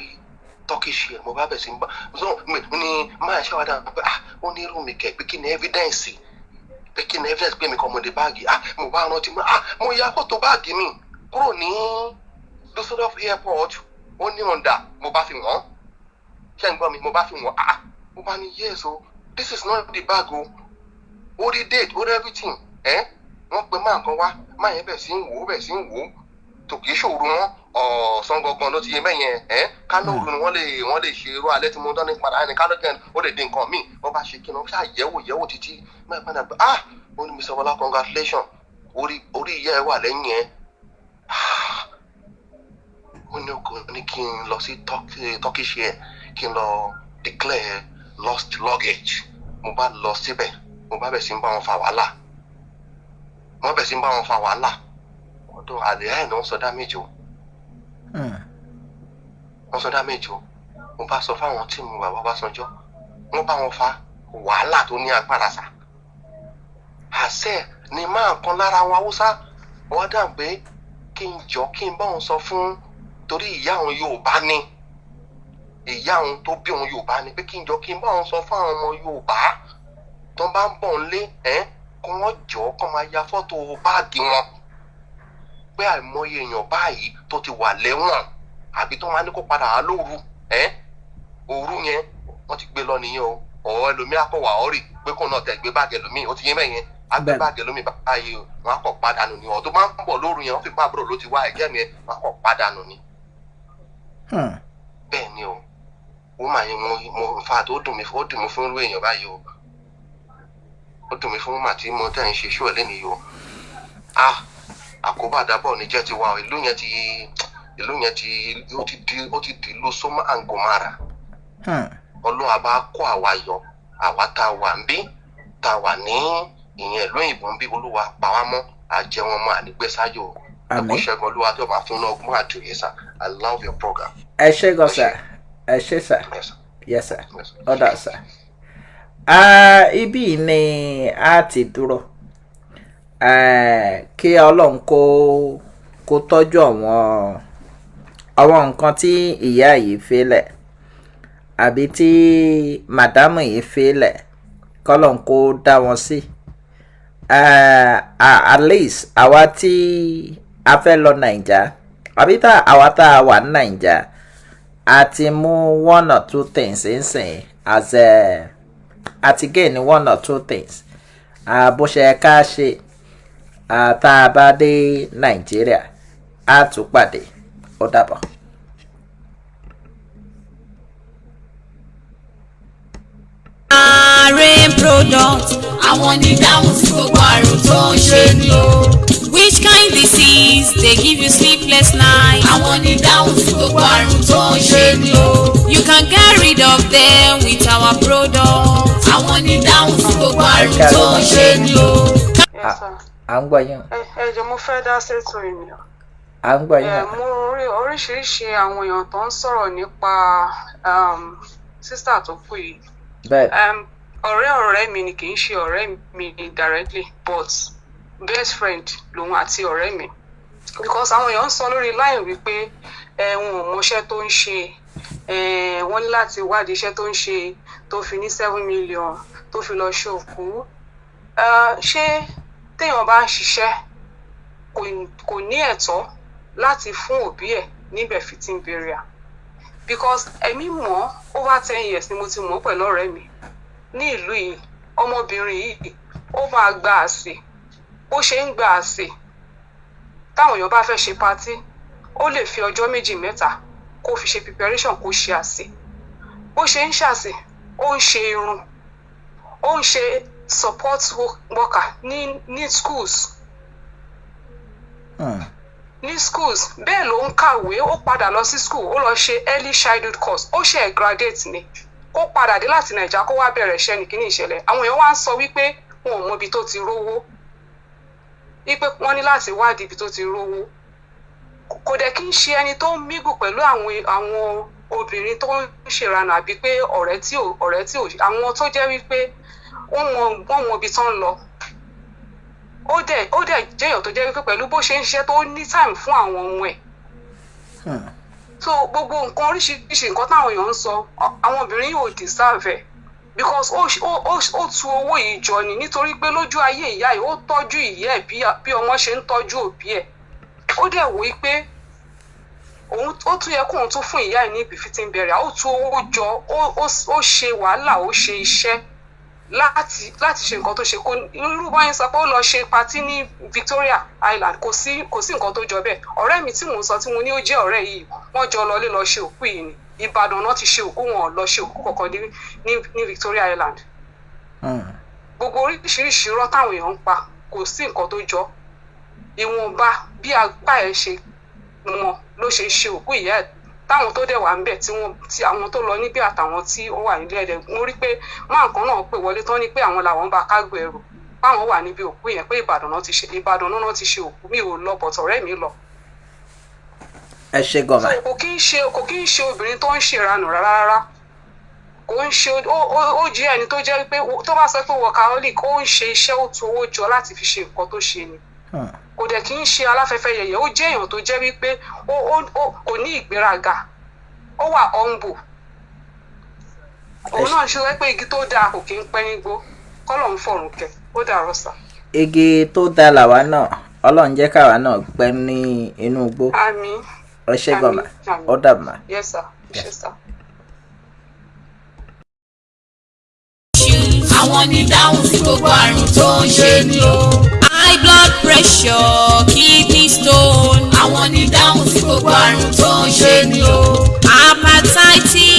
Speaker 10: Turkish Air, mo bá bẹ̀ sí ń bá so ní máa ṣe wàdà pé, ah, ó ní irú mi kẹ̀ pé kí ni evidence, pé kí ni evidence pé mi kọ́ mo dé báàgì. Ah, mo bá rántí mo, ah, mo ya fọ́tò báàgì mi kúrò ní Dusseldorf airport. Ó ní ọ̀ǹda, mo bá fi wọ́n. Ṣé ń gbọ́ mi? Mo bá fi wọ́n. Ah, mo bá ní yes o, this is not the bag o. Ó rí date, ó rí everything. Ẹ wọ́n pe máa kan wá, máa yẹn bẹ̀ sí ń wò ó, bẹ̀ sí ń wò ó tó kì í ṣòro wọn ọ̀sán gangan ló ti yé mẹ́yẹn. Ẹ́ kánò òru ni wọ́n lè ṣe irú alẹ́ tí mo dán ní padà ẹni kánò gan, ó lè di nǹkan míì. Wọ́n bá ṣe kí wọ́n ṣáà yẹ̀wò yẹ̀wò títí máa padà pé, ah, ó ní Mr. Bọ́lá, congratulation, orí orí ìyá ẹ wà lẹ́yìn ẹ. Ó ní kò ní kí n lọ sí Turkish Air, kí n lọ declare lost luggage. Mo bá lọ síbẹ̀, mo bá bẹ̀ sí ń bá wọn fa wàhálà, wọ́n bẹ̀ sí ń bá wọn fa wàhálà. Ọdún àlẹ́ ẹ̀ ní wọ́n sọ damage o. Wọ́n sọ damage o. Mo bá sọ fáwọn team bàbá Ọbásanjọ́, wọ́n bá wọn fa wàhálà tó ní agbára sà. Àṣẹ ni máa kan lára àwọn Haúsá wọ́n dà pé kí n jọ kí n bá wọn sọ fún, torí ìyá òun Yorùbá ni, ìyá òun tó bí òun Yorùbá ni, pé kí n jọ kí n bá wọn sọ fún àwọn ọmọ Yorùbá tó bá ń bọ̀ nílé ẹ̀ kó wọ́n jọ kó máa ya fọ́tò báàgì wọn, pé àìmọye èèyàn báyìí tó ti wà lẹ́wọ̀n àbí tó máa ní kó padà wá lóru ẹ́ òru yẹn, wọ́n ti gbé lọ nìyẹn o. Ọ̀ ẹlòmíì akọ̀wà ọ̀rì pé kó náà tẹ̀ gbé báàgì ẹlòmíì, ó ti yé mẹ́yẹn, á gbé báàgì ẹlòmíì báyìí o, wọ́n á kọ̀ padà nù ni. Ọ̀ tó máa ń bọ̀ lóru yẹn, wọ́n fi pa àbúrò ló ti wá ẹ̀jẹ̀ mi, wọ́n á kọ̀ padà nù ni. Bẹ́ẹ̀ ni o, woman yẹn, mo in fact, ó dùn mí fún irú èèyàn báyìí o. Ó dùn mí fún woman tí mo tẹ̀ ń ṣe ṣú ẹ̀ lẹ́nu yìí o. Ah, àkóbá àdábọ̀ ní jẹ́ tiwa o. Ìlú yẹn ti ó ti di ìlú Sódómà and Gòmárà. Ọlọ́run àbá kó àwa yọ, àwa tá a wà ń bí, tá a wà ní ìyẹn ìlú òyìnbó ń bí. Olúwa pa wá mọ́, àjẹwọn mọ́, ànígbésáyò.
Speaker 1: Àmín.
Speaker 10: Ẹkú ṣẹ́gun, olúwa tó máa fún náà ọgbọ́n àti òye sà. I love your program.
Speaker 1: Ẹ ṣé gan sir, ẹ ṣé sir.
Speaker 10: Yes, sir.
Speaker 1: Yes sir.
Speaker 10: Yes, sir.
Speaker 1: Ọ̀dà sir. Ah, ibí ni a ti dúró. Kí Ọlọ́run kó tọ́jú àwọn nǹkan tí ìyá yìí fílẹ̀ àbí tí màdámù yìí fílẹ̀, kọ́lọ́run kó dá wọn sí. At least àwa tí a fẹ́ lọ Nàìjà àbí tá àwa tá a wà ní Nàìjà, a ti mú one or two things nsìn as a a ti gain one or two things, bó ṣe yẹ ká ṣe tá a bá dé Nàìjíríà. Á tún pàdé, ó dàbọ̀.
Speaker 11: Rain product.
Speaker 12: Àwọn ní dáhùn sí gbogbo àrùn tó ń ṣe ni o.
Speaker 11: Which kind disease dey give you sleepless night?
Speaker 12: Àwọn ní dáhùn sí gbogbo àrùn tó ń ṣe ni o.
Speaker 11: You can get rid of them with our product.
Speaker 12: Àwọn ní dáhùn sí gbogbo àrùn tó ń ṣe ni o.
Speaker 3: Yes, sir.
Speaker 1: À ń gbọ́ yín.
Speaker 13: Ẹ jọ̀ọ́, mo fẹ́ dá sétò ènìyàn.
Speaker 1: À ń gbọ́ yín.
Speaker 13: Ẹ mo rí oríṣiríṣi àwọn èèyàn tó ń sọ̀rọ̀ nípa sister tó kú yìí.
Speaker 1: Bẹ́ẹ̀.
Speaker 13: Ọ̀rẹ́ ọ̀rẹ́ mi ni, kì í ṣe ọ̀rẹ́ mi directly, but best friend lòun àti ọ̀rẹ́ mi, because àwọn èèyàn ń sọ lórí line wípé ẹ wọn ò mọṣẹ́ tó ń ṣe, ẹ wọ́n ní láti wádìí iṣẹ́ tó ń ṣe tó fi ní 7 million tó fi lọ ṣòkú. Ṣé téèyàn bá ń ṣiṣẹ́, kò ní ẹ̀tọ́ láti fún òbí ẹ̀ ní befitting burial? Because èmi mọ̀, over 10 years ni mo ti mọ̀ pẹ̀lú ọ̀rẹ́ mi ní ìlú yìí. Ọmọbìnrin yìí, ó máa gba àsè. Bó ṣe ń gba àsè, táwọn èèyàn bá fẹ́ ṣe party, ó lè fi ọjọ́ méjì mẹ́ta kó fi ṣe preparation, kó ṣe àsè. Bó ṣe ń ṣàsè, ó ń ṣe irun, ó ń ṣe support worker ní schools, ní schools. Bẹ́ẹ̀ ló ń kàwé. Ó padà lọ sí school, ó lọ ṣe early childhood course, ó ṣe graduate ni. Kó padà dé láti Nàìjà, kó wá bẹ̀rẹ̀ iṣẹ́ ní kíní ìṣẹ̀lẹ̀. Àwọn èèyàn wá ń sọ wípé wọn ò mọ ibi tó ti rówó, wípé wọ́n ní láti wádìí ibi tó ti rówó. Kò dẹ̀ kí ń ṣe ẹni tó ń mingle pẹ̀lú àwọn obìnrin tó ń ṣèranù, àbí pé ọ̀rẹ́ tí ò àwọn tó jẹ́ wípé wọ́n mọ ibi tó ń lọ. Ó dẹ̀ jẹ́yàn tó jẹ́ wípé pẹ̀lú bó ṣe ń ṣiṣẹ́ tó ní time fún àwọn ọmọ ẹ̀. So gbogbo nǹkan, oríṣiríṣi nǹkan táwọn èèyàn ń sọ, àwọn obìnrin yóò deserve ẹ̀, because ó tu owó yìí jọ ni, nítorí pé lójú ayé ìyá yìí, ó tọ́jú ìyá ẹ̀ bí ọmọ ṣe ń tọ́jú òbí ẹ̀. Ó dẹ̀ wò ó pé òun ó tún yẹ kóun tún fún ìyá ẹ̀ ní befitting burial. Ó tu owó jọ, ó ṣe wàhálà, ó ṣe iṣẹ́ láti ṣe nǹkan tó ṣe. Kó irú báyìí sọ pé ó lọ ṣe party ní Victoria Island, kò sí nǹkan tó jọ bẹ́ẹ̀. Ọ̀rẹ́ mi tí mò ń sọ, tí mo ní ó jẹ́ ọ̀rẹ́ yìí, wọ́n jọ lọlé lọ ṣe òkú yìí ní Ìbàdàn náà ti ṣe òkú. Wọn lọ ṣe òkú kankan ní Victoria Island. Gbogbo oríṣiríṣi irọ́ táwọn èèyàn ń pa, kò sí nǹkan tó jọ. Ìwọ̀nba bí apá ẹ̀ ṣe mọ ló ṣe ṣe òkú ìyá ẹ̀. Táwọn tó dẹ̀ wà ń bẹ̀, tí wọ́n tí àwọn tó lọ níbí àtàwọn tí ó wà nílé ẹ̀dẹ̀, mo rí pé máa nǹkan náà pè wọlé tán ní pé àwọn làwọn bá kágbó ẹrù, páwọn wà níbi òkú yẹn, pé Ìbàdàn náà ti ṣe òkú. Mi ò lọ, but ọ̀rẹ́ mi lọ.
Speaker 1: Ẹ ṣe gan ma.
Speaker 13: Kò kí ń ṣe obìnrin tó ń ṣèranù rárá rárá. Kò ń ṣe. Ó jẹ́ ẹni tó jẹ́ pé tó bá sọ pé workaholic, ó ń ṣe iṣẹ́, ó tu owó jọ láti fi ṣe nǹkan tó ṣe ni. Kò dẹ̀ kí ń ṣe aláfẹ́fẹ́ yẹ̀yẹ́. Ó jẹ́ èèyàn tó jẹ́ wípé ó kò ní ìgbéraga, ó wà humble. Òun náà ṣe wẹ́ pé igi tó dáa kò kí ń pẹ́ nígbó. Kọ́lọ̀ ń fọ̀rùn kẹ́. Ó dàrọ́ sà.
Speaker 1: Igi tó dáa làwa náà, Ọlọ́run jẹ́ káwa náà pẹ́ ní inú igbó.
Speaker 13: Àmín.
Speaker 1: Ẹ ṣe gan ma.
Speaker 13: Àmín.
Speaker 1: Ó dàbọ̀ ma.
Speaker 13: Yes sir, ẹ ṣé sir.
Speaker 12: Àwọn ní dáhùn sí gbogbo àrùn tó ń ṣe ni o. High blood pressure, kidney stone. Àwọn ní dáhùn sí gbogbo àrùn tó ń ṣe ni o. Hepatitis.